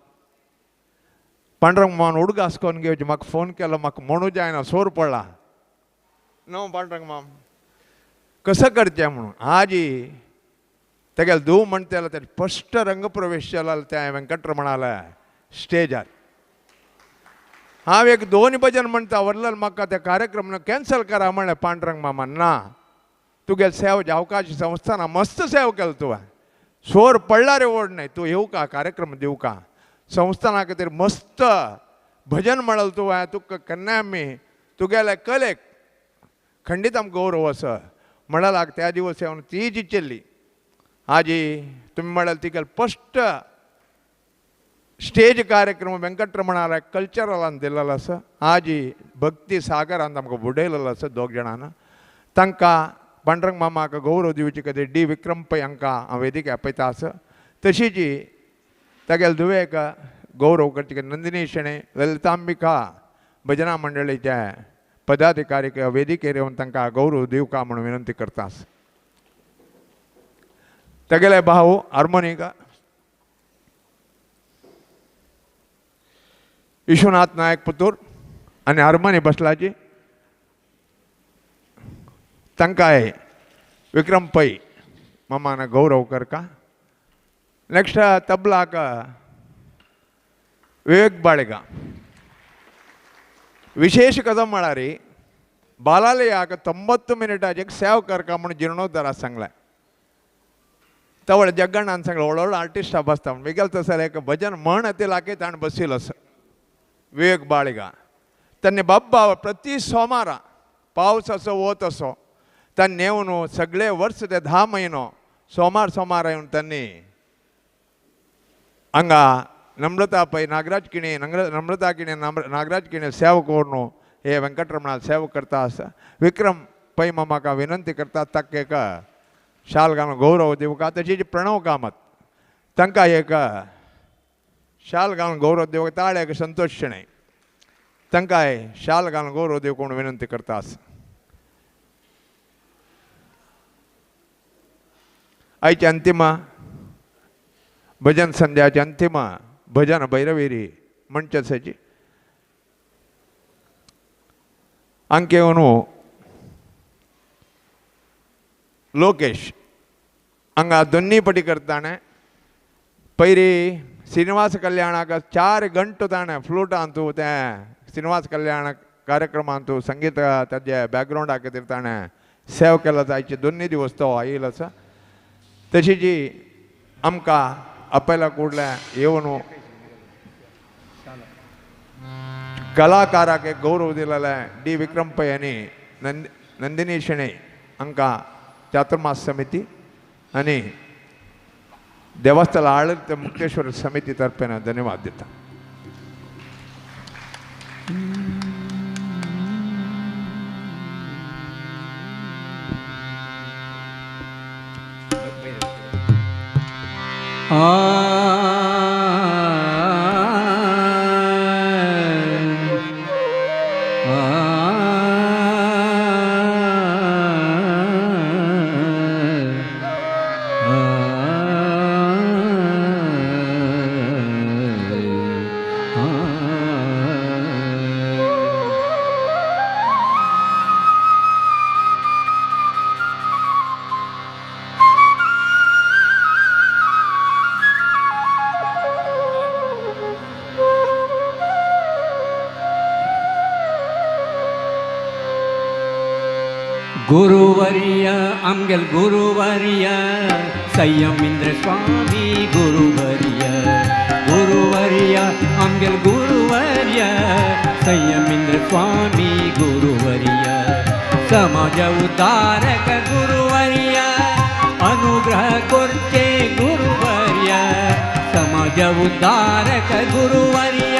Speaker 1: पांडुरंग मामान उडगास करून घेवचे म्हाका फोन केलो. म्हाका म्हणू जायना सोर पडला न्हू पांडुरंग माम कसं करचें म्हणून. आजी तेगेले धूव म्हणटा तें फस्ट रंगप्रवेश केलो त्या वेंकटरमणाल्या स्टेजार. हांव एक 2 भजन म्हणटा व्हरलें म्हाका त्या कार्यक्रम कॅन्सल करा म्हणलें. पांडुरंग मामा ना तुगेले सेव जावकाची संस्थाना मस्त सेव केलो तुवें सोर पडला रे ओड न्हय तूं येवका कार्यक्रम दिवका संस्थाना खातीर मस्त भजन म्हणलें तुवें तुका केन्नाय आमी तुगेले कलेक खंडीत आमकां गौरव आसा म्हणलाक. त्या दिवस येवन ती जी चल्ली आजी तुमी म्हणल्यार तिगेले फस्ट स्टेज कार्यक्रम वेंकटरमणाल्या कल्चरलान दिलेलो आसा. आजी भक्ती सागरान आमकां बुडयलेलो आसा 2 जाणांना. तांकां पांडुरंग मामाक गौरव दिवचे खातीर डी विक्रम पै हांकां हांव वेदिके आपयता आसा. तशीच तागेले धुवेक गौरव करचे नंदिनी शेणे ललितांबिका भजना मंडळीच्या पदाधिकारी वेदिकेर येवन तांकां गौरव दिवका म्हणून विनंती करता आसा. तागेले भाव हार्मोनिका विश्वनाथ नायक पुतूर आनी हार्मोनी बसलाची तांकांय विक्रम पै मामान गौरव करका. नेक्स्ट तबलाक विवेक बाळगा. विशेष कदम म्हळ्यार बालालयाक 90 मिनटाचे सेव करका म्हणून जिर्णोद्धारा सांगलें. तवळ जग्गणान सांगलें व्हड व्हड आर्टिस्टां बसता म्हण मिगेल तसर एक भजन म्हण ते लागीं ताणें बशिल्लो आसा विवेक बाळगा. तांणी बाब्बा प्रति सोमारा पावस असो वत असो तांणी येवन सगळे वर्स ते 10 म्हयनो सोमार सोमार येवन तांणी हांगा नम्रता पै नागराज किणे नम्रता किणे नागराज किणे सेवा करून हे वेंकटरमणा सेवा करता आसा. विक्रम पै मामाका विनंती करता ताका एक शाल घालून गौरव दिवका. तशीच प्रणव कामत तांकां एक शाल घालून गौरव दिवका. ताळे एक संतोष शणै तांकां शाल घालून गौरव दिवंक म्हूण विनंती करता आसा. आयची अंतिम भजन संध्याची अंतिम भजन भैरवेरी म्हणचेची अंके येवन लोकेश हांगा दोन्ही पटी करताणे पयरी श्रीनिवास कल्याणाक 4 गंटो ताणें फ्लुटांतू तें श्रीनिवास कल्याण कार्यक्रमांतू संगीत ताजे बॅकग्रावंडा खातीर ताणें सेव केला. आयचे दोन्ही दिवस तो आयिल्लो आसा. तशीच आमकां आपयला कुडल्या येवन कलाकाराक एक गौरव दिलेले डी विक्रम पै आनी नंदिनी शणै हांकां चातुर्मास समिती आनी देवस्थल आडलित मुक्तेश्वर समिती तर्फेन धन्यवाद दिता.
Speaker 6: गुरुवर्य आमगेल गुरुवर्य संयमेंद्र स्वामी गुरुवर्य गुरुवर्य आमगेल गुरुवर्य संयमेंद्र स्वामी गुरुवर्य समाज उद्धारक गुरुवर्य अनुग्रह करचे गुरुवर्य समाज उद्धारक गुरुवर्य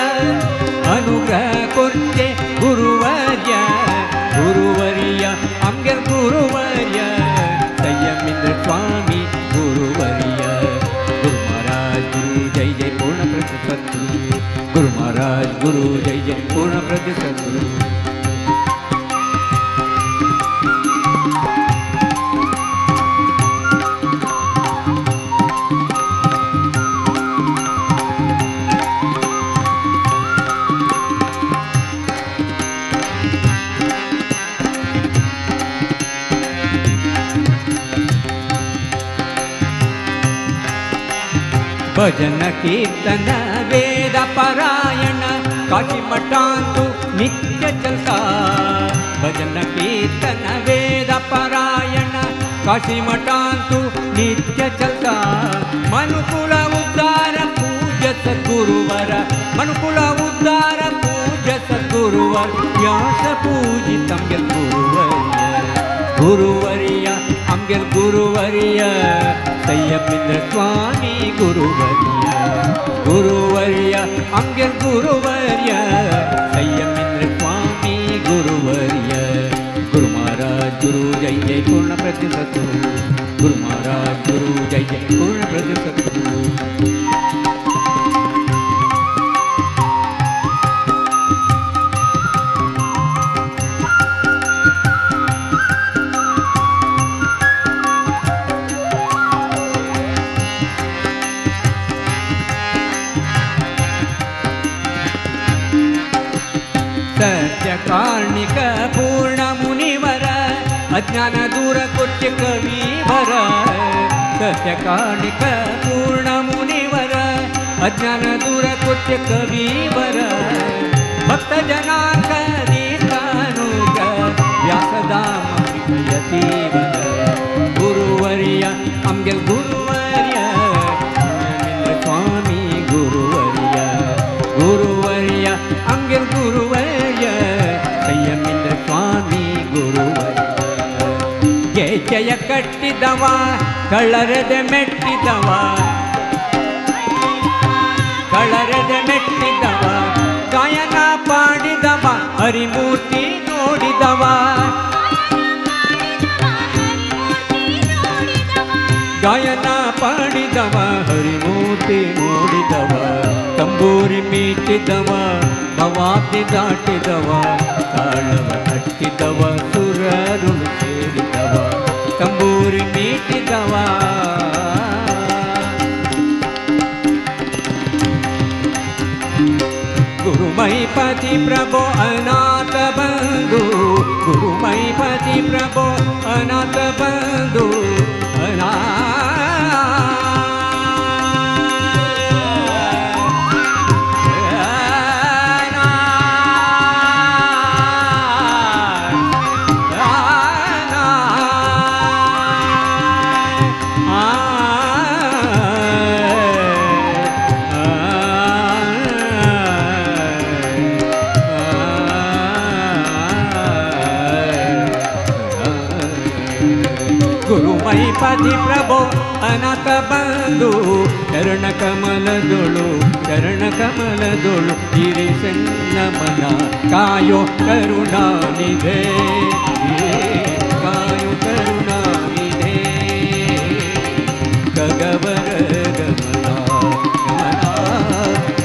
Speaker 6: अनुग्रह करचे गुरुवर्य गुरुवर्य आमगेल गुरुवर्य संयमेंद्र स्वामी गुरुवर्य. गुरु महाराज गुरु जय जय पूर्ण प्रज्ञ सद्गुरु. गुरु महाराज गुरु जय जय पूर्ण प्रज्ञ सद्गुरु. भजन कीर्तन वेद पारायण काशी मठांतु नित्य चलता. भजन कीर्तन वेद पारायण काशी मठांतु नित्य चलता. मनुकुल उद्धार पूज्य सद्गुरुवर मनुकुल उद्धार पूज्य सद्गुरुवर व्यास पूजित आमगेल गुरुवर्य गुरुवर्य आमगेल गुरुवर्य संयमेंद्र स्वामी गुरुवर्य गुरुवर्य आमगेल गुरुवर्य संयमेंद्र स्वामी गुरुवर्य. गुरु महाराज गुरु जय जय पूर्ण प्रज्ञ सद्गुरु. गुरु महाराज गुरु जय जय पूर्ण प्रज्ञ सद्गुरु. सत्य कार्णिक पूर्ण मुनिवर अज्ञान दूर कोट्य कविवर. सत्य कार्णिक पूर्ण मुनिवर अज्ञान दूर कोट्य कविवर. भक्त जनांक दीतानुग्रह व्यासदाम यतीवर. गुरुवर्य आमगेल गुरुवर्य संयमेंद्र स्वामी गुरुवर्य गुरुवर्य आमगेल गुरुवर्य संयमेंद्र स्वामी गुरुवर्य. जय जय कट्टिदव कळरದೆ ಮೆಟ್ಟಿದವ ಕಳರದ ಮೆಟ್ಟಿದವ ಗಾಯನ ಪಾಡಿದವ ಹರಿಮೂರ್ತಿ ನೋಡಿದವ, ಗಾಯನ ಪಾಡಿದವ ಹರಿಮೂರ್ತಿ ನೋಡಿದವ, ತಂಬೂರಿ ಮೀಟಿದವ ಭವಾಬ್ದಿ ದಾಟಿದವ, ತಾಳವ ತಟ್ಟಿದವ ಸುರರುಳು ಸೇರಿದವ, ತಂಬೂರಿ ಮೀಟಿದವ. ಗುರುಮೈಪತಿ ಪ್ರಭೋ ಅನಾಥ ಬಂಧು, ಗುರುಮೈಪತಿ ಪ್ರಭೋ ಅನಾಥ ಬಂಧು, ಗುರುಮೈಪತಿ ಪ್ರಭೋ ಅನಾಥ ಬಂಧು, ಚರಣ ಕಮಲದೊಳು ಚರಣ ಕಮಲದೊಳು ಗಿರಿಸನ್ನ ಮನ ಕಾಯೋ ಕರುಣಾನಿಧೆ, ಕಾಯೋ ಕರುಣಾನಿಧೆ, ಗಗವರ ಗಮನ ಗಮನ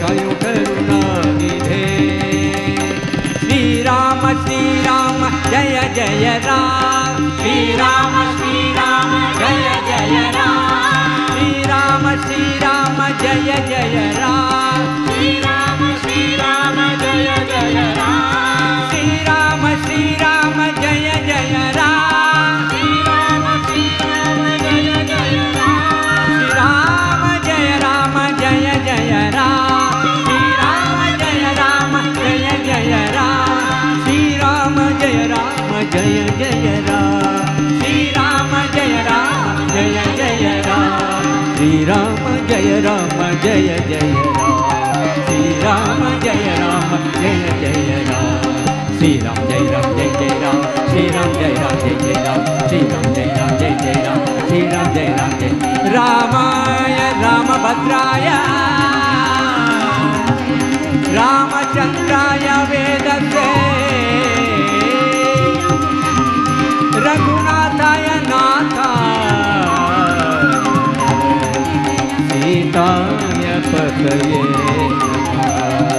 Speaker 6: ಕಾಯೋ ಕರುಣಾನಿಧೆ. ಶ್ರೀರಾಮ ಶ್ರೀರಾಮ ಜಯ ಜಯ ರಾಮ, ಶ್ರೀರಾಮ ಶ್ರೀರಾಮ ಜಯ ಜಯ ರಾಮ, ಶ್ರೀರಾಮ ಶ್ರೀರಾಮ ಜಯ ಜಯ ರಾಮ,
Speaker 5: ಶ್ರೀರಾಮ ಶ್ರೀರಾಮ ಜಯ ಜಯ ರಾಮ,
Speaker 6: ಶ್ರೀರಾಮ ಶ್ರೀರಾಮ ಜಯ ಜಯ ರಾಮ,
Speaker 5: ಶ್ರೀರಾಮ ಶ್ರೀರಾಮ ಜಯ ಜಯ ರಾಮ,
Speaker 6: ಶ್ರೀರಾಮ ಜಯ ರಾಮ ಜಯ ಜಯ ರಾಮ, ಶ್ರೀರಾಮ ಜಯ ರಾಮ ಜಯ ಜಯ ರಾಮ, ಶ್ರೀರಾಮ ಜಯ ರಾಮ ಜಯ ಜಯ ರಾಮ, ಶ್ರೀರಾಮ ಜಯ ರಾಮ ಜಯ ಜಯ ರಾಮ, ಶ್ರೀರಾಮ ಜಯ ರಾಮ ಜಯ ಜಯ ರಾಮ, ಶ್ರೀರಾಮ ಜಯ ರಾಮ ಜಯ ಜಯ ರಾಮ, ಶ್ರೀರಾಮ ಜಯ ರಾಮ ಜಯ ಜಯ ರಾಮ, ಶ್ರೀರಾಮ ಜಯ ರಾಮ ಜಯ ಜಯ ರಾಮ, ಶ್ರೀರಾಮ ಜಯ ರಾಮ ಜಯ ಜಯ ರಾಮ, ಶ್ರೀರಾಮ ಜಯ ರಾಮ ಜಯ ರಾಮಾಯ ರಾಮಭದ್ರಾಯ ರಾಮಚಂದ್ರಾಯ ವೇದಸೇ ರಘುನಾಥಾಯ ನಾಥ ಸೀತಾಯ ಪತಯೇ ನಮಃ.